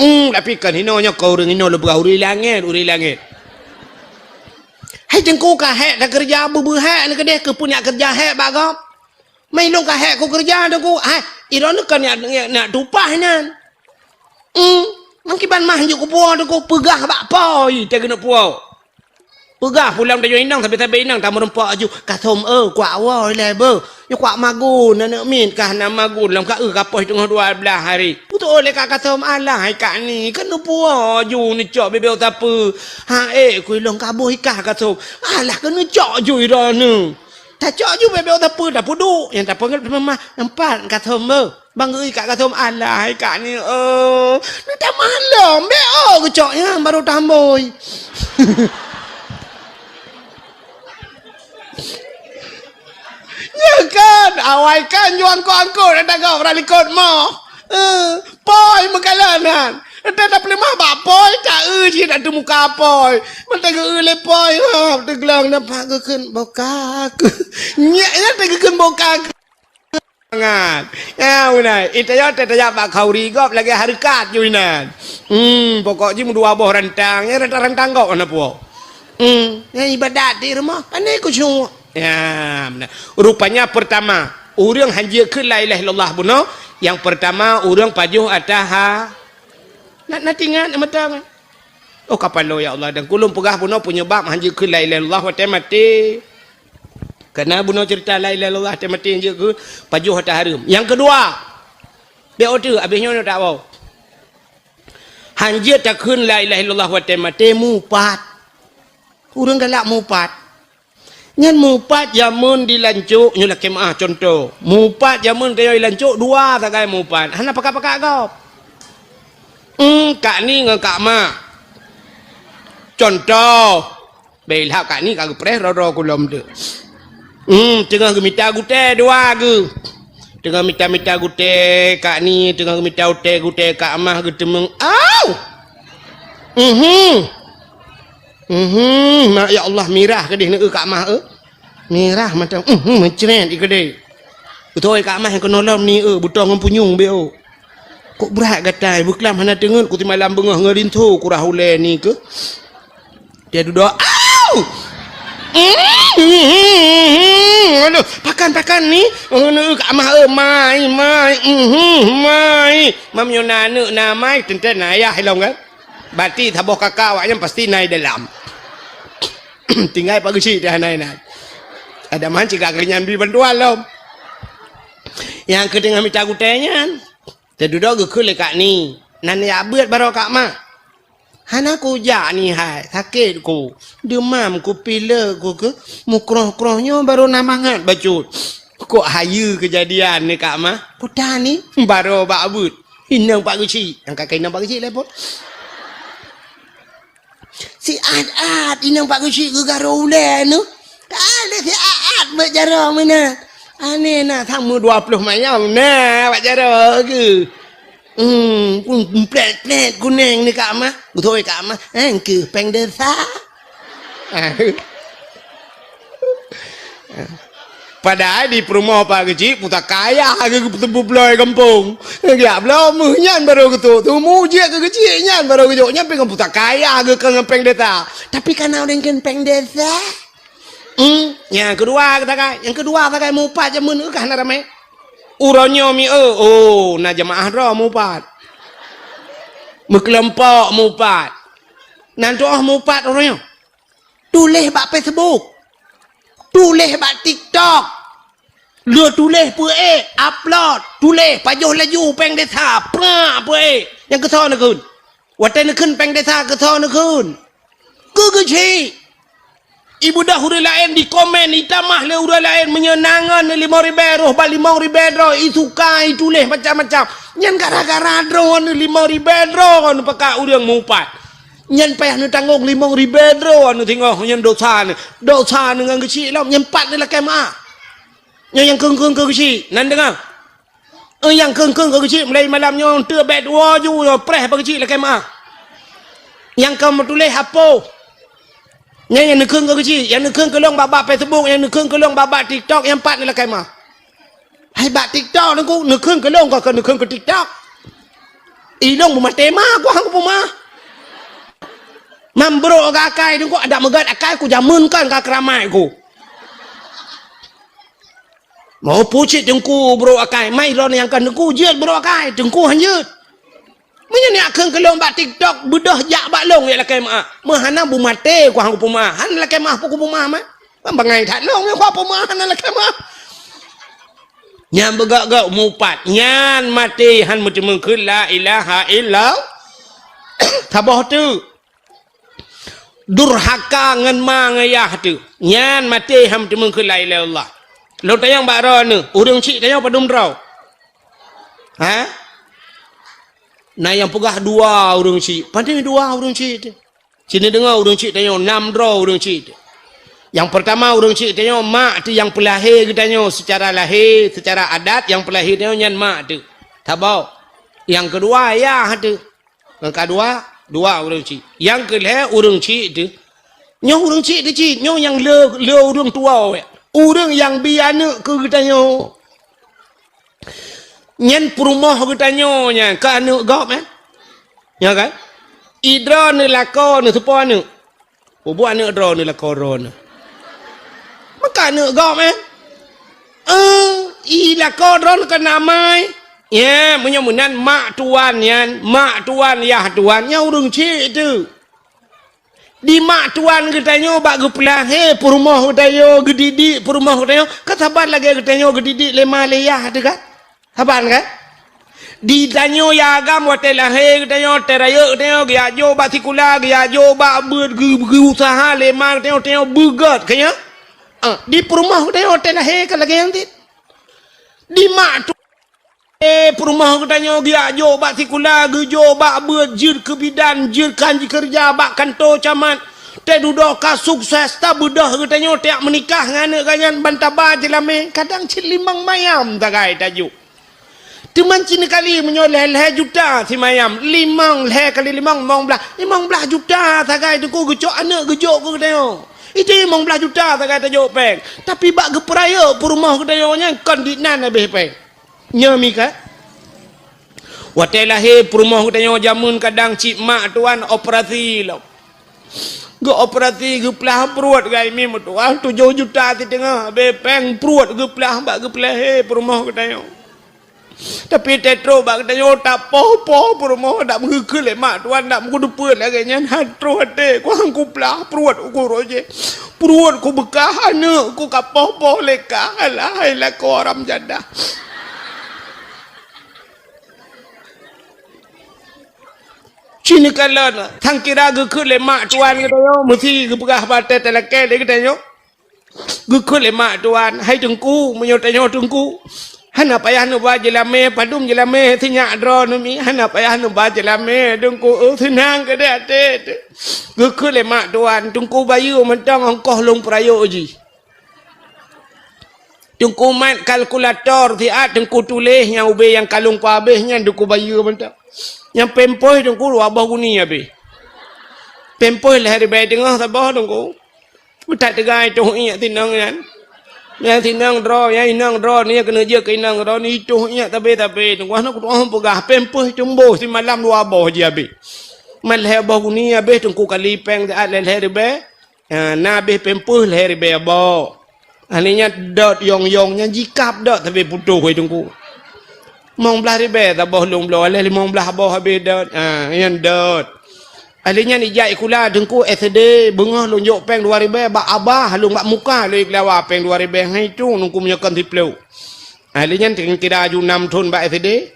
Hmm, tapi kan hinoe nyoe keu ureueng hinoe leubeh ureueng langèt, ureueng langèt. Hai teungku ka hék takeureuja beubeue hék neuh keudeh keupeue nyak keureuja hék bak gob. Meuilôn ka hék kukeureuja teungku, hai, droeneuh ka nyak, nyak, nyak tupah nyan. Hmm, meukiban mah jeuet kupuwoe teungku, peugah bak pôi teuh keuneuk puwoe. Peugah pulang tanyoe inong, sabe-sabe inong tameurumpok aju, "Kathom, eh, kuak woe ilèe beuh. Nyoe kuak magun, aneuk miet kah na magun lom ka eu ka poh teungoh dua blaih hari." Putôh lé Kak Kathom, "Alah hai Kak Ni, keuneuk puwoe aju neucok beubeue sapeue." "Han ék kuilôn ka boh ikah Kathom." "Alah keuneuk cok aju droeneuh." Tacok ju beubeue sapeue, tapeuduek. Nyang tapeugét teuma mah, "Empat Kathom beuh." Bang geui Kak Kathom, "Alah hai Kak Ni, oh, neutamah lom, beuôt geucok nyan baru tambôi." Nyan kan, awai kan ju angkot-angkot ata gob rak likot moh. Eh, pôi meukalon nyan. Ata tapeuleumah bak pôi, ta-eu cit ata muka pôi. Meuteugeu lé pôi, ha, teuglong nampak geukheun boka keuh. Nyak nyan teugeukheun boka keuh. Mangat. Ya, beuna. Ita yo teutajak bak khauri gob lagèe hareukat ju inan. Hmm, pokok jih meudua boh rantang, ya rantang-rantang gob hana puwoe. Hmm, ya ibadat di rumoh, pandai khusyuk. Ya, beuna. Rupanya pertama, ureueng hanjeuet kheun la ilaha illallah bunoe, yang pertama ureueng pajoh ata ha. Na, na tingat mata. Oh, kapalo ya Allah, dan kulôn peugah bunoe penyebab hanjeuet kheun la ilaha illallah watèe maté. Karena bunoe cerita la ilaha illallah watèe maté hanjeuet kheun pajoh ata hareuem. Yang kedua, beuôt teuh, abéh nyoe tak bau. Hanjeuet takheun la ilaha illallah watèe maté mupat. Ureueng galak mupat. Nyan mupat jameun di Lancok, nyoe lakèe meu'ah contoh. Mupat jameun tanyoe di Lancok dua sagai mupat. Hana pakat-pakat gob. Hmm, Kak Ni ngon Kak Mak. Contoh. Bèk ilhab Kak Ni ka geupreh ro-ro kulom tu. Hmm, teungoh geumita gutèe dua geuh. Teungoh mita-mita gutèe Kak Ni, teungoh geumita gutèe, gutèe Kak Mah geuteumeung. Au! Mhm. Mhm, ma-, ya Allah, mirah keudeh neu Kak Mah, eh. Mirah mata, mhm, meucret ikeudeh. Beutôi Kak Mah nyang keunoe lom ni, eh, beutoe ngon punyueng beu. Kok brat gatai, beuklam hana teungeut, ku simalam beungoh ngon rinso, ku rhah ulèe ni keuh. Dia dudoe, au! Aduh, pakan, pakan ni. Aneuk Kak Mah, eh, mai, mai, mhm, mai. Mam nyoe na aneuk na mai, teuntèe na ayah ilong kan. Berarti saboh kakak awak nyan pasti na i dalam. Tinggai Pak Geuchik dah na inan. Ada man cigak keu nyan bri bantuan lom. Nyang keu teungoh mita gutèe nyan. Teududoe geukheun lé Kak Ni. Nan jak beuet baroe Kak Mak. Hana kujak ni hai, sakét ku. Deumam ku, pilek ku keuh, mukroh-kroh nyoe baru na mangat bacut. Kok hayeue keujadian ni Kak Mah? Peue tan ni? Baroe bak beuet. Inong Pak Geuchik. Nyang ka keu inong Pak Geuchik lé pon. Siat-at inong Pak Geuchik geugarô ulèe nyoe. Ka lé siat-at bak jaroe meunan. Aneh na, sama dua ploh mayam na bak jaroe geuh. Hmm, pun plèt-plèt kunèng ni Kak Mah. Beutôi Kak Mah. Eh, keuh péng desa. Padahai di peurumoh Pak Geuchik pusaka ayah geuh, geupeuteupeue bloe gampông. Geujak bloe meuh nyan barô geutrok. Teumu jeuet keu Geuchik nyan barô geujok. Nyan pih ngon pusaka ayah geuh, kon ngon péng desa. Tapi kana ureueng kheun péng desa. Hmm, nyang keudua geuh sagai. Nyang keudua sagai mupat jameun, eh, ka hana ramè. Uroe nyoe mi, eh, oh, na jeumaáh droe mupat. Meukeulompok mupat. Nan tuoh mupat uroe nyoe. Tuléh bak Facebook. Tuléh bak TikTok. Lheueh tuléh peuék, upload, tuléh pajoh laju péng desa, prak peuék. Nyang keusoe neukheun. Watée neukheun péng desa keusoe neukheun. Keu geuchik. Ibeudôh ureuëng laén dikomen, itamah lé ureuëng laén meunyoe na ngon limong ribée roh bak limong ribée droe, isuka ituléh macam-macam. Nyan gara-gara droeneuh limong ribée droe neupakat ureuëng mupat. Nyan payah neutanggong limong ribée droe neuh singoh nyan dosa neuh. Dosa neuh ngon geuchik lom, nyan pat neulakée meuáh. Nyoe nyang kheun-kheun keu geuchik, nan deungoe. Eh, nyang kheun-kheun keu geuchik mulai malam nyoe teuk bék tuwoe ju nyoe preh bak geuchik lakée meuáh. Nyang ka meutuléh hapoh. Nyan nyang neukheun keu geuchik, nyang neukheun keu lôn bak-bak Facebook, nyang neukheun keu lôn bak-bak TikTok, nyang pat neulakée meuáh. Hai bak TikTok neukheun, neukheun keu lôn ka neukheun keu TikTok. I lôn beumaté ma ku hang kupeumeuáh. Mam brok akai teungku adak meugat akai ku jameun kan ka keuramat ku. Mau pucit teungku brok akai, mai droeneuh nyang ka teungku jeuet brok akai, teungku han jeuet. Meunyoe neujak kheun keu lôn bak TikTok, beudôh jak bak lôn jak lakée meuáh. Meuhana beumaté ku hang kupeumeuáh, hana lakée meuáh peue kupeumeuáh mah. Kan bangai that lôn nyang kupeumeuáh hana lakée meuáh. Nyan beugak-gak mupat, nyan maté han meuteumèe kheun la ilaha illallah. Saboh teuk. Durhaka ngon ma ngon yah teuh. Nyan maté han meuteumèe kheun la ilaha illallah. Lôn tanyong bak droeneuh, ureuëng chik tanyoe padum droe? Ha? Na nyang peugah dua ureuëng chik. Pane dua ureuëng chik teuh? Sinoe deungoe ureuëng chik tanyoe, nam droe ureuëng chik teuh. Nyang peurtama ureuëng chik tanyoe, mak teuh nyang peulahé geutanyoe seucara lahé, seucara adat nyang peulahé tanyoe nyan mak teuh. Saboh. Nyang keudua yah teuh. Nyang keudua, dua ureuëng chik. Nyang keulhée ureuëng chik teuh. Nyoe ureuëng chik teuh cit, nyoe nyang le, le ureuëng tuwoe. Ureuëng nyang bi aneuëk keu geutanyoe. Nyan peurumoh geutanyoe nyan, keu aneuëk gob, eh? Nyo kan? I droeneuh lakoe neuh teupeue aneuëk. Peubuet aneuëk droeneuh lakoe droeneuh. Maka aneuëk gob, eh? Eh, i lakoe droeneuh keu namai. Ya, meunyoe meunan mak tuan nyan, mak tuan, yah tuan, nyan ureuëng chik teuh. Di mak tuan geutanyoe bak geupeulahé peurumoh geutanyoe, geudidik peurumoh geutanyoe, ka saban lagée geutanyoe geudidik lé ma lé yah teuh kan? Saban kan? Di tanyoe yah agam watée lahé geutanyoe, watée rayeuk geutanyoe, geujak jok bak sikula, geujak jok bak beuet, geu-, geuuseuha lé ma geutanyoe, tanyoe beugét keu nyan. Ah, di peurumoh geutanyoe watée lahé ka lagée nyan cit. Di mak tu Eh, peurumoh geutanyoe geujak jok bak sikula, geujok bak beuet, jeuet keu bidan, jeuet kan jikeureuja bak kantô camat. Teududoe ka sukses, tabeudôh geutanyoe tajak meunikah ngon aneuëk geuh nyan ban taba jeulamé, kadang cit limong mayam sagai tajok. Teuma cit neukali meunyoe lhée-lhée juta simayam, limong, lhée kali limong, limong blaih, limong blaih juta sagai teungku geucok aneuëk geujok keu geutanyoe. Itu limong blaih juta sagai tajok péng. Tapi bak geupeurayeuk peurumoh geutanyoe nyan kon dinan habéh péng. Nyoe mika. Watée lahé peurumoh geutanyoe jameun kadang cit mak tuan operasi lom. Geuoperasi geuplah pruet gai mi meutuah tujoh juta siteungoh, habéh péng pruet geuplah bak geupeulahé peurumoh geutanyoe. Tapi teutro bak geutanyoe tapoh-poh peurumoh dak meukheun lé mak tuan dak meukeudeupeuet lagée nyan han troh até ku han kuplah pruet uku roh jih. Pruet kubeukah aneuëk ku kapoh-poh lé kah, alah hai lakoe haram jadah. Cini kalon, sangkira geukheun lé mak tuan geutanyoe meusi geupeugah batée talakée lé geutanyoe. Geukheun lé mak tuan, hai teungku, meunyoe tanyoe teungku, hana payah neuba jeulamé, padum jeulamé sinyak droe neumi, hana payah neuba jeulamé teungku, oh, seunang keudeh até teuh. Geukheun lé mak tuan, teungku bayeue mantong ongkoh lôn peurayeuk jih. Teungku mat kalkulator siat teungku tuléh nyang ubé nyang kalon peuhabéh nyan teungku bayeue mantong. Nyang pempeuh teungku dua boh guni habéh. Pempeuh lhée ribée teungoh saboh teungku. Meutat teuga itoh iék tinong nyan. Nyang tinong droe, nyang inong droe, ni keuneuk jeuet keu inong droe, ni itoh iék tabe-tabe. Teungku hana kutu'oh peugah, pempeuh cumboh simalam dua boh jih habéh. Man lhée boh guni habéh teungku kali péng siat lhée-lhée ribée. Ha, na habéh pempeuh lhée ribée boh. Ahli nyan dot yong-yong nyan jikab dot sabe putôh teungku. Limong blaih ribée saboh lôn bloe, lhée limong blaih boh habéh dot. Ha, nyan dot. Ahli nyan ijak sikula Teungku S D, beungoh lôn jok péng dua ribèe bak abah lôn bak muka lôn keulawa péng dua ribèe, hai tu Teungku meunyoe kon siplôh. Ahli nyan kira-kira aju nam thôn bak S D.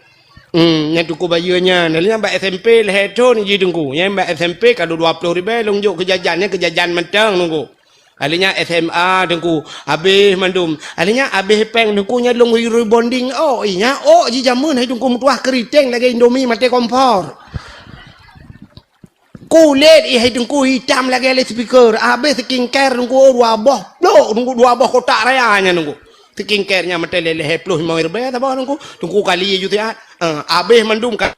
Hmm, nyan Teungku bayeue nyan. Ahli nyan bak S M P lhèe thôn jih Teungku. Nyan bak S M P ka dua ploh ribèe lôn jok keu jajan, nyan keu jajan mantong Teungku. Ahli nyan S M A Teungku, habéh mandum. Ahli nyan habéh péng Teungku nyan lôn rebonding ôk, ih nyan ôk jih jameun hai Teungku meutuah keuriteng lagèe Indomie maté kompor. Kulét ih hai Teungku hitam lagèe loudspeaker, habéh skincare Teungku dua boh plôk Teungku, dua boh kotak raya nyan Teungku. Skincare nyan maté lhèe ploh limong ribèe saboh Teungku. Teungku kali ju siat. Ah, habéh mandum ka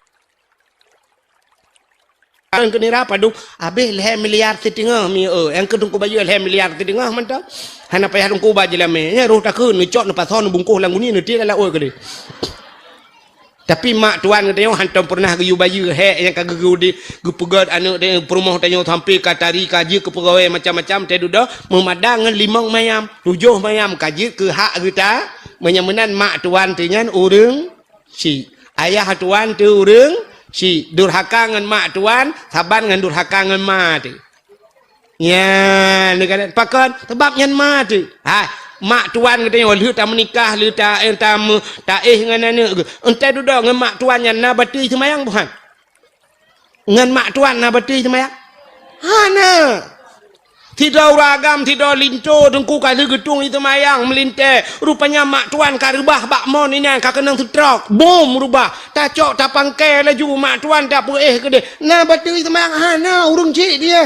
Nyang keu nira padub, habéh lhèe miliar siteungoh mi, eh, nyang keu Teungku bayeue lhèe miliar siteungoh mantong. Hana payah Teungku ba jeulamé. Nyan roh takheun, neucok, neupasoe, neubungkoh lam guni, neutiek lam laôt keudeh. Tapi mak tuan geutanyoe hantom peureunah geuyue bayeue hék nyang ka geugeu-, geupeugöt aneuk peurumoh tanyoe sampoe ka tari, ka jeuet keu peugawée macam-macam, teududoe meumada ngon limong mayam, tujoh mayam ka jeuet keu hak geuta. Meunyoe meunan mak tuan teuh nyan ureueng Syik. Ayah tuan teuh ureueng syik. Durhaka ngon mak tuan, saban ngon durhaka ngon ma teuh. Nyan, neukalon pakon? Sabab nyan ma teuh. Hai, mak tuan geutanyoe lheueh tameunikah, lheueh ta-, eh, tameu-, taéh ngon aneuk geuh. Entah dudoe ngon mak tuan nyan na bateue seumayang buhan? Ngon mak tuan na bateue seumayang? Hana. Sidroe ureueng agam, sidroe linto Teungku ka lheueh geutueng seumayang meulintèe. Rupanya mak tuan ka reubah bak mon inan ka keunong stroke. Bom reubah. Tacok tapangkai laju mak tuan tapeuéh keudeh. Na bateue seumayang? Hana, ureueng syik dia.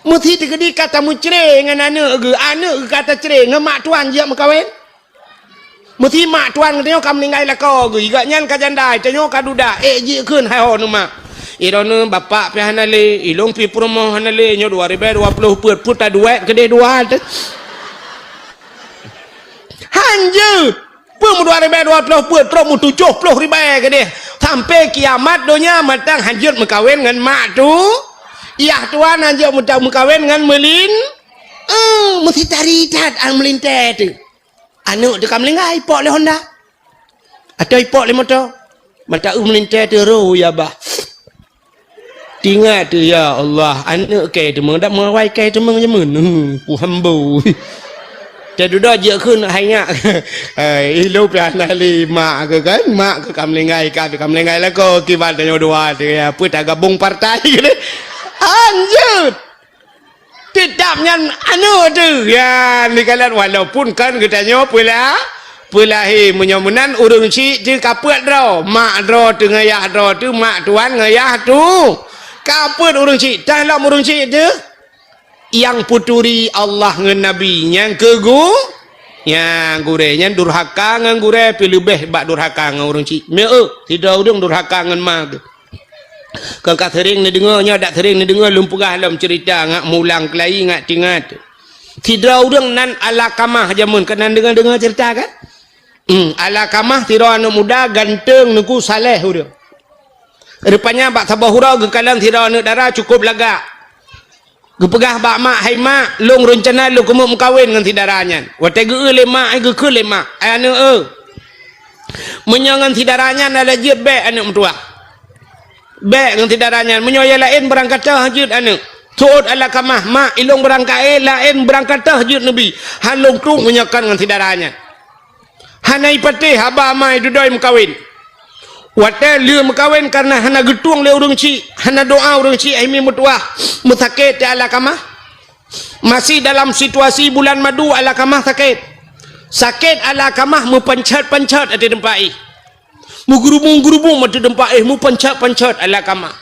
Meusi teukeudi ka tameucré ngon aneuk geuh, aneuk geuh ka tacré ngon mak tuan jeuet meukawen. Meusi mak tuan geutanyoe ka meuninggai lakoe geuh, gobnyan ka janda, tanyoe ka duda, ék jikheun hai ho neu mak. Droeneuh bapak pih hana lé, ilôn pih peurumoh hana lé, nyoe dua ribèe dua ploh peuet, peuet taduek keudeh dua teuh. Hanjeuet! Peue meudua ribèe dua ploh peuet, trok meutujoh ploh ribèe keudeh. Sampoe kiamat donya mantong hanjeuet meukawen ngon mak tu. Yah tuan hanjeuet meuta-, meukawen ngon meulin. Eh, meusi tari that an meulintèe teuh. Aneuk teuh ka meuninggai, ipok lé honda. Atau ipok lé moto. Mata eu meulintèe teuh roh ya bah. Tingat teuh, ya Allah, aneuk kèe teumeung, dak meuawai kèe teumeung jameun. Hmm, ku hambo. Teududoe jeuet kheun hai nyak. Eh, ilôn pih hana lé mak keuh kan, mak keuh ka meuninggai, ka, ka meuninggai lakoe, kiban tanyoe dua teuh, ya, peue tagabong partai keuh. Hanjeuet. Teutap nyan aneuk teuh. Ya, neukalon walaupun kan geutanyoe peula-, peulahé. Meunyoe meunan ureueng syik teuh ka peuet droe. Mak droe teuh ngon yah droe teuh, mak tuan ngon yah tu. Ka peuet ureueng syik, tah lom ureueng syik teuh. Nyang peuturi Allah ngon Nabi, nyang keu gu-, nyang gurèe, nyan durhaka ngon gurèe pih leubeh bak durhaka ngon ureueng syik. Meu, sidroe ureueng durhaka ngon ma geuh. Kon ka seuring neudeungoe, nyoe dak seuring neudeungoe lôn peugah lom ceurita ngat mulang keulayi ngat tingat. Sidroe ureueng nan Alakamah jameun, keunan deungoe-deungoe ceurita kan? Hmm, Alakamah sidroe aneuk muda ganteng Teungku saleh ureueng. Rupanya bak saboh uroe geukalon sidroe aneuk dara cukôp lagak. Geupeugah bak mak, "Hai mak, lôn reuncana lôn keumeung meukawen ngon si dara nyan." Watèe geu-eu lé mak, ai geukheun lé mak, "Ai aneuk eu, meunyoe ngon si dara nyan hana jeuet bèk aneuk meutuwah. Bèk ngon si dara nyan, meunyoe nyang laén beurangkat toh jeuet aneuk." Seuôt Alakamah, "Mak, ilôn beurangkat, eh, laén beurangkat toh jeuet neubi. Han lôn trok meunyoe kon ngon si dara nyan." Hana ipatéh haba ma dudoe meukawen. Watèe lheueh meukawen kareuna hana geutueng lé ureueng chik, hana doa ureueng chik, hai mi meutuwah, meusakét teuh Alakamah. Masih dalam situasi bulan madu Alakamah sakét. Sakét Alakamah meupanchat-panchat ateueh teumpat éh. Meugeurubung-geurubung ateueh teumpat éh, meupanchat-panchat Alakamah.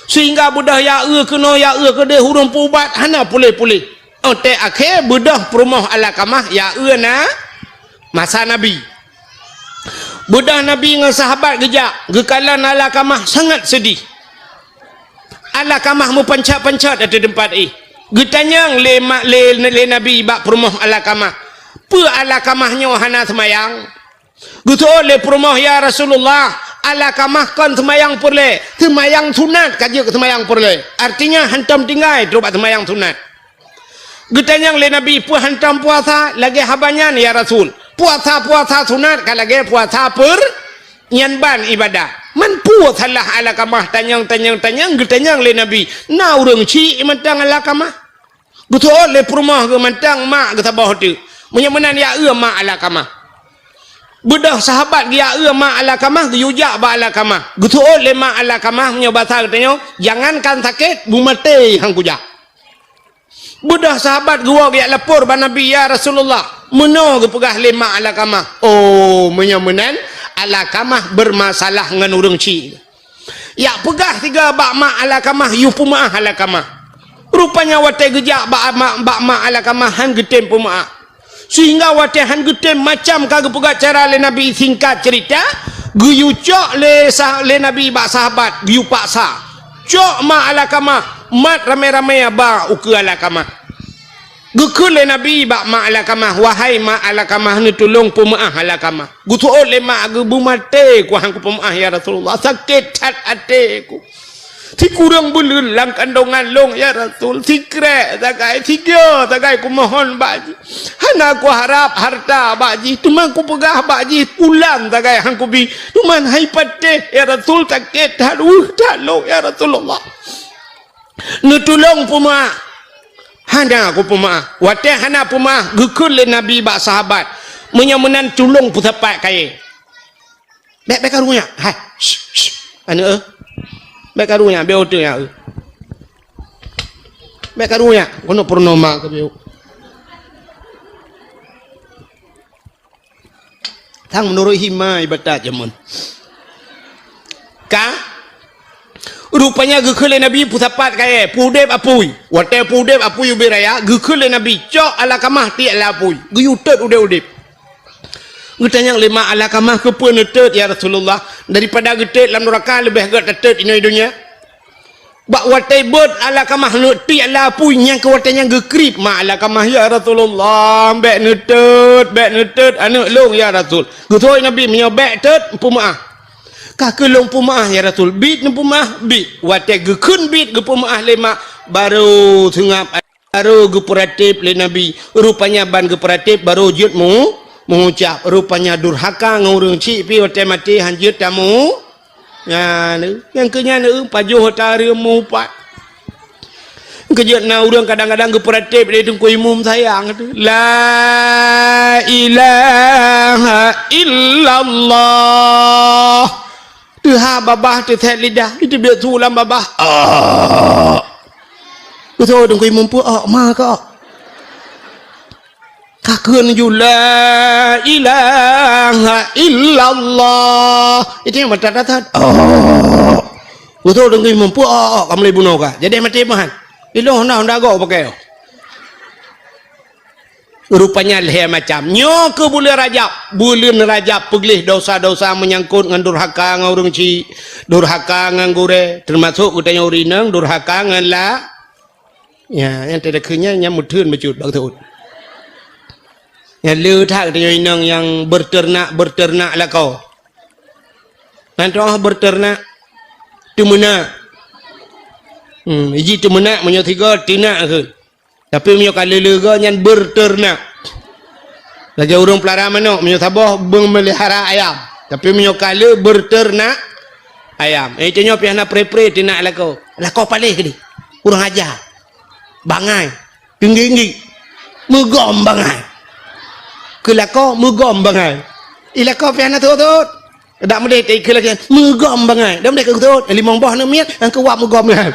Sehingga beudôh ya eu keunoe, ya eu keudéh, ureueng peuubat hana puléh-puléh. Óh tée akhé beudôh peurumoh Alakamah ya eu na masa Nabi. Beudôh Nabi ngon sahabat geujak, geukalon Alakamah sangat seudeh. Alakamah meupanchat-panchat ateueh teumpat éh. Geutanyong lé ma-, lé, lé Nabi bak peurumoh Alakamah, "Peue Alakamah nyoe hana seumayang?" Geuseuôt lé peurumoh, "Ya Rasulullah, Alakamah kon seumayang peureulée, seumayang sunat ka jeuet keu seumayang peureulée. Artinya hantom tinggai trok bak seumayang sunat." Geutanyong lé Nabi, "Peue hantom puasa lagée haba nyan, ya Rasul? Puasa-puasa sunat ka lagée puasa peur-, nyan ban ibadah." Man peue salah Alakamah tanyong, tanyong, tanyong, geutanyong lé Nabi. Na ureuëng chik mantong Alakamah. Geuseuôt lé peurumoh geuh mantong mak geusaboh teuk. Meunyoe meunan ya eu mak Alakamah. Beudôh sahabat geujak eu mak Alakamah, geuyue jak bak Alakamah. Geuseuôt lé mak Alakamah meunyoe basa geutanyoe, "Jangankan sakét, beumaté han kujak." Beudôh sahabat geuwoe geujak lapor bak Nabi, "Ya Rasulullah, meunoe geupeugah lé mak Alakamah." Oh, meunyoe meunan, Alakamah beurmasalah ngon ureuëng chik. Jak peugah sigoe bak mak Alakamah, yue peumeuáh Alakamah. Rupanya watée geujak bak mak, bak mak Alakamah han geutem peumeuáh. Sehingga watée han geutem macam ka geupeugah cara lé Nabi, singkat cerita, geuyue cok lé sah-, lé Nabi bak sahabat, geuyue paksa. Cok mak Alakamah, mat ramé-ramé ba ukeue Alakamah. Geukheun lé Nabi bak mak Alakamah, "Wahai mak Alakamah, neutulông peumeuáh Alakamah." Geuseuôt lé mak, "Geubeumaté ku han kupeumeuáh, ya Rasulullah. Sakét that até ku. Sikureueng buleuen lam kandongan lôn, ya Rasul. Sikrek sagai, sigoe sagai kumohon bak jih. Hana kuharab hareuta bak jih, teuma kupeugah bak jih, bulan sagai han kubi. Teuma hai patéh, ya Rasul, sakét that, weueh that lôn, ya Rasulullah. Neutulông peumeuáh." "Hana kupeumeuáh." Watée hana peumeuáh, geukheun lé Nabi bak sahabat, "Meunyoe meunan, tulông peusapat kayée." "Bék, bék karu nyak. Hai, shh, shh, aneuëk, eh. Bék karu nyak, bék oto nyak, eh. Bék karu nyak, keunoe purnoma keu bieu." Sang meunurot hima ibadat jameun. Ka? Rupanya geukheun lé Nabi peusapat kayée, peuudeb apui. Watée peuudeb apui ubé raya, geukheun lé Nabi, "Cok Alakamah tiek lam apui." Geuyue tôt udeb-udeb. Geutanyong lé mak Alakamah, "Keupeue neutot, ya Rasulullah? Daripada geutot lam nuraka, leubeh gét tatot inoe donya." Bak watée beuet Alakamah neutiek lam apui, nyang keu watée nyan geukrieb mak Alakamah, "Ya Rasulullah, bék neutot, bék neutot aneuëk lôn, ya Rasul." Geuseuôt Nabi, "Meunyoe bék tot, peumeuáh." "Ka keuh lôn peumeuáh, ya Rasul." "Biet neupeumeuáh?" "Biet." Watée geukheun biet geupeumeuáh lé mak, barô seungab. Barô geupeuratéb lé Nabi, rupanya ban geupeuratéb barô jeuet mu-, meuucab. Rupanya durhaka ngon ureuëng chik pih watée maté han jeuet tamu-, nyan, nyang keu nyan, eh, pajoh ata reuem meuupat. Keujeuet na ureuëng kadang-kadang geupeuratéb lé Teungku Imum sayang, "La ilaha illallah." Teuhah babah teusét lidah, itu biet su lam babah. Ah. Beutôi Teungku Imum peuok ma kok. Ka kheun ju, "La ilaha illallah." Itu nyang mata datat. Ah. Beutôi Teungku Imum peuok, ka mulai bunoe ka. Jadi maté mahan. Ilong honda-honda gok pakai. Rupanya lhée macam. Nyoe keuh buleuen Rajab. Buleuen Rajab peugleh dosa-dosa meunyangkot ngon durhaka ngon ureuëng chik, durhaka ngon gurée, teumasok geutanyoe ureuëng inong durhaka ngon la-, ya, nyang teudeukheun nyan, nyang meutheun bacut bak teuôt. Nyang le that geutanyoe inong nyang beuteunak-beuteunak lakoe. Nan troh beuteunak, teumeunak. Hmm, iji teumeunak meunyoe sigoe teunak kheun. Tapi meunyoe ka le-le goe nyan beuteunak. Lagée ureuëng peulara manok, meunyoe saboh beumeulihara ayam. Tapi meunyoe ka le beuteunak ayam. Eh, tanyoe pih hana pre-pre teunak lakoe. Lakoe paléh keudeh. Kurang aja. Bangai. Tinggi-tinggi. Meugom bangai. Keu lakoe meugom bangai. I lakoe pih hana thot-thot. Dak meudeh teuka lagée meugom bangai. Dak meudeh keu thot, limong boh neumiet, nyang keu wab meugom nyan.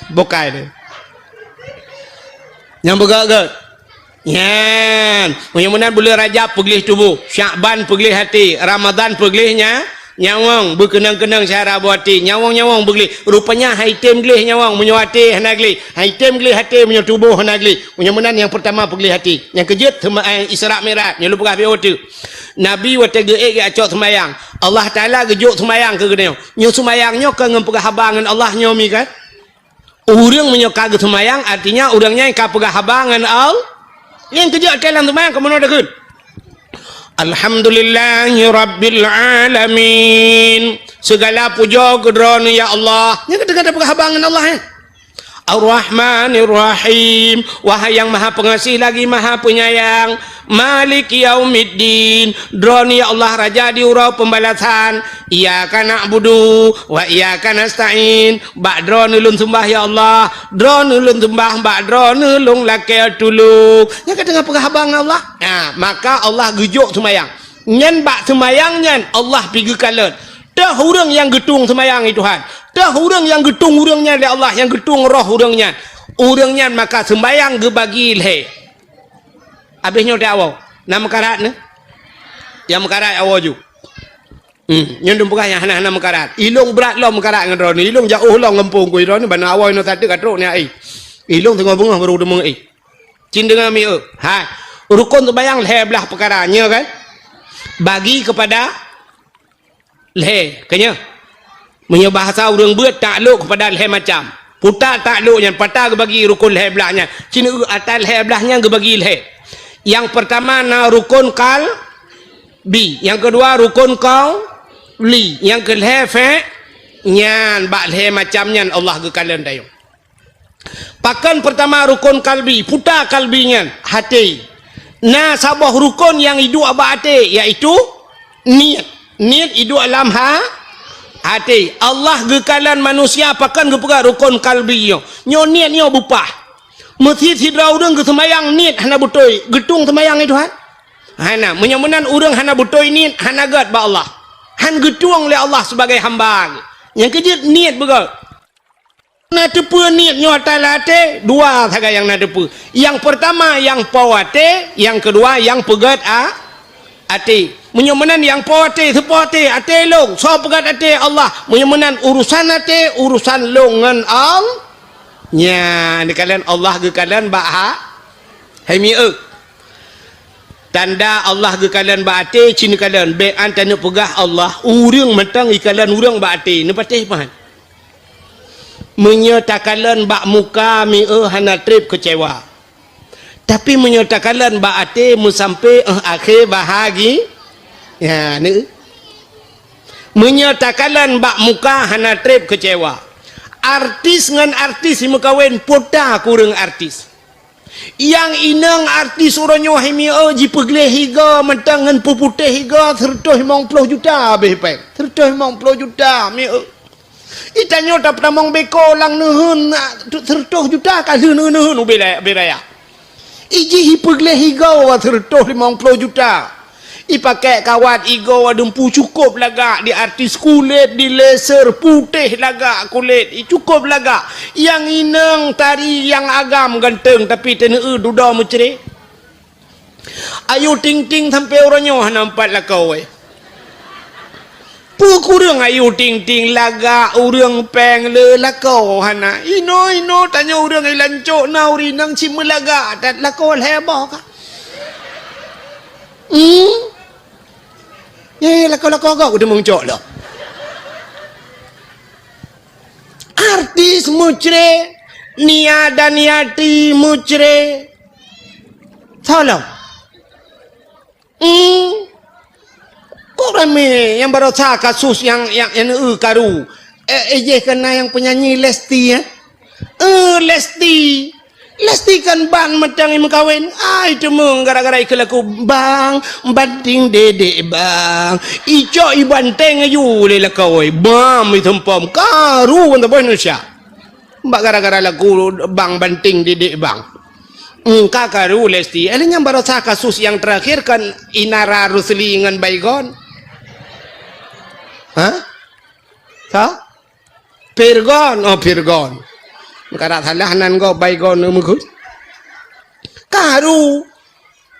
Bukai deh. Nyang beugét-gét. Nyan, meunyoe meunan buleuen Rajab peugleh tuboh, Syakban peugleh até, Ramadhan peugleh nya, nyawöng, beukeunong-keunong syara boh até, nyawöng-nyawöng peugleh. Rupanya hai tem gleh nyawöng meunyoe até hana gleh, hai tem gleh até meunyoe tuboh hana gleh. Meunyoe meunan nyang peurtama peugleh até. Nyang keujeuet teuma, eh, Isra Mi'raj, nyoe lôn peugah beu teuk. Nabi watée geuék geucok seumayang, Allah Taala geujok seumayang keu geutanyoe. Nyoe seumayang nyoe ka ngon peugah haba ngon Allah nyoe mi kan? Ureuëng meunyoe ka geuseumayang, artinya ureuëng nyan ka peugah haba ngon Allah. Nyang keujeuet até lam seumayang ka meunoe takheun, "Alhamdulillahi rabbil alamin." Segala puja keu Droeneuh ya Allah. Nyan ka teuka peugah haba ngon Allah, eh. Ar-Rahmanir Rahim. Wahai nyang Maha Pengasih lagi Maha Penyayang. Maliki yaumiddin. Droeneuh ya Allah Raja di uroe pembalasan. Iyyaka na'budu wa iyyaka nasta'in. Bak Droeneuh lôn seumbah ya Allah. Droeneuh lôn seumbah, bak Droeneuh lôn lakée tulông. Nyan ka teungoh peugah haba ngon Allah. Nah, maka Allah geujok seumayang. Nyan bak seumayang nyan Allah pi geukalon. Teuh ureuëng nyang geutueng seumayang, hai Tuhan. Teuh ureuëng nyang geutueng ureuëng nyan lé Allah, nyang geutueng roh ureuëng nyan. Ureuëng nyan maka seumayang geubagi lhée. Abéh nyoe teuh awoe. Na meukarat nyoe? Nyang meukarat awoe ju. Hmm, nyoe dum peugah nyang hana-hana meukarat. Ilông brat lom meukarat ngon droeneuh. Ilông jaoh lom gampông ku droeneuh, bana awoe nyoe sateuk ka trok nyan ai. Ilông teungoh beungoh baru teumeu'en ai. Cit deungoe mieu. Hai. Rukon seumayang lhée blaih peukara, nyoe kan? Bagi keupada lhée, ka nyoe. Meunyoe bahasa ureuëng beuet, taklok keupada lhée macam. Puta taklok nyan, pata geubagi rukon lhée blaih nyan. Cit eu ata lhée blaih nyan geubagi lhée. Nyang peurtama na rukon qalbi, nyang keudua rukon qauli, nyang keulhée fe-, nyan bak lhée macam nyan Allah geukalon tanyoe. Pakon peurtama rukon qalbi, puta qalbi nyan, até. Na saboh rukon nyang iduek bak até, yaitu niet. Niet iduek lam ha-, até. Allah geukalon manusia pakon geupeugah rukon qalbi nyoe. Nyoe niet nyoe beupah. Meusi sidroe ureuëng geuseumayang niet hana beutôi, geutueng seumayang nyan Tuhan? Hana. Meunyoe meunan ureuëng hana beutôi niet, hana gét bak Allah. Han geutueng lé Allah sibagai hamba. Nyang keujeuet niet beugét. Na teupeue niet nyoe ata lam até, dua sagai nyang na teupeue. Nyang peurtama nyang po até, nyang keudua nyang peugét a-, até. Meunyoe meunan nyang po até, soe po até? Até lôn. Soe peugét até? Allah. Meunyoe meunan urusan até, urusan lôn ngon Allah. Nyan, neukalon Allah geukalon bak ha-, hai mieu. Tanda Allah geukalon bak até, cit neukalon. Bék an taneuk peugah Allah, ureuëng mantong ikalon ureuëng bak até. Neupatéh pahan. Meunyoe takalon bak muka, mieu hana treb keucewa. Tapi meunyoe takalon bak até, meusampé 'oh akhé bahagi-, ya, ni. Meunyoe takalon bak muka, hana treb keucewa. Artis ngon artis meukawen, puta kureueng artis. Nyang inong artis uroe nyoe hai mieu jipeugleh igoe mantong ngon peuputéh igoe, seureutôh limong ploh juta habéh péng. Seureutôh limong ploh juta mieu. Itanyoe tapeutamong beko lam neuheun, seureutôh juta ka lheueh neuheun ubé raya. Ijih ipeugleh igoe seureutôh limong ploh juta. Ipakèk kawat igoe deumpu cukôp lagak, di artis kulét, di laser, putéh lagak kulét, i cukôp lagak. Nyang inong tari nyang agam ganteng, tapi teuneu dudoe meucré. Ayu Ting Ting sampoe uroe nyoe hana meupat lakoe. Peue kureueng Ayu Ting Ting lagak, ureueng péng le lakoe hana. Inoe-inoe tanyoe ureueng i lancok na ureueng inong cit meulagak that lakoe lhèe boh ka. Hmm? Nyan lakoe-lakoe gob keuteumong cok lom. Artis meucré, Nia Daniati meucré. Soe lom? Hmm. Kok ramé nyang barosa kasus nyang, nyang, nyang, eh, karu? Eh, eh, jih keunan nyang penyanyi Lesti, eh? Eh, Lesti. Lesti kan ban mantong imeukawen. Ai, teuma gara-gara ikeu lagu, "Bang, banting dedek, Bang." Icok ibanteng aju lé lakoe. Bam, itumpom. Karu ban saboh Indonesia. Bak gara-gara lagu Bang Banting Didik Bang. Engka karu Lesti. Eh, nyan barosa kasus nyang terakhir kan Inara Rusli ngon Baygon. Hah? Sa? Pirgon. Oh, Pirgon. Kada salah nan gob Baygon meukeue. Karu.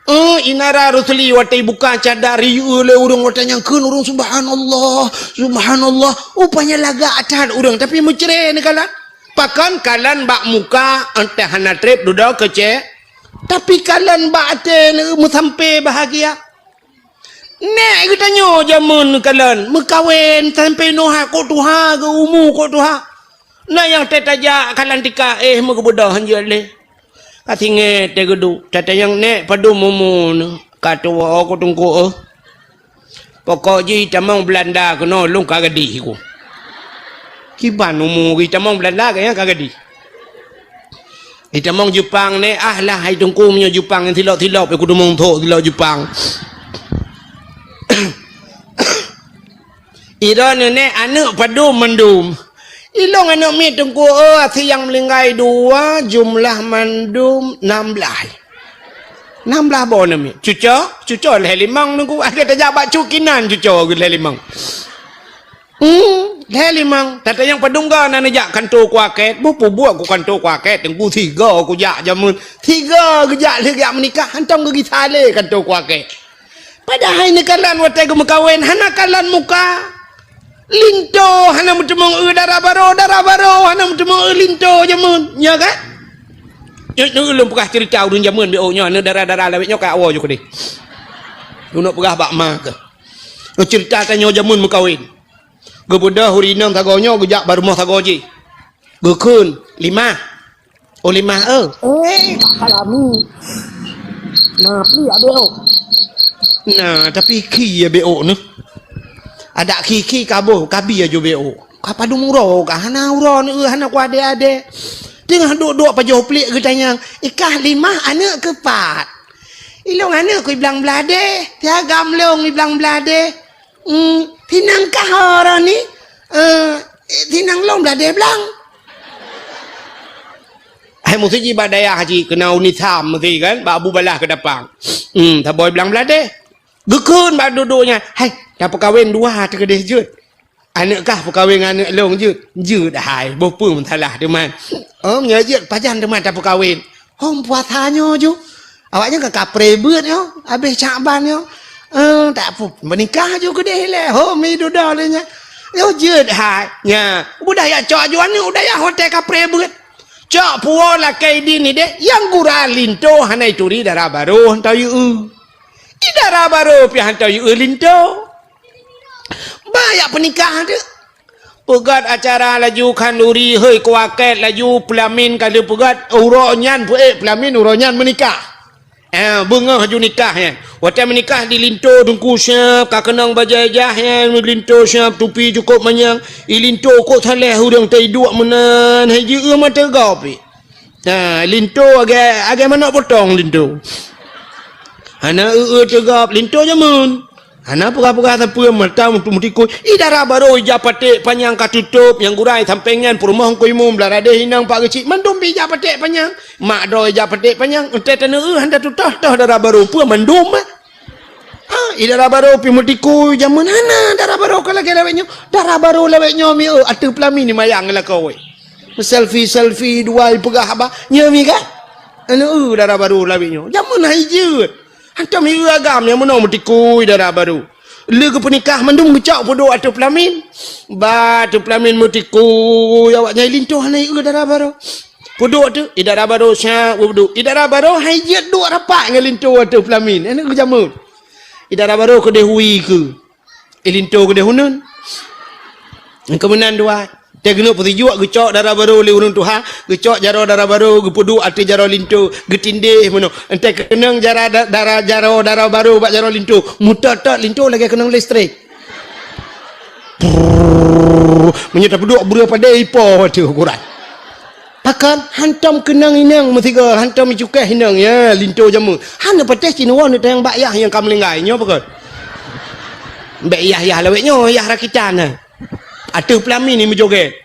Eh, Inara Rusli watèe ibuka cadar, iyue lé ureueng watèe nyan kheun ureueng, "Subhanallah, subhanallah." Rupanya lagak that ureueng, tapi meucré neukalon. Pakon kalon bak muka, entah hana trép dudoe keucé. Tapi kalon bak até meusampé bahagia. Nèk geutanyoe jameun neukalon, meukawen sampé noe kok tuha geu umu kok tuha. Na nyang teutajak ka lantika, eh, meugeubeudoh hanjeuet lé. Ka singoh teuh geuduek, tatanyong, "Nèk, padum umu neuh?" "Ka tuwoe ku Teungku, eh. Pokok jih tamong Beulanda keunoe lôn ka gadih ku." Kiban umu geuh tamong Beulanda, gobnyan ka gadih. Itamong Jepang neh, ah lah, hai Teungku, meunyoe Jepang nyang tilop-tilop, aku deungoe thok tilop Jepang. Ira nenek aneuk padum mandum. Ilong aneuk miet Teungku, oh, asie nyang meuninggai dua, jumlah mandum nam blaih. Nam blaih boh aneuk miet. Cuco, cuco lhèe limong Teungku. Akhé tajak bak cukinan cuco lhèe limong. Hmm, lhèe limong. Tata nyang padum ga na neujak kanto kuaket. Beupubuet ku kanto kuaket Teungku, sigoe kujak jameun. Sigoe geujak lheueh geujak meunikah, hantom geugisa lé kanto kuaket. Padahai neukalon watèe geumeukawen hana kalon muka. Linto hana meuteumong eu dara barô, dara barô hana meuteumong eu linto jameun. Nya kan? Nyoe, nyoe ulôn peugah cerita ureueng jameun B O nyoe, aneuk dara-dara lawét nyoe ka awai ju keudeh. Ulôn peugah bak ma keuh. Nyoe cerita tanyoe jameun meukawen. Geubeudôh ureueng inong sagoe nyoe geujak bak rumoh sagoe jih. Geukheun, "Limah." Oh, limah, eh. Eh, Kak Salami. Nah, pli abéh oh. Nah, tapi khi ya B O nyoe. Adak khi-khi kaboh, kabi ya ju B O. Ka padum uroe ka hana uroe nyoe, hana ku adé-adé. Teungoh duek-duek pajoh pliek geutanyong, "Ikah limah aneuk keu pat?" "Ilong aneuk keu iblang bladé, tiagam long iblang bladé." Hmm, tinang kah ora ni? Eh, tinang long bladé blang. Hai mesti ji bak dayah ji keunan unisam mesti kan, bak Abu Balah keudapang. Hmm, taboi blang bladé. Geukheun bak dudoe nyan, "Hai, tapeukawen dua teukeudeh jeuet. Aneuk kah peukawen ngon aneuk long jeuet?" "Jeuet hai, boh peue meusalah teuma." "Oh, meunyoe jeuet pajan teuma tapeukawen?" "Hom puasa nyoe ju. Awaknyan ka kapreh beuet nyoe, abéh Syakban nyoe. Eh, tak pu-, meunikah ju keudeh ilèe. Hom mi dudoe lé nyan." "Yoh jeuet hai." Nya, budaya cok ju aneuk budaya hotel kapreh beuet. Cok puwoe lakèe idin ideh, nyang gura linto hana ituri dara barô hantom yue. I dara barô pih hantom yue linto. Ba jak peunikah teuk. Peugöt acara laju khanduri, hei kuakét laju peulamin ka lheueh peugöt, uroe nyan peuék peulamin, uroe nyan meunikah. Eh, beungoh ju nikah nyan. Watèe meunikah di linto teungku siap, ka keunong bajèe jah nyan, linto siap, tupi cukôp manyang. I linto kok saléh ureueng teuiduek meunan, hai jeuet mata gop. Ha, linto agak, agak manok potong linto. Hana eu-eu teugop linto jameun. Hana peugah-peugah sapeue mata meutu-, meutikui. I dara barô ija paték panyang ka tutôp, nyang gura i sampéng nyan peurumoh Teungku Imum, blah radeh inong Pak Geuchik, mandum pi ija paték panyang. Mak droe ija paték panyang, entée taneu eu hana tutoh-toh dara barô peue mandum. Ha, i dara barô pi meutikui jameun hana dara barô ka lagèe lawét nyoe. Dara barô lawét nyoe mi eu ateueh peulamin ni mayang lakoe. Selfie-selfie dua ipeugah haba, nyoe mi kan? Anu eu dara barô lawét nyoe. Jameun hai jeuet. Hantom mi eu agam nyang meunoe meutikui dara barô. Lé geupeunikah mandum geucok peuduek ateueh peulamin. Ba ateueh peulamin meutikui awak nyang linto hana eu dara barô. Peuduek tu, i dara barô syak peuduek. I dara barô hai jeuet duek rapat ngon linto ateueh peulamin. Anu eu jameun. I dara barô keudeh hui keu. I linto keudeh uneun. Keumeunan dua. Teuh keuneuk peusijuek geucok dara barô lé ureueng tuha, geucok jaroe dara barô, geupeuduek ateueh jaroe linto, geutindéh meunoe. Entée keunong jara da-, dara jaroe dara barô bak jaroe linto, meutot-tot linto lagèe keunong listrik. Prrrr. Meunyoe tapeuduek breueh padé ipo ateueh ukuran. Pakon hantom keunong inong meusigoe, hantom icukéh inong, ya, linto jameun. Hana patéh cit neuwoe neutanyong bak yah nyang ka meuninggai, nyoe pakon. Bèk yah-yah lawét nyoe, yah rakitan, ha. Ateueh peulamin ni meujogét.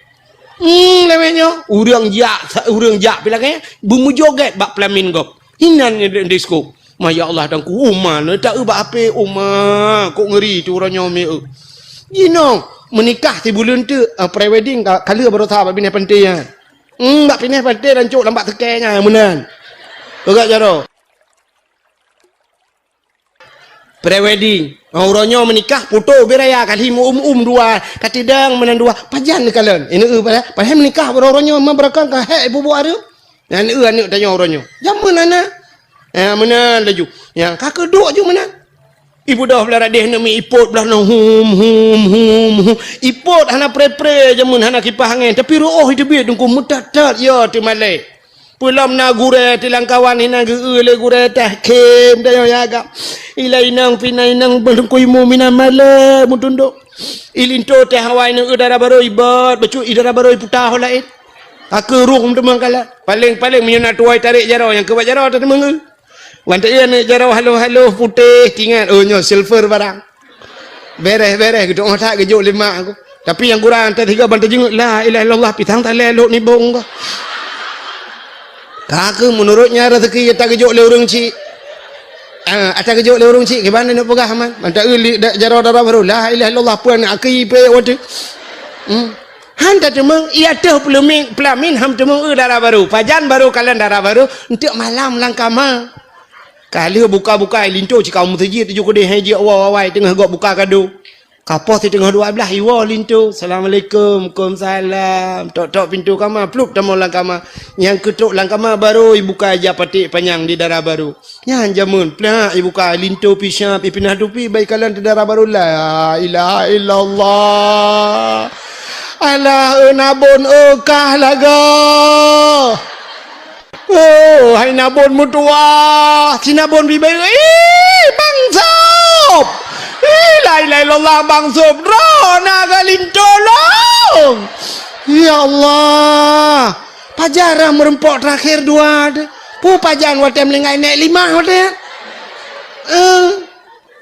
Hmm, lawét nyoe, ureueng jak, ureueng jak pi lagèe, beumeujogét bak peulamin gob. Inan nyoe di-, disko. Ma ya Allah, Teungku, uma, neutak eu bak ape, uma, kok ngeuri tu uroe nyoe mi eu. Jinoe, meunikah sibuleuen teuk, ah, pre-wedding ka, ka lheueh baroesa bak binéh panté nyan. Hmm, bak binéh panté dan cok lam bak seukée nyan, meunan. Peugah jaroe. Pre-wedding. Oh, uroe nyoe meunikah, poto ubé raya, ka lheueh meu-um-um dua, ka tidang meunan dua. Pajan neukalon. Ini eu, padahai, padahai meunikah uroe nyoe, ma beurakang ka hék ibu-bu areueng. Nyan eu aneuk tanyoe uroe nyoe. Jameun hana. Ya, meunan laju. Ya, ka keuduek ju meunan. Ibeudôh blah radeh neumi ipot blah nyoe hum, hum, hum, hum. Ipot hana pre-pre jameun hana kipah angén, tapi reuôh iteubiet Teungku meutat-tat ya teumalée. Peulom na gurée tilang kawan hinan geu-eu lé gurée tah khem dayoe ya agam. Ilai inong pih na inong beulungkui mu minan malée meutundok. Ilinto teh awai neu dara barô ibot, bacut i dara barô iputa ho laén. Aku ruh teumang kalah. Paling-paling meunyoe na tuwai tarék jaroe nyang keubat jaroe teumang. Wan ta iya ni jaroe haloh-haloh putéh tingat. Oh nyoe silver barang. Beres-beres geudoh that geujok lima aku. Tapi nyang kurang teuh tiga ban teujingut la ilaha illallah pisang talé lok nibong ka. Ka keuh meunurot nyan rezeki ata geujok lé ureuëng cik. Ah, ata geujok lé ureuëng cik kiban neuk peugah man. Mantap li jaroe dara barô la ilaha illallah puan aki pe waktu. Hmm. Han tateumeung, iya teuh peuleumin, peulamin ham teumeung eu dara barô. Pajan barô kalon dara barô, enteuk malam lam kama. Ka lheueh buka-buka linto cikaum meuseujid tujoh keudeh hai jeuet awai-awai teungoh gok buka kado. Kapoh siteungoh dua blaih iwoe linto. Assalamualaikum. Waalaikumsalam. Tok-tok pintoe kama, plup tamong lam kama. Nyang keutok lam kama barô ibuka ija paték panyang di dara barô. Nyan jameun plak ibuka linto pisap ipinah tupi bai kalon teudara barô la ilaha illallah. Alah eu nabon eu kah lagoe. Oh, hai nabon meutuwah, si nabon bibai. Ih, Bang Sop. Ih, la ilaha illallah Bang Sop. Droe na ga linto long. Ya Allah. Pajan rhah meureumpok terakhir dua deh. Peue pajan watée meuninggai nék limah watée? Eh,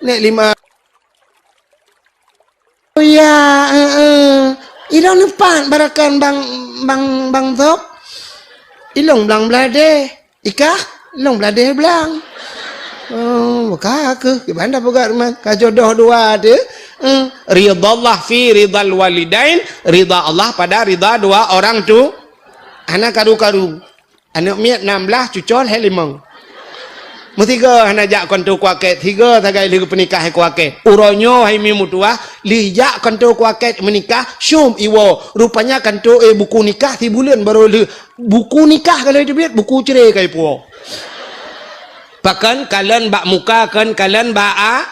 nék limah. Oh ya, eh, eh. Ilong neupat barakan bang bang bang Zop. Ilong blang bladeh. Ikah, ilong bladeh blang. Oh, ka keuh, kiban dah peugah rumah. Ka jodoh dua deh. Eh, ridallah fi ridal walidain, rida Allah pada rida dua orang tu. Hana karu-karu. Aneuk miet nam blaih, cucol hai limong. Meusigoe hana jak kantô kuakét, sigoe sagai lheueh peunikah hai kuakét. Uroe nyoe hai mi meutuwah, lheueh jak kantô kuakét meunikah, syom iwoe. Rupanya kantô, eh, buku nikah sibuleuen barô lheueh. Buku nikah ka lheueh teubiet, buku cre ka ipuwoe. Pakon kalon bak muka, kon kalon bak a-,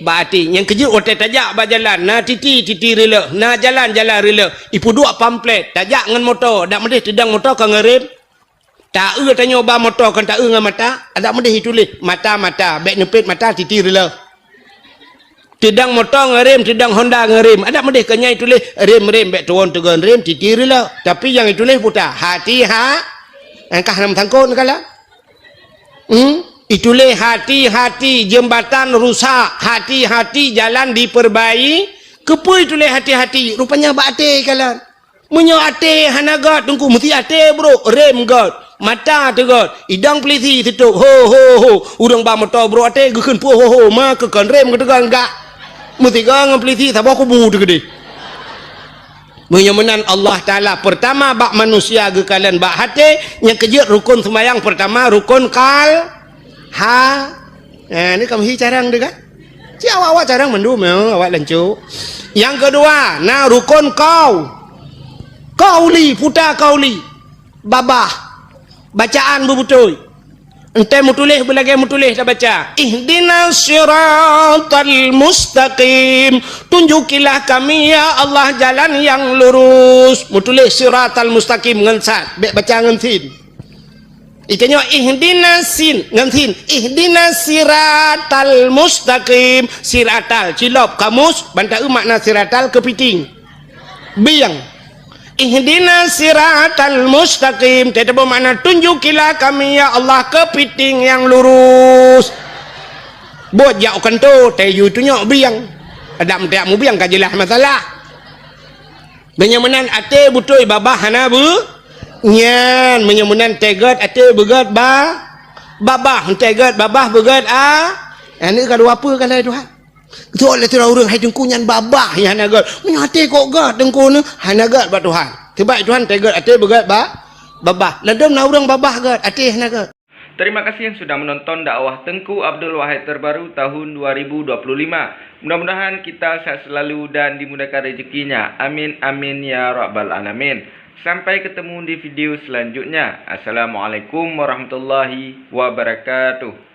bak até. Nyang keujeuet watée tajak bak jalan, na titi, titi reuleueh, na jalan, jalan reuleueh. Ipeuduek pamflet, tajak ngon moto, dak meudeh teudong moto ka ngon rem. Taeu tanyoe ba moto kon taeu ngon mata, adak meudeh ituléh mata-mata, bék neupet mata titi reuleueh. Teudong moto ngon rem, teudong Honda ngon rem, adak meudeh kon nyan ituléh rem-rem, bék tuwon teugon rem titi reuleueh. Tapi nyang ituléh buta, hati ha, angkah nam sangkot neukala. Hmm? Ituléh hati-hati jembatan rusak, hati-hati jalan diperbai-, keupeue ituléh hati-hati? Rupanya bak até kalon. Meunyoe até hana gét teungku, meusti até brok, rem gét, mata teuh gét, idong peulisi sitôb, ho, ho, ho. Ureuëng ba moto brok até geukheun puih ho, ho, ma keu kon rem geuteugon gak. Meusigoe ngon peulisi saboh kubu teuh keudeh. Meunyoe meunan Allah Taala peurtama bak manusia geukalon bak até, nyang keujeuet rukon seumayang peurtama rukon kal-, ha. Nah, ni kamoe hi carang teuh kan? Ci awak-awak carang mandum, ya, awak lancok. Nyang keudua, na rukon kau. Kauli, puta kauli. Babah. Bacaan beubeutôi. Entée meutuléh beulagée meutuléh tabaca. Ihdinas siratal mustaqim. Tunjukilah kami, ya Allah, jalan yang lurus. Meutuléh siratal mustaqim ngon sad. Bék baca ngon sin. Itanyoe ihdinas sin, ngon sin. Ihdinas siratal mustaqim. Siratal, cilop, kamus, ban taeu makna siratal keupiting. Bieng. Ihdinas siratal mustaqim. Teutabeuh makna tunjukilah kami, ya Allah, keupiting nyang lurus. Buet jak u kantô, tayue tunyok bieng. Adak meuteuk mubieng ka jeulaih masalah. Meunyoe meunan até beutôi babah hana beu-, nyan, meunyoe meunan teuh gét até beugét ba-, babah, teuh gét babah beugét a-, aneuk ka dua peue ka lhée Tuhan. Beutôi lé sidroe ureuëng hai teungku nyan babah nyang hana gét. Meunyoe até kok gét teungku nyoe hana gét bak Tuhan. Sebab Tuhan teuh gét até beugét ba-, babah. Ladôm na ureuëng babah gét, até hana gét. Terima kasih yang sudah menonton dakwah Tengku Abdul Wahid terbaru tahun dua ribu dua puluh lima. Mudah-mudahan kita sehat selalu dan dimudahkan rezekinya. Amin, amin, ya rabbal alamin. Sampai ketemu di video selanjutnya. Assalamualaikum warahmatullahi wabarakatuh.